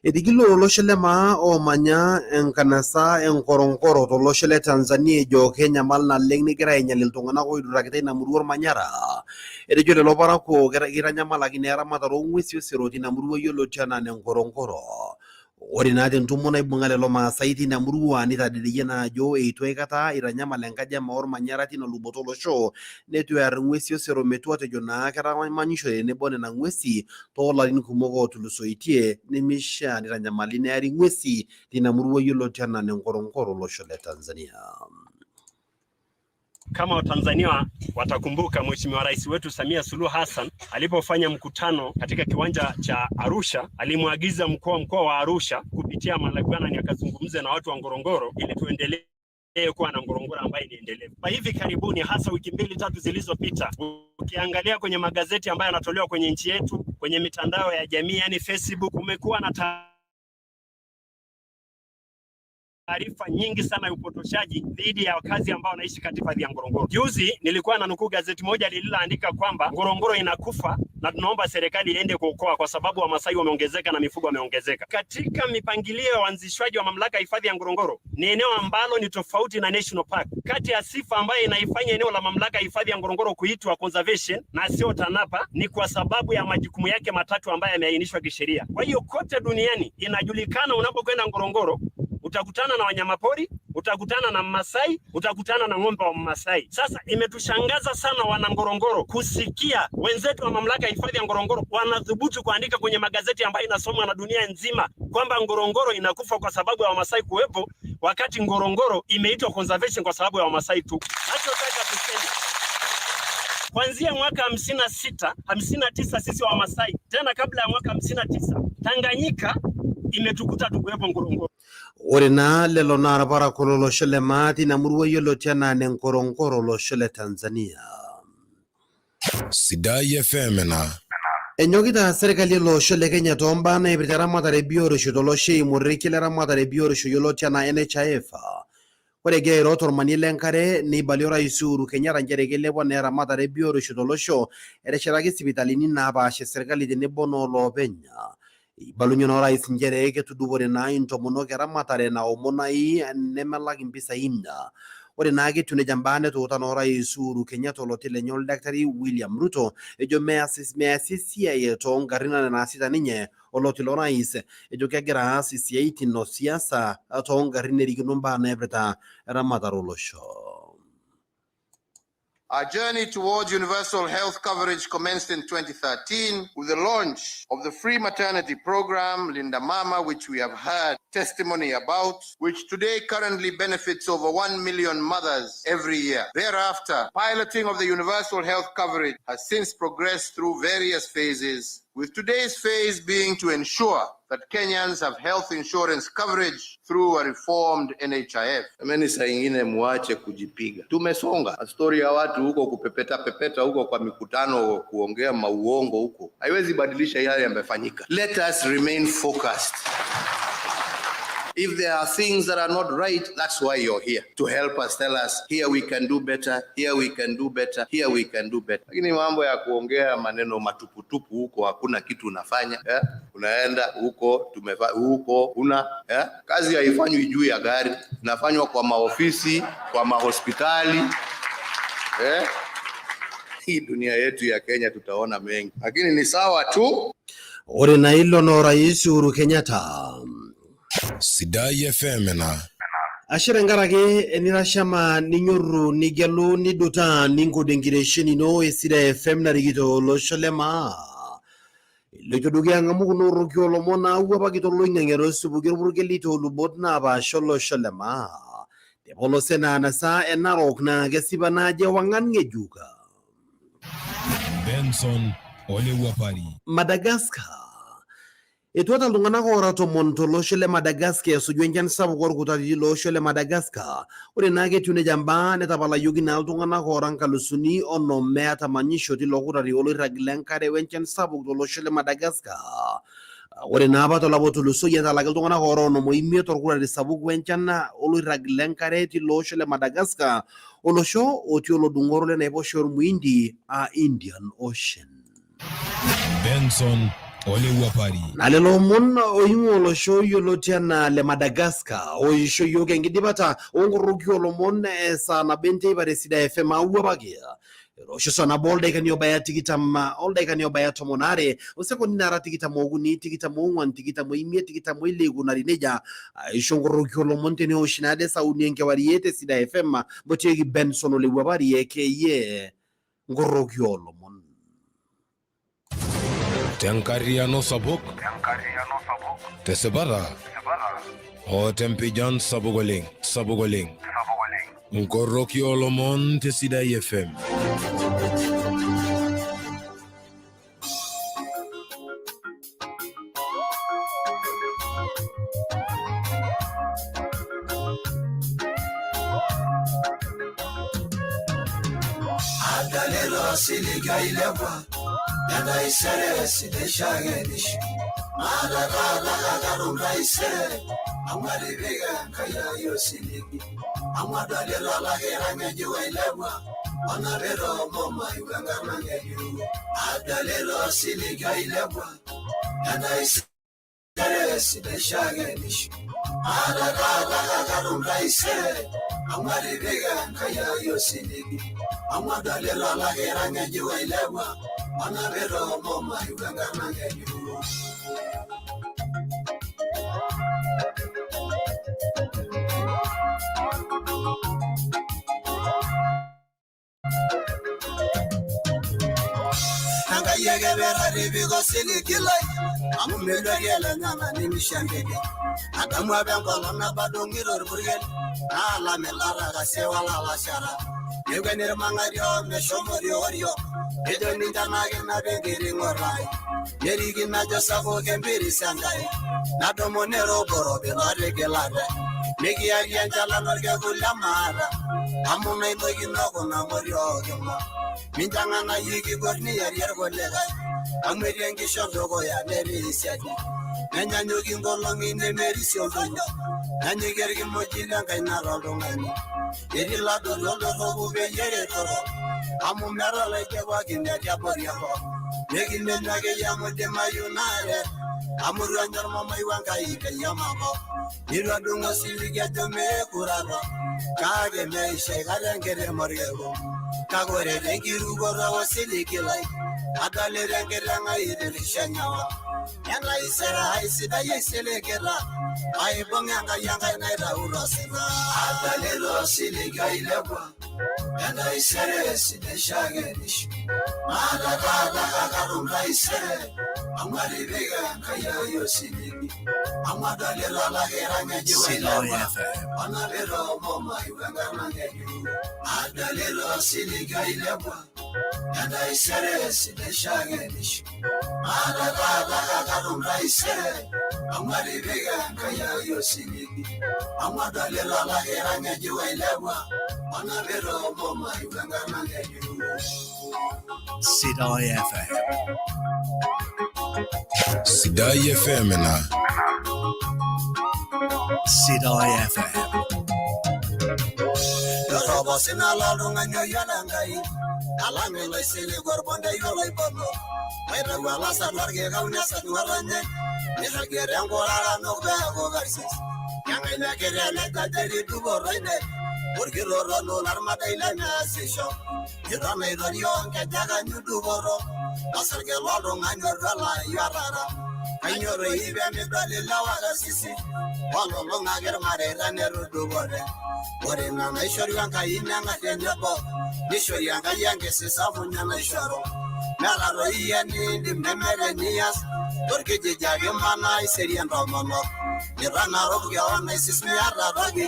Etigile olosho le maa oomanya enkanasa e Ngorongoro tolosho le Tanzania ejo kenyamal naleng negira ainyal iltung'anak oidurakita ina murua ormanyara. Etejo lelo parakuo keitanyamalaki naa eramatare oo ng'uesi osero tina murua yioloti anaa ene Ngorongoro. Ore naa tentumo naibung'a lelo Maasai tina murua neitadedeyie naa ajo eitu aikata eitanyamal enkaji e maa ormanyara tina luboto olosho neitu ear ing'uesi osero metua etejo naa ketamanyishore tenebo nena ng'uesi toolarin kumok ootulusoitie nemeishaa neitanyamali neari ng'uesi tina murua yioloti anaa ene Ngorongoro olosho le Tanzania. Kama Watanzania watakumbuka Mheshimiwa Rais wetu Samia Suluhu Hassan alipofanya mkutano katika kiwanja cha Arusha, alimwagiza mkuu wa mkoa wa Arusha kupitia Malaigwanani akazungumze na watu wa Ngorongoro ili tuendelee kuwa na Ngorongoro ambaye ni endelevu. Kwa hivi karibuni, hasa wiki mbili tatu zilizopita, ukiangalia kwenye magazeti ambayo yanatolewa kwenye nchi yetu, kwenye mitandao ya jamii, yani Facebook, kumekuwa na Taarifa nyingi sana ya upotoshaji dhidi ya wakazi ambao wanaishi katika hifadhi ya Ngorongoro. Juzi nilikuwa nanukuu gazeti moja lililoandika kwamba Ngorongoro inakufa na tunaomba serikali iende kuokoa kwa sababu Wamasai wameongezeka na mifugo wameongezeka. Katika mipangilio ya uanzishwaji wa mamlaka ya hifadhi ya Ngorongoro, ni eneo ambalo ni tofauti na National Park. Kati ya sifa ambayo inaifanya eneo la mamlaka ya hifadhi ya Ngorongoro kuitwa conservation na sio TANAPA ni kwa sababu ya majukumu yake matatu ambayo yameainishwa kisheria. Kwa hiyo kote duniani inajulikana, unapokwenda Ngorongoro utakutana na wanyamapori, utakutana na Masai, utakutana na ng'ombe wa Masai. Sasa imetushangaza sana wana Ngorongoro kusikia wenzetu wa mamlaka ya hifadhi ya Ngorongoro wanathubutu kuandika kwenye magazeti ambayo inasomwa na dunia nzima kwamba Ngorongoro inakufa kwa sababu ya Wamasai kuwepo, wakati Ngorongoro imeitwa conservation kwa sababu ya Wamasai tu. Nachotaka tuseme kuanzia mwaka 56 59 sisi wa Wamasai, tena kabla ya mwaka 59 Tanganyika imetukuta tukuwepo Ngorongoro. Ore naa lelo naa irparakuo lolosho le maa tina murua yioloti anaa ene Ngorongoro olosho le Tanzania. Sidai FM ena. Enyokita serkali ele osho le Kenya toombaa naipirta eramatare e biotisho tolosho eimu orekie leramatare e biotisho yioloti anaa NHIF. Ore egira airo tormanie lenkare neibalie orais Uhuru Kenyatta nchere keilepua naa eramatare e biotisho tolosho eteshetaki sipitalini naapaasha e serkali tenebo nooloopeny. Eibalunye naa orais nchere ketudupore naa intomonok eramatare naomon nai nemelak impisai. Ore naa ketiu nejia mbaa netuuta naa orais Uhuru Kenyatta oloti lenye oldakitari William Ruto ejo meas esiai toongarrin anaa enaasita ninye oloti lorais, ejo kegira aas isiaitin o siasa toongarrin nerikino mbaa naipirta eramatare olosho. Our journey towards universal health coverage commenced in 2013 with the launch of the free maternity program, Linda Mama, which we have heard testimony about, which today currently benefits over 1 million mothers every year. Thereafter, piloting of the universal health coverage has since progressed through various phases, with today's phase being to ensure that Kenyans have health insurance coverage through a reformed NHIF. Jamani, saa ingine muache kujipiga. Tumesonga. Stori ya watu huko kupepeta pepeta huko kwa mikutano kuongea mauongo huko haiwezi badilisha yale yamefanyika. Let us remain focused. If there are things that are not right, that's why you're here, to help us, tell us here we can do better, here we can do better, here we can do better. Lakini mambo ya kuongea maneno matuputupu huko hakuna kitu unafanya, eh? Unaenda huko huko una eh? Kazi haifanywi juu ya gari, inafanywa kwa maofisi, kwa mahospitali eh? Hii dunia yetu ya Kenya tutaona mengi, lakini ni sawa tu. Ore naa ilo naa orais Uhuru Kenyatta. Sidai FM ena. Ashe tenkaraki enitashama ninyoru nigelu nidutaa ninkudu enkitesheni ino e Sidai FM narikito olosho le maa. Iloito dukuya ang'amu kuna orroki oolomon naawuapaki toloing'ang'e tosupuki orpurkeli toolubot naapaasha olosho le maa. Tepolosie naa nasa e Narok naa kesipa naa ajo ewang'an ng'ejuk. Benson Olewuapari. Madagascar. Etuata iltung'anak oora 10 tolosho le Madagascar esuju enchan sapuk orkutati tilo osho le Madagascar. Ore naa ketiu nejia mbaa netapalayioki naa iltung'anak oora 40,000 meeta manyisho tilo kutati oloirrag lenkare wenchan sapuk tolosho le Madagascar. Ore naa apa tolapa otulusoyie netalaki iltung'anak oora 55 orkutati sapuk wenchan oloirrag lenkare tilo osho le Madagascar, olosho otii olodung'oro lenaiposha ormuindi aa Indian Ocean. Benson Olewuapari. Na lelo omon oing'ua olosho yioloti anaa le Madagascar oisho yiok enkidipata onkoroki oolomon esaa nabo enteipa te Sidai FM aawuapaki. Etoosho saa nabo oldaikani obaya tikitam oldaikani obaya 12 osekondini naara 23 24 25 26 eikunari nejia aisho nkoroki oolomon teneosh naade saa uni enkewarie te Sidai FM mbotieki Benson Olewuapari ekeyie nkoroki oolomon. Tenkarriano sapuk, tesipata o tempijan sapuk oleng, sapuk oleng. Nkoroki oolomon te Sidai FM. Adalelo osiliga ilepua entaisere sidai shakenisho maata taata kaka katum taisere amu atipika Enkai ai osiligi amu adolita olakira ng'ejuk oilepua onapita omomayu enkarna ng'ejuk adolita osiligi oilepua entaisere sidai shakenisho maata taata katum taisere amu atipika Enkai ai osiligi amu adolita olakira ng'ejuk oilepua onapita omomayu enkarna ng'ejuk. Enkai ake petipika osiligi lai amu meduarie olenyana nimisho enkiti. Adamu apa enkolong nabo adung'ito orpurkel naalam ilatakasie olalashara nekweni irmang'ati omeshomori oriong nejo ninche nakinap enkiring'oto ai nerikino ajo sapuk empiris Enkai nadumu neroborobi lotigilate nikiyaki enchalan orkekun lemaata amu nainoikino kuna motiok kima mincho eng'anayio kibor niyarie irkulikae amu etii enkishon dukuya netii siadi nenyanyuki nkolong'i nemerisio oldonyio nenyikie irkimojik lenkaina toltung'ani etii ladotu oldorropu peyie eretoro amu meeta olaidipaki tiabori enkop nekimenu akeyie amu idimayu naaret amu itu enya ormomoi wenkai peyie mabau nitu adung osiligi ajo meekure kake meisho aikata enkiteng orkekun kake ore tenkirukoto osiligi lai adolita enkiteng ai itirisha enyawa entaisere ai sidai aisiligita aibung Enkai Enkai naitau tosina adolita osiligi oilepua entaisere sidai shakenisho maata taata katum taisere amu atipika Enkai ai osiligi amu adolita olakira ng'ejuk oilepua onapita omomayu enkarna ng'ejuk adolita osiligi oilepua entaisere sidai shakenisho maata taata katum taisere amu atipika Enkai ai osiligi amu adolita olakira ng'ejuk oilepua onapita omomayu enkarna ng'ejuk. Sidai FM. Sidai FM na Sidai FM. Doropo sina loltung'ani oyiolo Enkai alang iloisilig orbondei oloibono oitau olasar lorkikau nesaj ng'otonye niragie tenkurara nuk peeku karsis keng'ae lekira elejaje dupoto ine orkitorrono lormadai lemeasisho niton aitorio nkejek anyu dupoto osarge loltung'ani otuala otarra kainyio toi pemidol ilewa karsisi olulung'a ake irmareita netudupore ore ina naishoru Enkai neng'ar tenebo nishori Enkai enkisisa venye naishoru meeta toi eniindim nemeeta enias torkijiji ake imanaa aiserie ntomonok niton aruk kewon aisis miata toki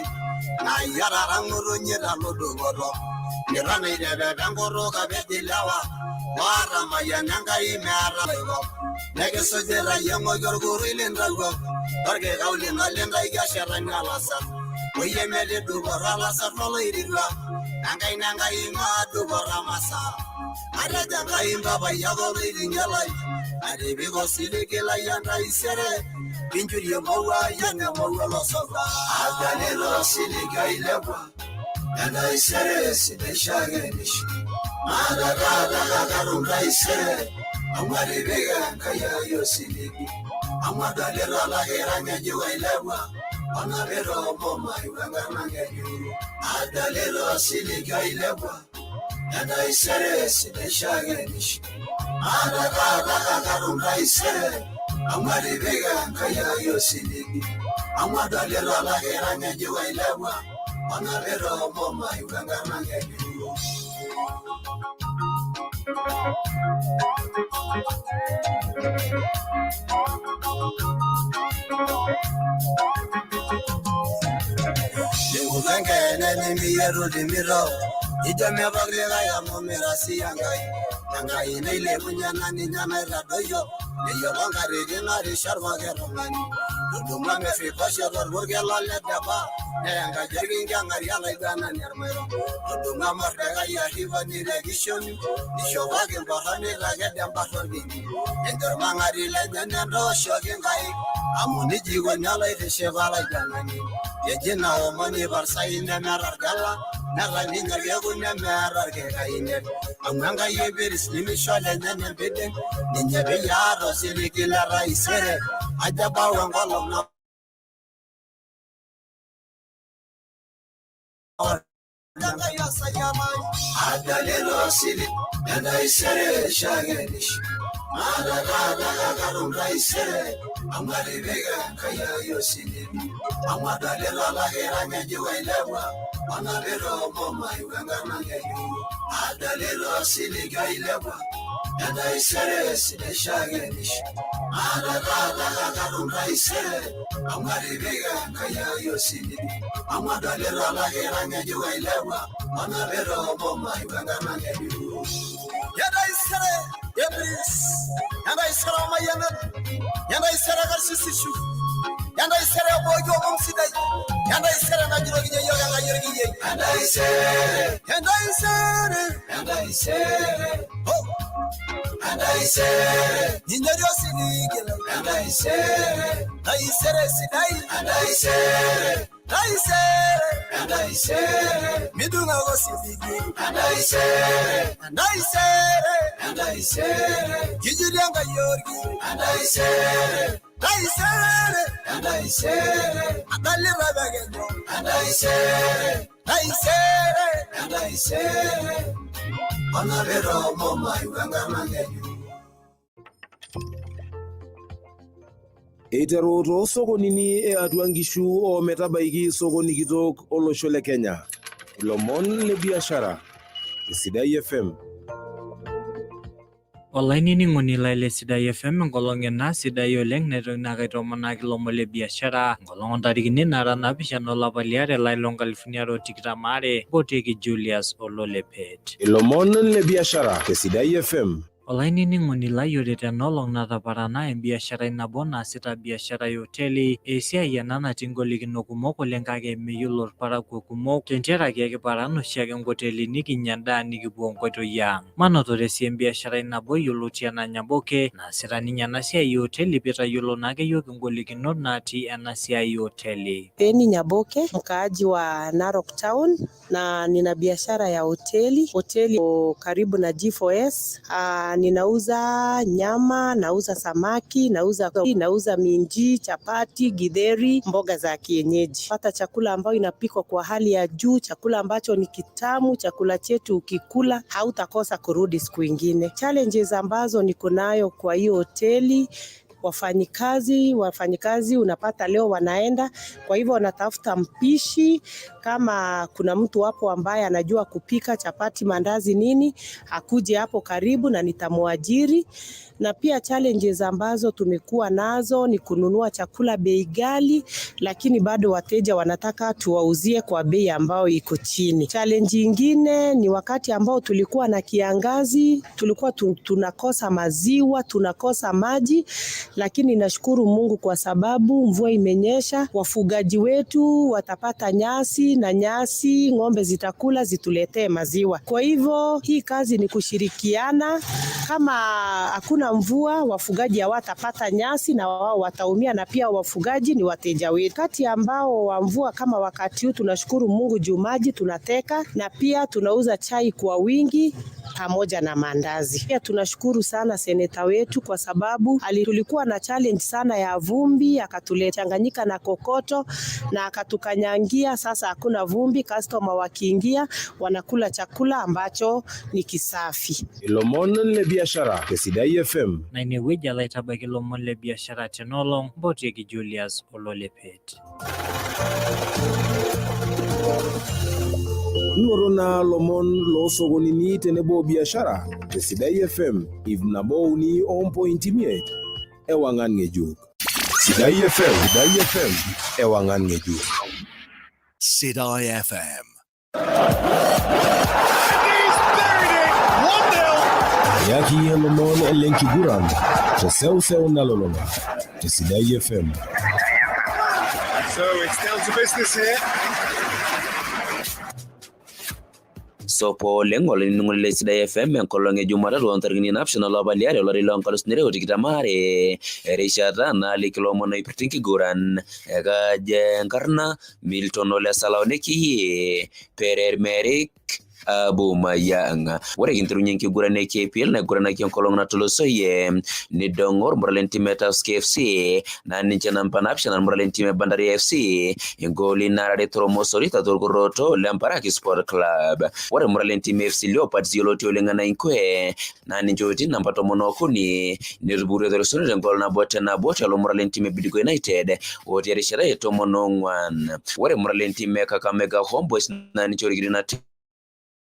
naa iyie taata ng'utunyi talo dupoto niton aitepepe enkutuk apej ilewa loota mayian Enkai meeta loiko nekisujita iyie ng'oki orkurui lintawuo torkikau lino lintaiki oshetani olasar oyie metii dupoto olasar loloirirua Enkai na Enkai ing'ua dupoto amasaa atejo Enkai mpapai ake oloiting'ie lai atipika osiligi lai entaisere pinjurie emowua ai enaa emowua olosotwa adolita osiligi oilepua entaisere sidai shakenisho maata taata katum taisere amu atipika Enkai ai osiligi amu adolita olakira ng'ejuk oilepua onapita omomayu enkarna ng'ejuk adolita osiligi oilepua entaisere sidai shakenisho maata taata katum taisere amu atipika Enkai ai osiligi amu adolita olakira ng'ejuk oilepua onapita omomayu enkarna ng'ejuk. Ningutu enkeene nimiyietu timito Ijo mepok likae amu mira siyie Enkai. Enkai nailepunye naa ninye naitadoyio. Neyiolo nkatitin orishat pooki tung'ani. Todumua Mefiboshet orpurkel loledepa. Neya enkaji orkinkeng'aria olaiguanani ormairo. Todumua Mordekai arriponi te kishoni. Nishopoki mporro neitaked embarta orkinyi. Nincho irmang'ati lenye entooshoki nkaik. Amu nejia eikoni olaitishipa olaiguanani. Eji naomoni parsai nemeeta orgela. Neeta ninye orkekun nemeeta orkikainet. Amu Enkai epiris nimisho lenye empiding. Ninye peyie aata osiligi le taisere. Ajo ebau enkolong Enkai osayianai. Adalita osiligi le taisere shakenisho. Maata taata kake atum taisere. Amu atipika Enkai ai osiligi. Amu adolita olakira ng'ejuk oilepua. Onapita ormomai wenkarna ng'ejuk. Adolita osiligi oilepua. Entaisere sidai shakenisho. Maata taata kake atum taisere. Amu atipika Enkai ai osiligi. Amu adolita olakira ng'ejuk oilepua. Onapita ormomai wenkarna ng'ejuk. Entaisere Ebris. Entaisere omayianat. Entaisere karsisisho. Entaisere ebooki omom sidai. Entaisere najurokinye yiok Enkai orkiyioi. Entaisere. Entaisere. Entaisere. Ho! Entaisere. Ninjori osiligi lai. Entaisere. Taisere sidai. Entaisere. Taisere. Entaisere. Midung ake osiligi. Entaisere. Entaisere. Entaisere. Kijutie Enkai orkiyioi. Entaisere. Taisere. Entaisere. Adolita pekenyu. Entaisere. Taisere. Entaisere. Onapita ormomai wenkarna ng'ejuk. Eiteru toosokonini e atua nkishu o metabaiki sokoni kitok olosho le Kenya. Ilomon le biashara. Esidai FM. Olainining'oni lai le Sidai FM, enkolong ena sidai oleng naitoki naa aitomonaki ilomon le biashara enkolong ontarikini nara naapishana olapa liare lai loo nkalifuni are o tikitam aare mpotieki Julius Ololepet. Ilomon le biashara te Sidai FM. Olainining'oni lai ore tena olong nataparana embiasharai nabo naasita biashara e hoteli, esiai ena natii ingolikinot kumok oleng kake meyiolo irparakuo kumok tentiaraki ekiparan oshiake nkotelini kinya endaa nikipuo nkoitoi ang. Manotore sii embiasharai nabo yioloti anaa Nyaboke naasita ninye ena siai e hoteli piitayiolo naake yiok ingolikinot natii ena siai e hoteli. Penny Nyaboke, mkaaji wa Narok Town na nina biashara ya hoteli, hoteli karibu na G4S. Ninauza nyama, nauza samaki, nauza minji, chapati, githeri, mboga za kienyeji. Pata chakula ambayo inapikwa kwa hali ya juu, chakula ambacho ni kitamu, chakula chetu ukikula hautakosa kurudi siku ingine. Challenges ambazo niko nayo kwa hiyo hoteli, wafanyikazi unapata leo wanaenda, kwa hivyo wanatafuta mpishi. Kama kuna mtu hapo ambaye anajua kupika chapati, mandazi nini, akuje hapo karibu na nitamwajiri. Na pia challenges ambazo tumekuwa nazo ni kununua chakula bei ghali, lakini bado wateja wanataka tuwauzie kwa bei ambayo iko chini. Challenge ingine ni wakati ambao tulikuwa na kiangazi, tulikuwa tunakosa maziwa, tunakosa maji, lakini nashukuru Mungu kwa sababu mvua imenyesha, wafugaji wetu watapata nyasi na nyasi ng'ombe zitakula zituletee maziwa. Kwa hivyo hii kazi ni kushirikiana. Kama hakuna mvua, wafugaji hawatapata nyasi na wao wataumia, na pia wafugaji ni wateja wetu. Wakati ambao wa mvua kama wakati huu, tunashukuru Mungu juu maji tunateka, na pia tunauza chai kwa wingi pamoja na mandazi. Pia tunashukuru sana seneta wetu kwa sababu tulikuwa na challenge sana ya vumbi, akatuchanganyika na kokoto na akatukanyangia. Sasa hakuna vumbi, customer wakiingia wanakula chakula ambacho ni kisafi. Ilomon le biashara te Sidai FM. Na inewueji alo aitabaiki ilomon le biashara tena olong mpotieki Julius Ololepet. Noto naa lomon loosokonini tenebo biashara te Sidai FM ip nabo uni ompointi imiet ewang'an ng'ejuk. Sidai FM, Sidai FM, ewang'an ng'ejuk. Sidai FM. Eyaki iyie lomon lenkiguran teseuseu nalulung'a te Sidai FM. So it's down to business here. Sopo oleng olainining'oni le Sidai FM enkolong e Jumatatu oo ntarikini 7 olapa liare olari loo nkalusuni are o tikitam aare erishata naaliki ilomon oipirta enkiguran ekajo enkarna Milton Ole Salaonekiyie Perer Merik Aubameyang. Ore kinterunye enkiguran e KPL naiguranaki enkolong natulusoyie nidong'o ormura lentim e Tusker FC naa ninche namba 7 ormura lentim e Bandari FC ingooli nara are tormosori tiatua orkurroto le Mbaraki Sport Club. Ore ormura lentim e FC Leopards yioloti oleng enaa Ingwe naa ninche otii namba 13 netupukutuo terisioroto engol 1-1 tialo ormura lentim e Bidco United otii erishata e 14. Ore ormura lentim e Kakamega Homeboys naa ninche orikito ina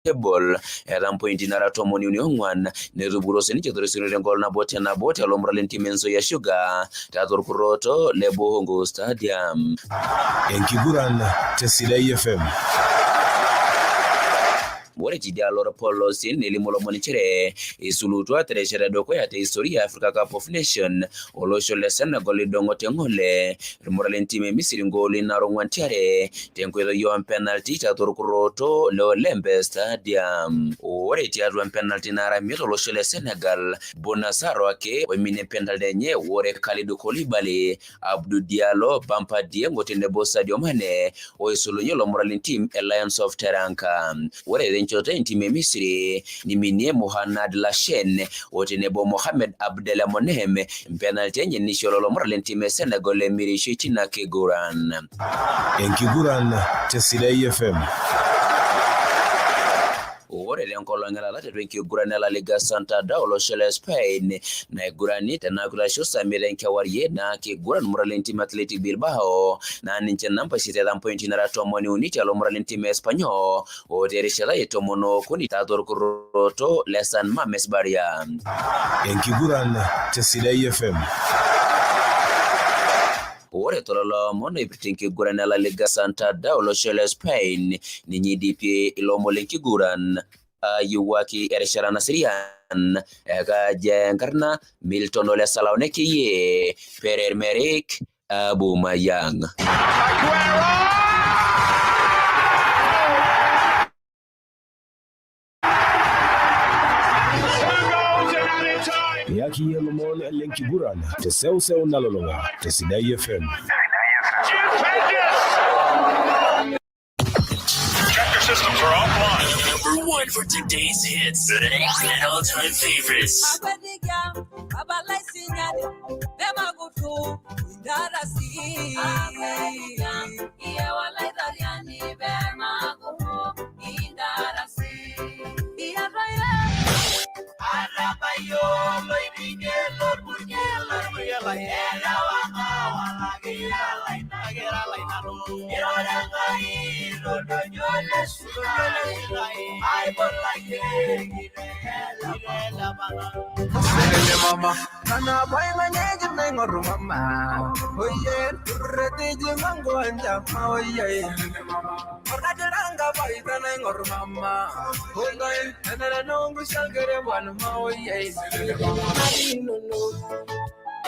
table eeta mpointi nara 34 netupukutuo sininche terisioroto engol 1-1 tialo ormura lentim e Nzoia Sugar tiatua orkurroto le Buhungu Stadium. Enkiguran te Sidai FM. Ore tidialo orpolosie nelimu olomoni nchere eisulutua terishata edukuya te historia e Africa Cup of Nation olosho le Senegal idong'o teng'ole irmura lentim e Misiri ngooli nara 4-2 tenkoitoi oo mpenalti tiatua orkurroto le Olembe Stadium. Ore tiatua mpenalti nara 5 olosho le Senegal, Bouna Sarr ake oiminie penalti enye ore Kalidou Koulibaly, Abdou Diallo, Bamba Dieng o tenebo Sadio Mane oisulunye ilo mura lentim e Lions of Teranga. Ore tenchoto entim e Misri niminie Mohanad Lashen o tenebo Mohamed Abdelamonem penalti enye nisho lelo mura lentim e Senegal emirishoi tina kiguran. Enkiguran te Sidai FM. Ore tenkolong e taata tiatua enkiguran e La Liga Santander olosho le Spain naigurani tena kitasho saa imiet enkewarie naa kiguran mura lentim Athletic Bilbao naa ninche namba isiet eeta mpointi nara 30 tialo mura lentim e Espanyol otii erishata e 13 tiatua orkurroto le San Mames Barria. Enkiguran te Sidai FM. Ore tolelo omon oipirta enkiguran e La Liga Santander olosho le Spain ninye eidipie ilomon lenkiguran ayiewuaki erishata naserian ekajo enkarna Milton Ole Salaonekiyie Perer Merik Aubameyang. Eyaki iyie lomon lenkiguran te seuseu nalulung'a te Sidai FM. Check your systems are offline. Number one for today's hits and all-time favorites.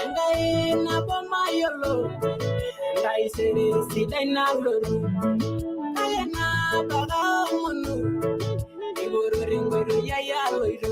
Enkai nabo mayiolo, entaisere sidai nalotu, kake nabo ake aomonu, eipoto tenkoitoi ai aloito.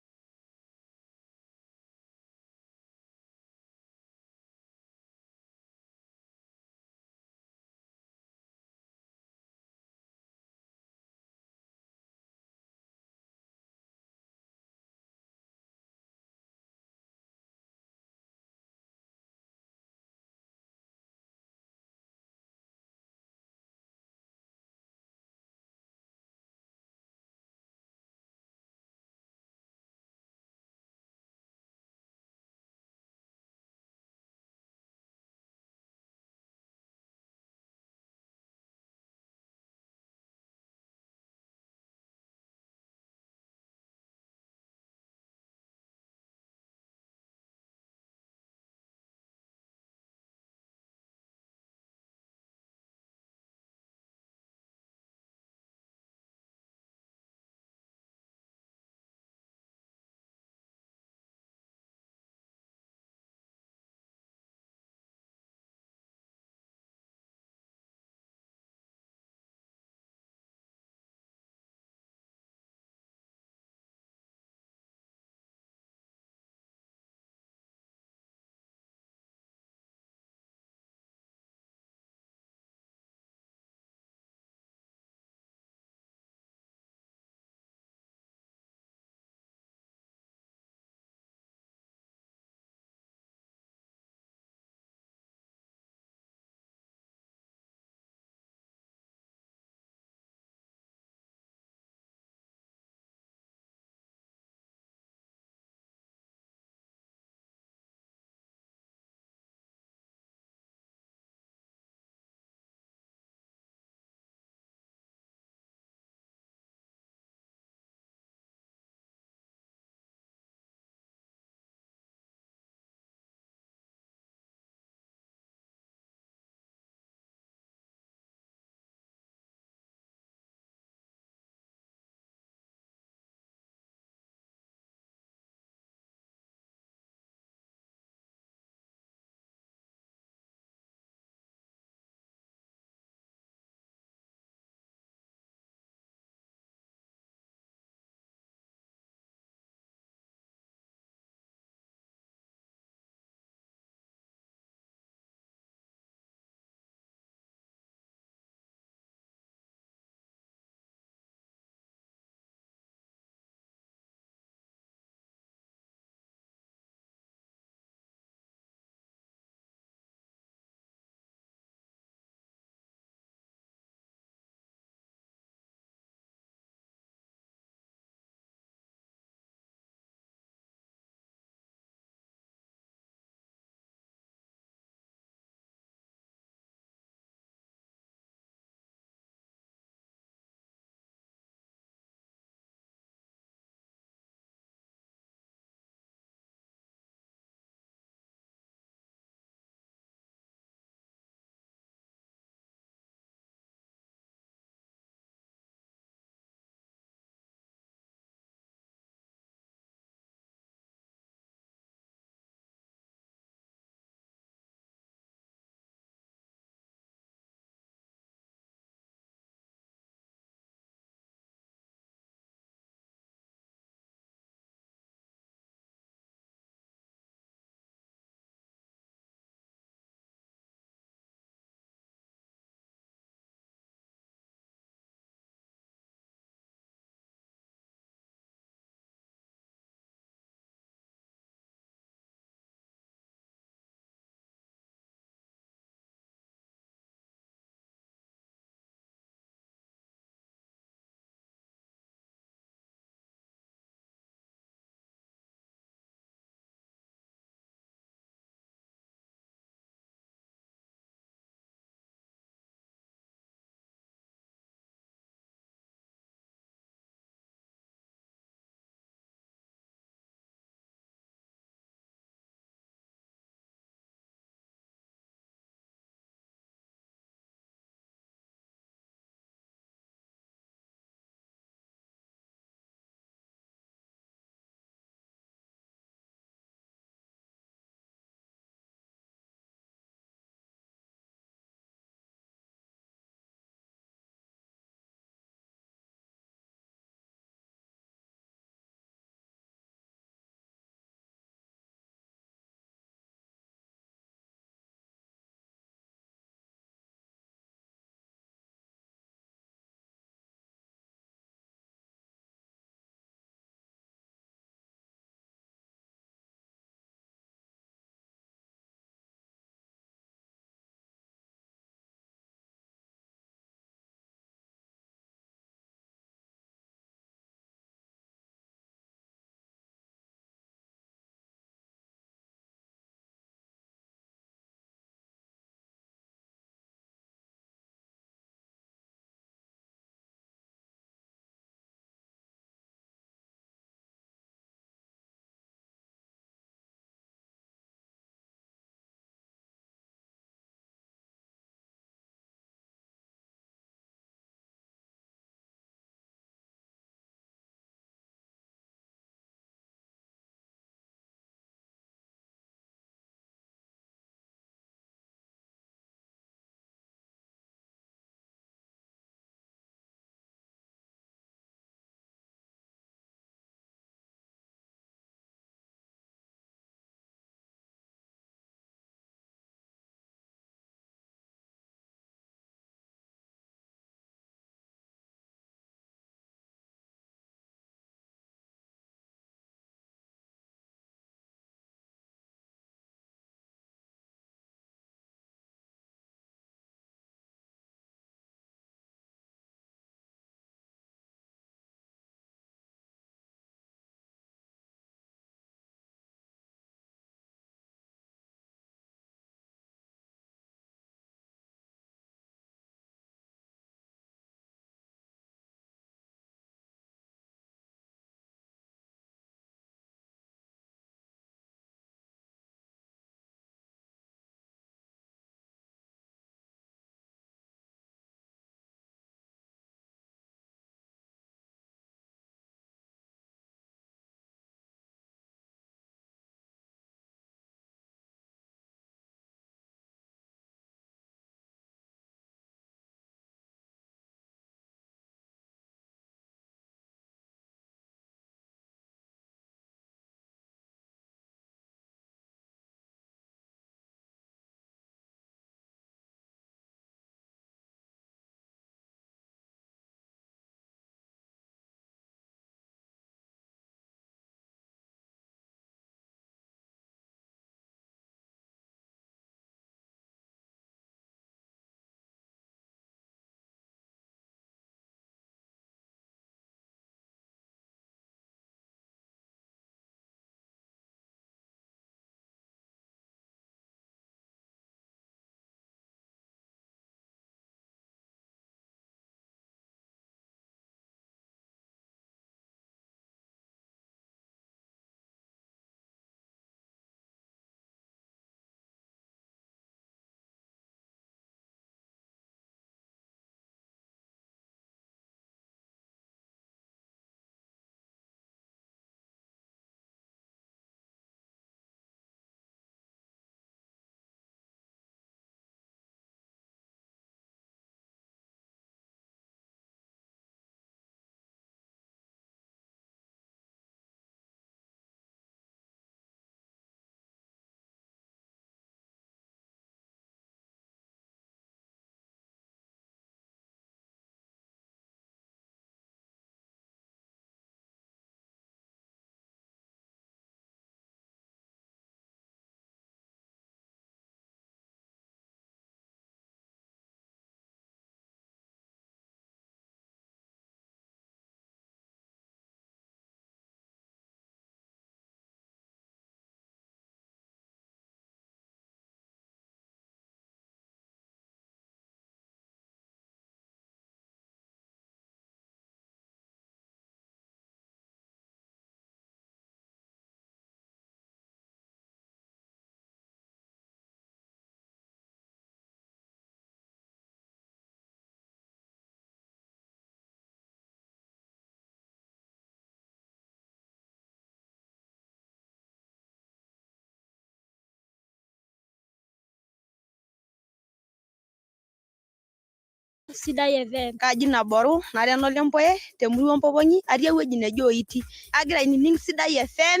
Sidai FM. Kaji Naboru, nara enolempoye temurua Mpoponyi, atii ewueji neji Oiti. Agira ainining Sidai FM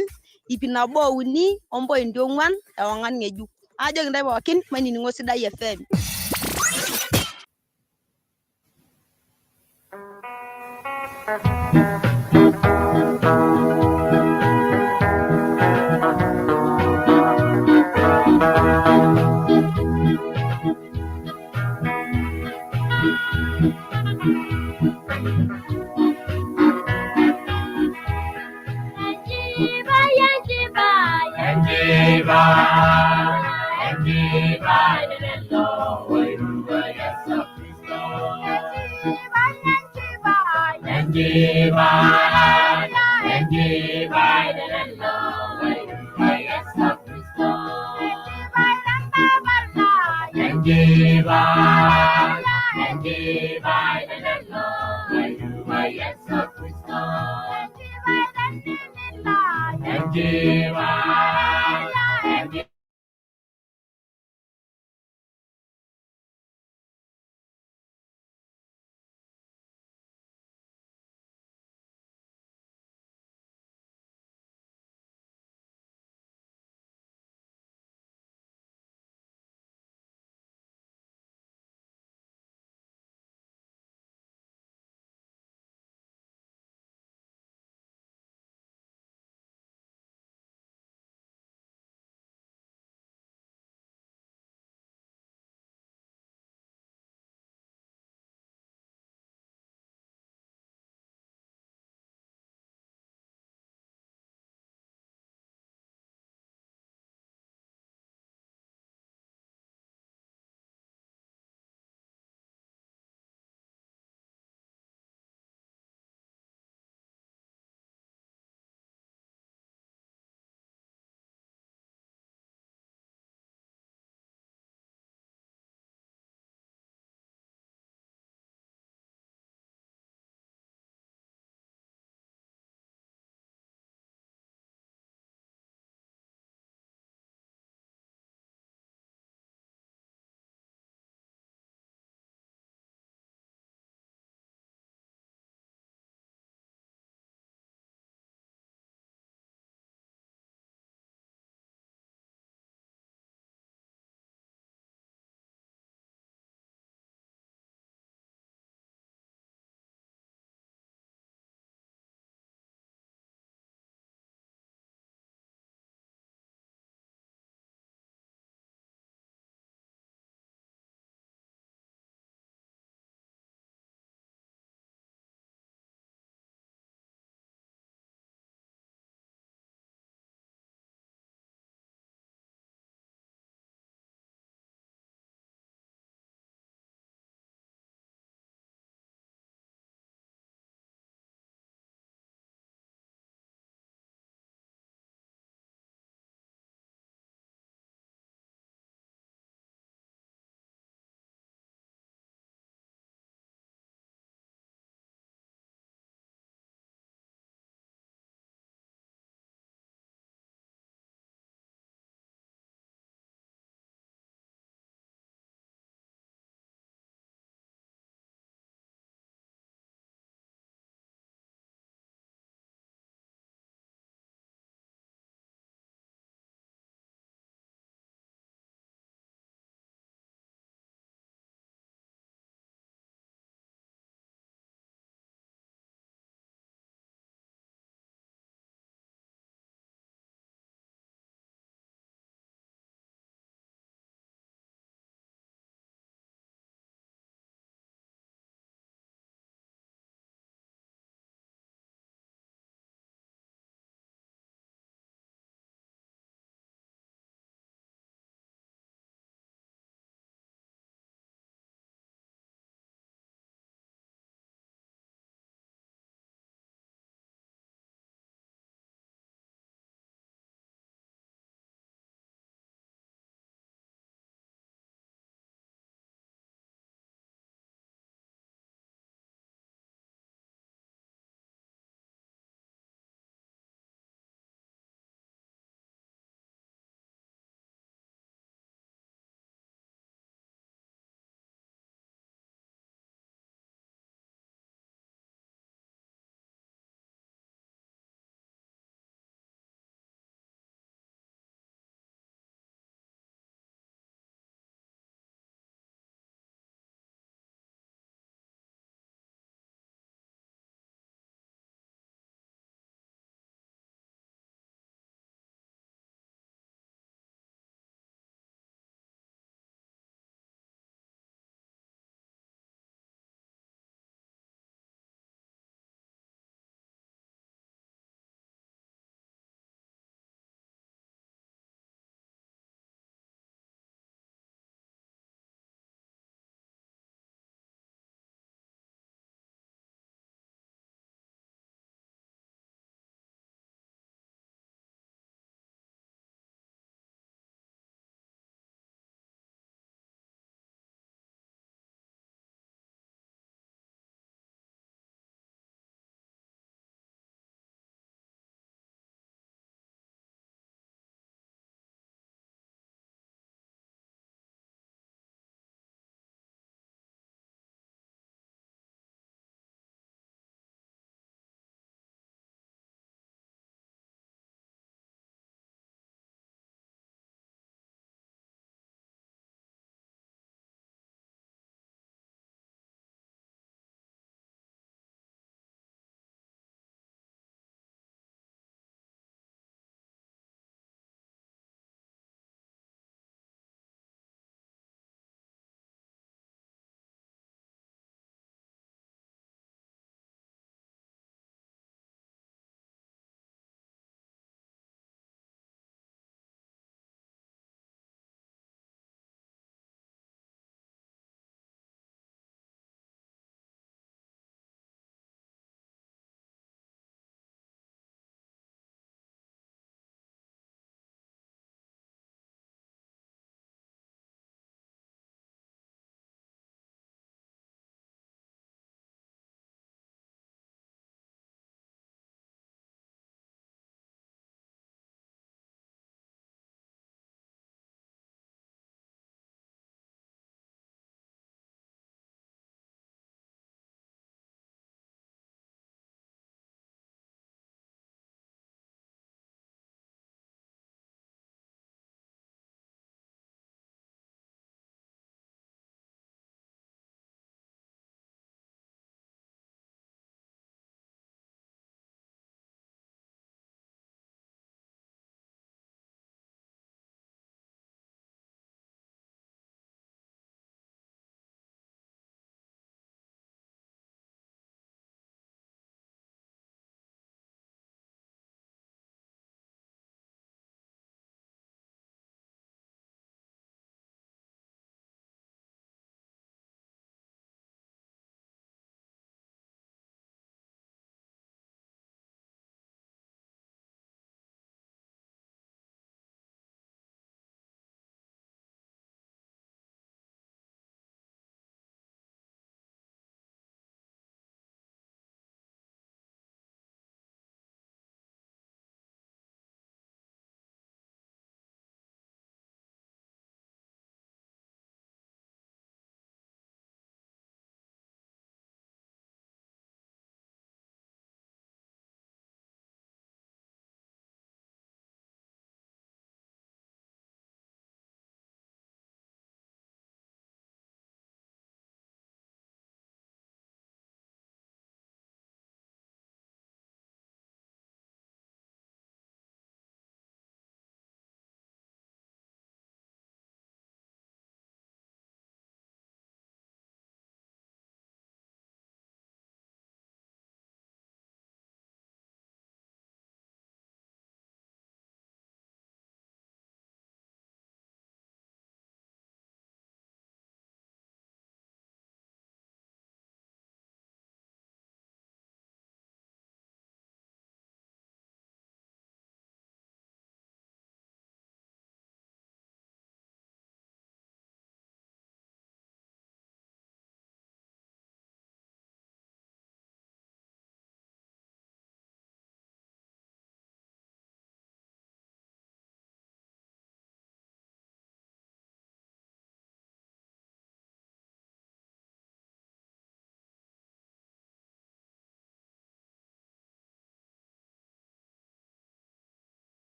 103.4 ewang'an ng'ejuk. Ajoki intae pookin mainining'o Sidai FM. Enjiba,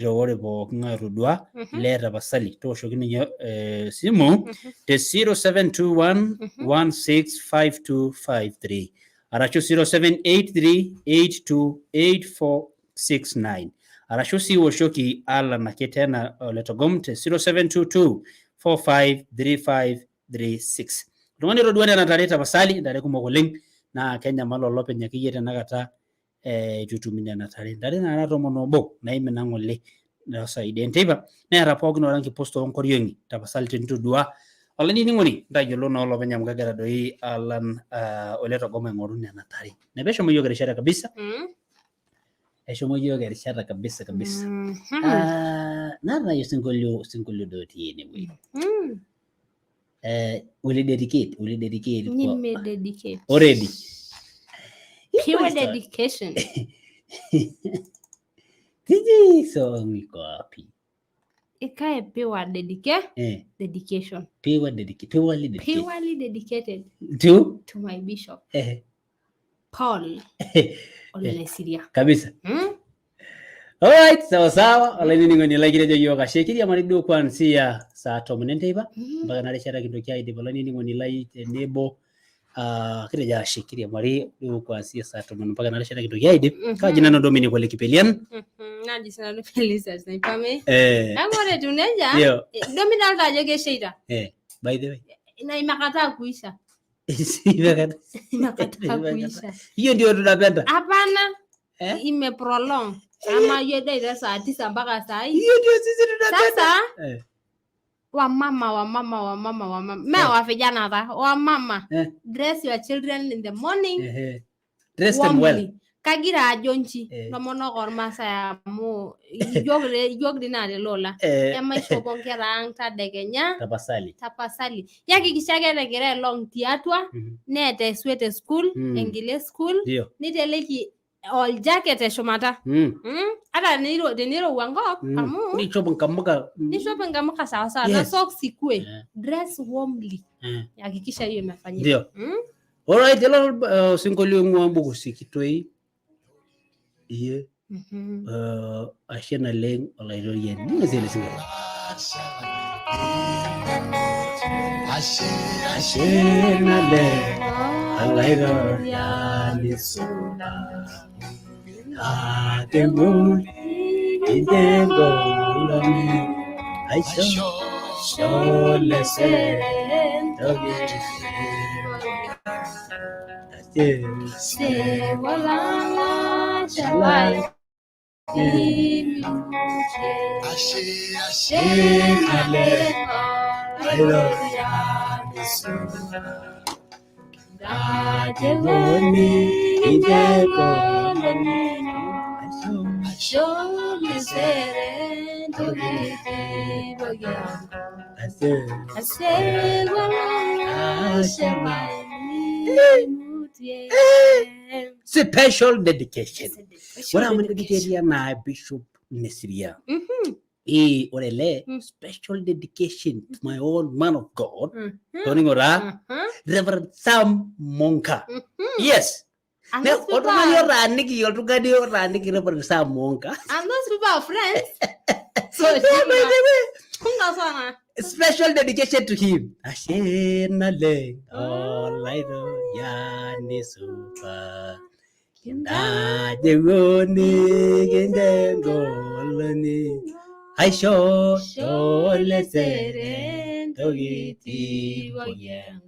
Ore pooki ng'ae otodua lee tapasali tooshoki ninye simu te 0721 165253 arashu 0783 828469, arashu sii oshoki Alan ake tena Ole Togom te 0722 453536. Oltung'ani otodua nena tare, tapasali, ntare kumok oleng naa kenyamal olopeny akeyie tenakata eitu etumi nena tare. Ntare nara 11 naimina ng'ole tosaidi enteipa, neeta pookin oranki pus toonkoriong'i. Tapasali tenitodua olainining'oni, ntayiolo naa olopeny amu kegira doi Alan Ole Togom aing'oru nena tare. Neeku eshomo yiok erishata kabisa. Eshomo yiok erishata kabisa kabisa. Ah, naata osinkolio doi otii enewueji. Uli dedicate Nime dedicate. Already. Pure dedication. Sijui song iko wapi? Ikae pure dedication. Pure dedicate, purely dedicated. Purely dedicated to to my bishop, Paul Olelesiria. Kabisa. Alright, sawa sawa. Olainining'oni lai, kitejo yiok ashe. Kiriamari duo kuanzia saa 10 enteipa mpaka ena rishata kintoki aidip, olainining'oni lai, tenebo kitejo ashe. Kiriamari duo kuanzia saa 10 mpaka ena rishata kintoki aidip. Kaji nanu Dominic Ole Kipelian. Naji sinanu Felicitas Naipame. Neeku ore etiu nejia, duo midolta ajo kesheita. By the way. Na imekataa kuisha. Imekataa. Imekataa kuisha. Hiyo ndio tunapenda. Hapana. Imeprolong. Ama hiyo dai saa 9 mpaka saa hii. Hiyo ndio sisi tunapenda. Sasa wamama, wamama, wamama, wamama, me wa vijana ta wamama, dress your children in the morning. Dress them well. Warmly. Kagira ajo nchi tomonok ormaasai amu iyiok dii naa tele ola. Emaishopo nkera ang tadekenya. Tapasali. Tapasali, yakikisha ake egira elong tiatua, neeta esweta e school, enkila e school, niteleki oljaket teshumata. Ata tenirowua enkop amu Nichop nkamuka. Nishop nkamuka sawasawa na socks ikue. Dress warmly. Hakikisha hiyo imefanyika. Ndio. Alright, elo osinkolio oing'ua mbuku sikitoi iye. Ashe naleng olaitoriani. Ning'asie ele sinkolio. Ashe naleng olaitoriani atemuri intengoloni aisho sholese toki ashe. Sewalala Ashe, ashe naleng olaitoriani atemuri intengoloni aisho ashe. Ashe walala Special dedication. Ore amu nikiteria naa Bishop Nesiria. Ore ele special dedication to my own man of God. Toning'o taa, Reverend Sam Monka. Yes. And Ne those people oltung'ani otaaniki Reverend Sam Monka. And those people are friends. So Yeah, by the way. Chunga sana. Special dedication to him. Ashe naleng olaitoriani supa. Kintajewoni kintengoloni aisho tolesere ntokitin pookin.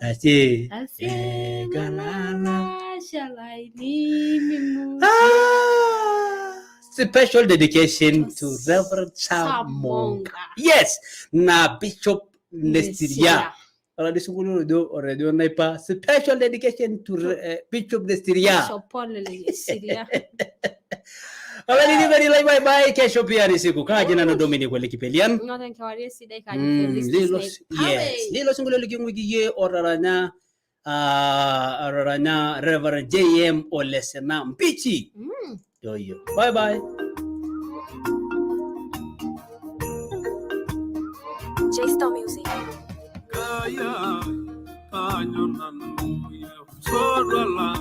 Ashe egalala. Special dedication to Reverend Sam Monka. Yes, na Bishop Nestiria. Oladi sinkolio ojo otejo naipa special dedication to Bishop Nestiria. Bishop Paul Nestiria. Olainining'oni lai, bye bye, kesho pia ni siku. Kaji nanu Dominic Ole Kipelian. Ng'oto enkewarie sidai, kaji Felix Lilo, Snape. Yes, lilo sinkolio liking'uiki yie otaranya Reverend JM Olesena Mpichi. Yoyo. Bye bye. J-Star Music. Kaya kanyo nanu sodwala.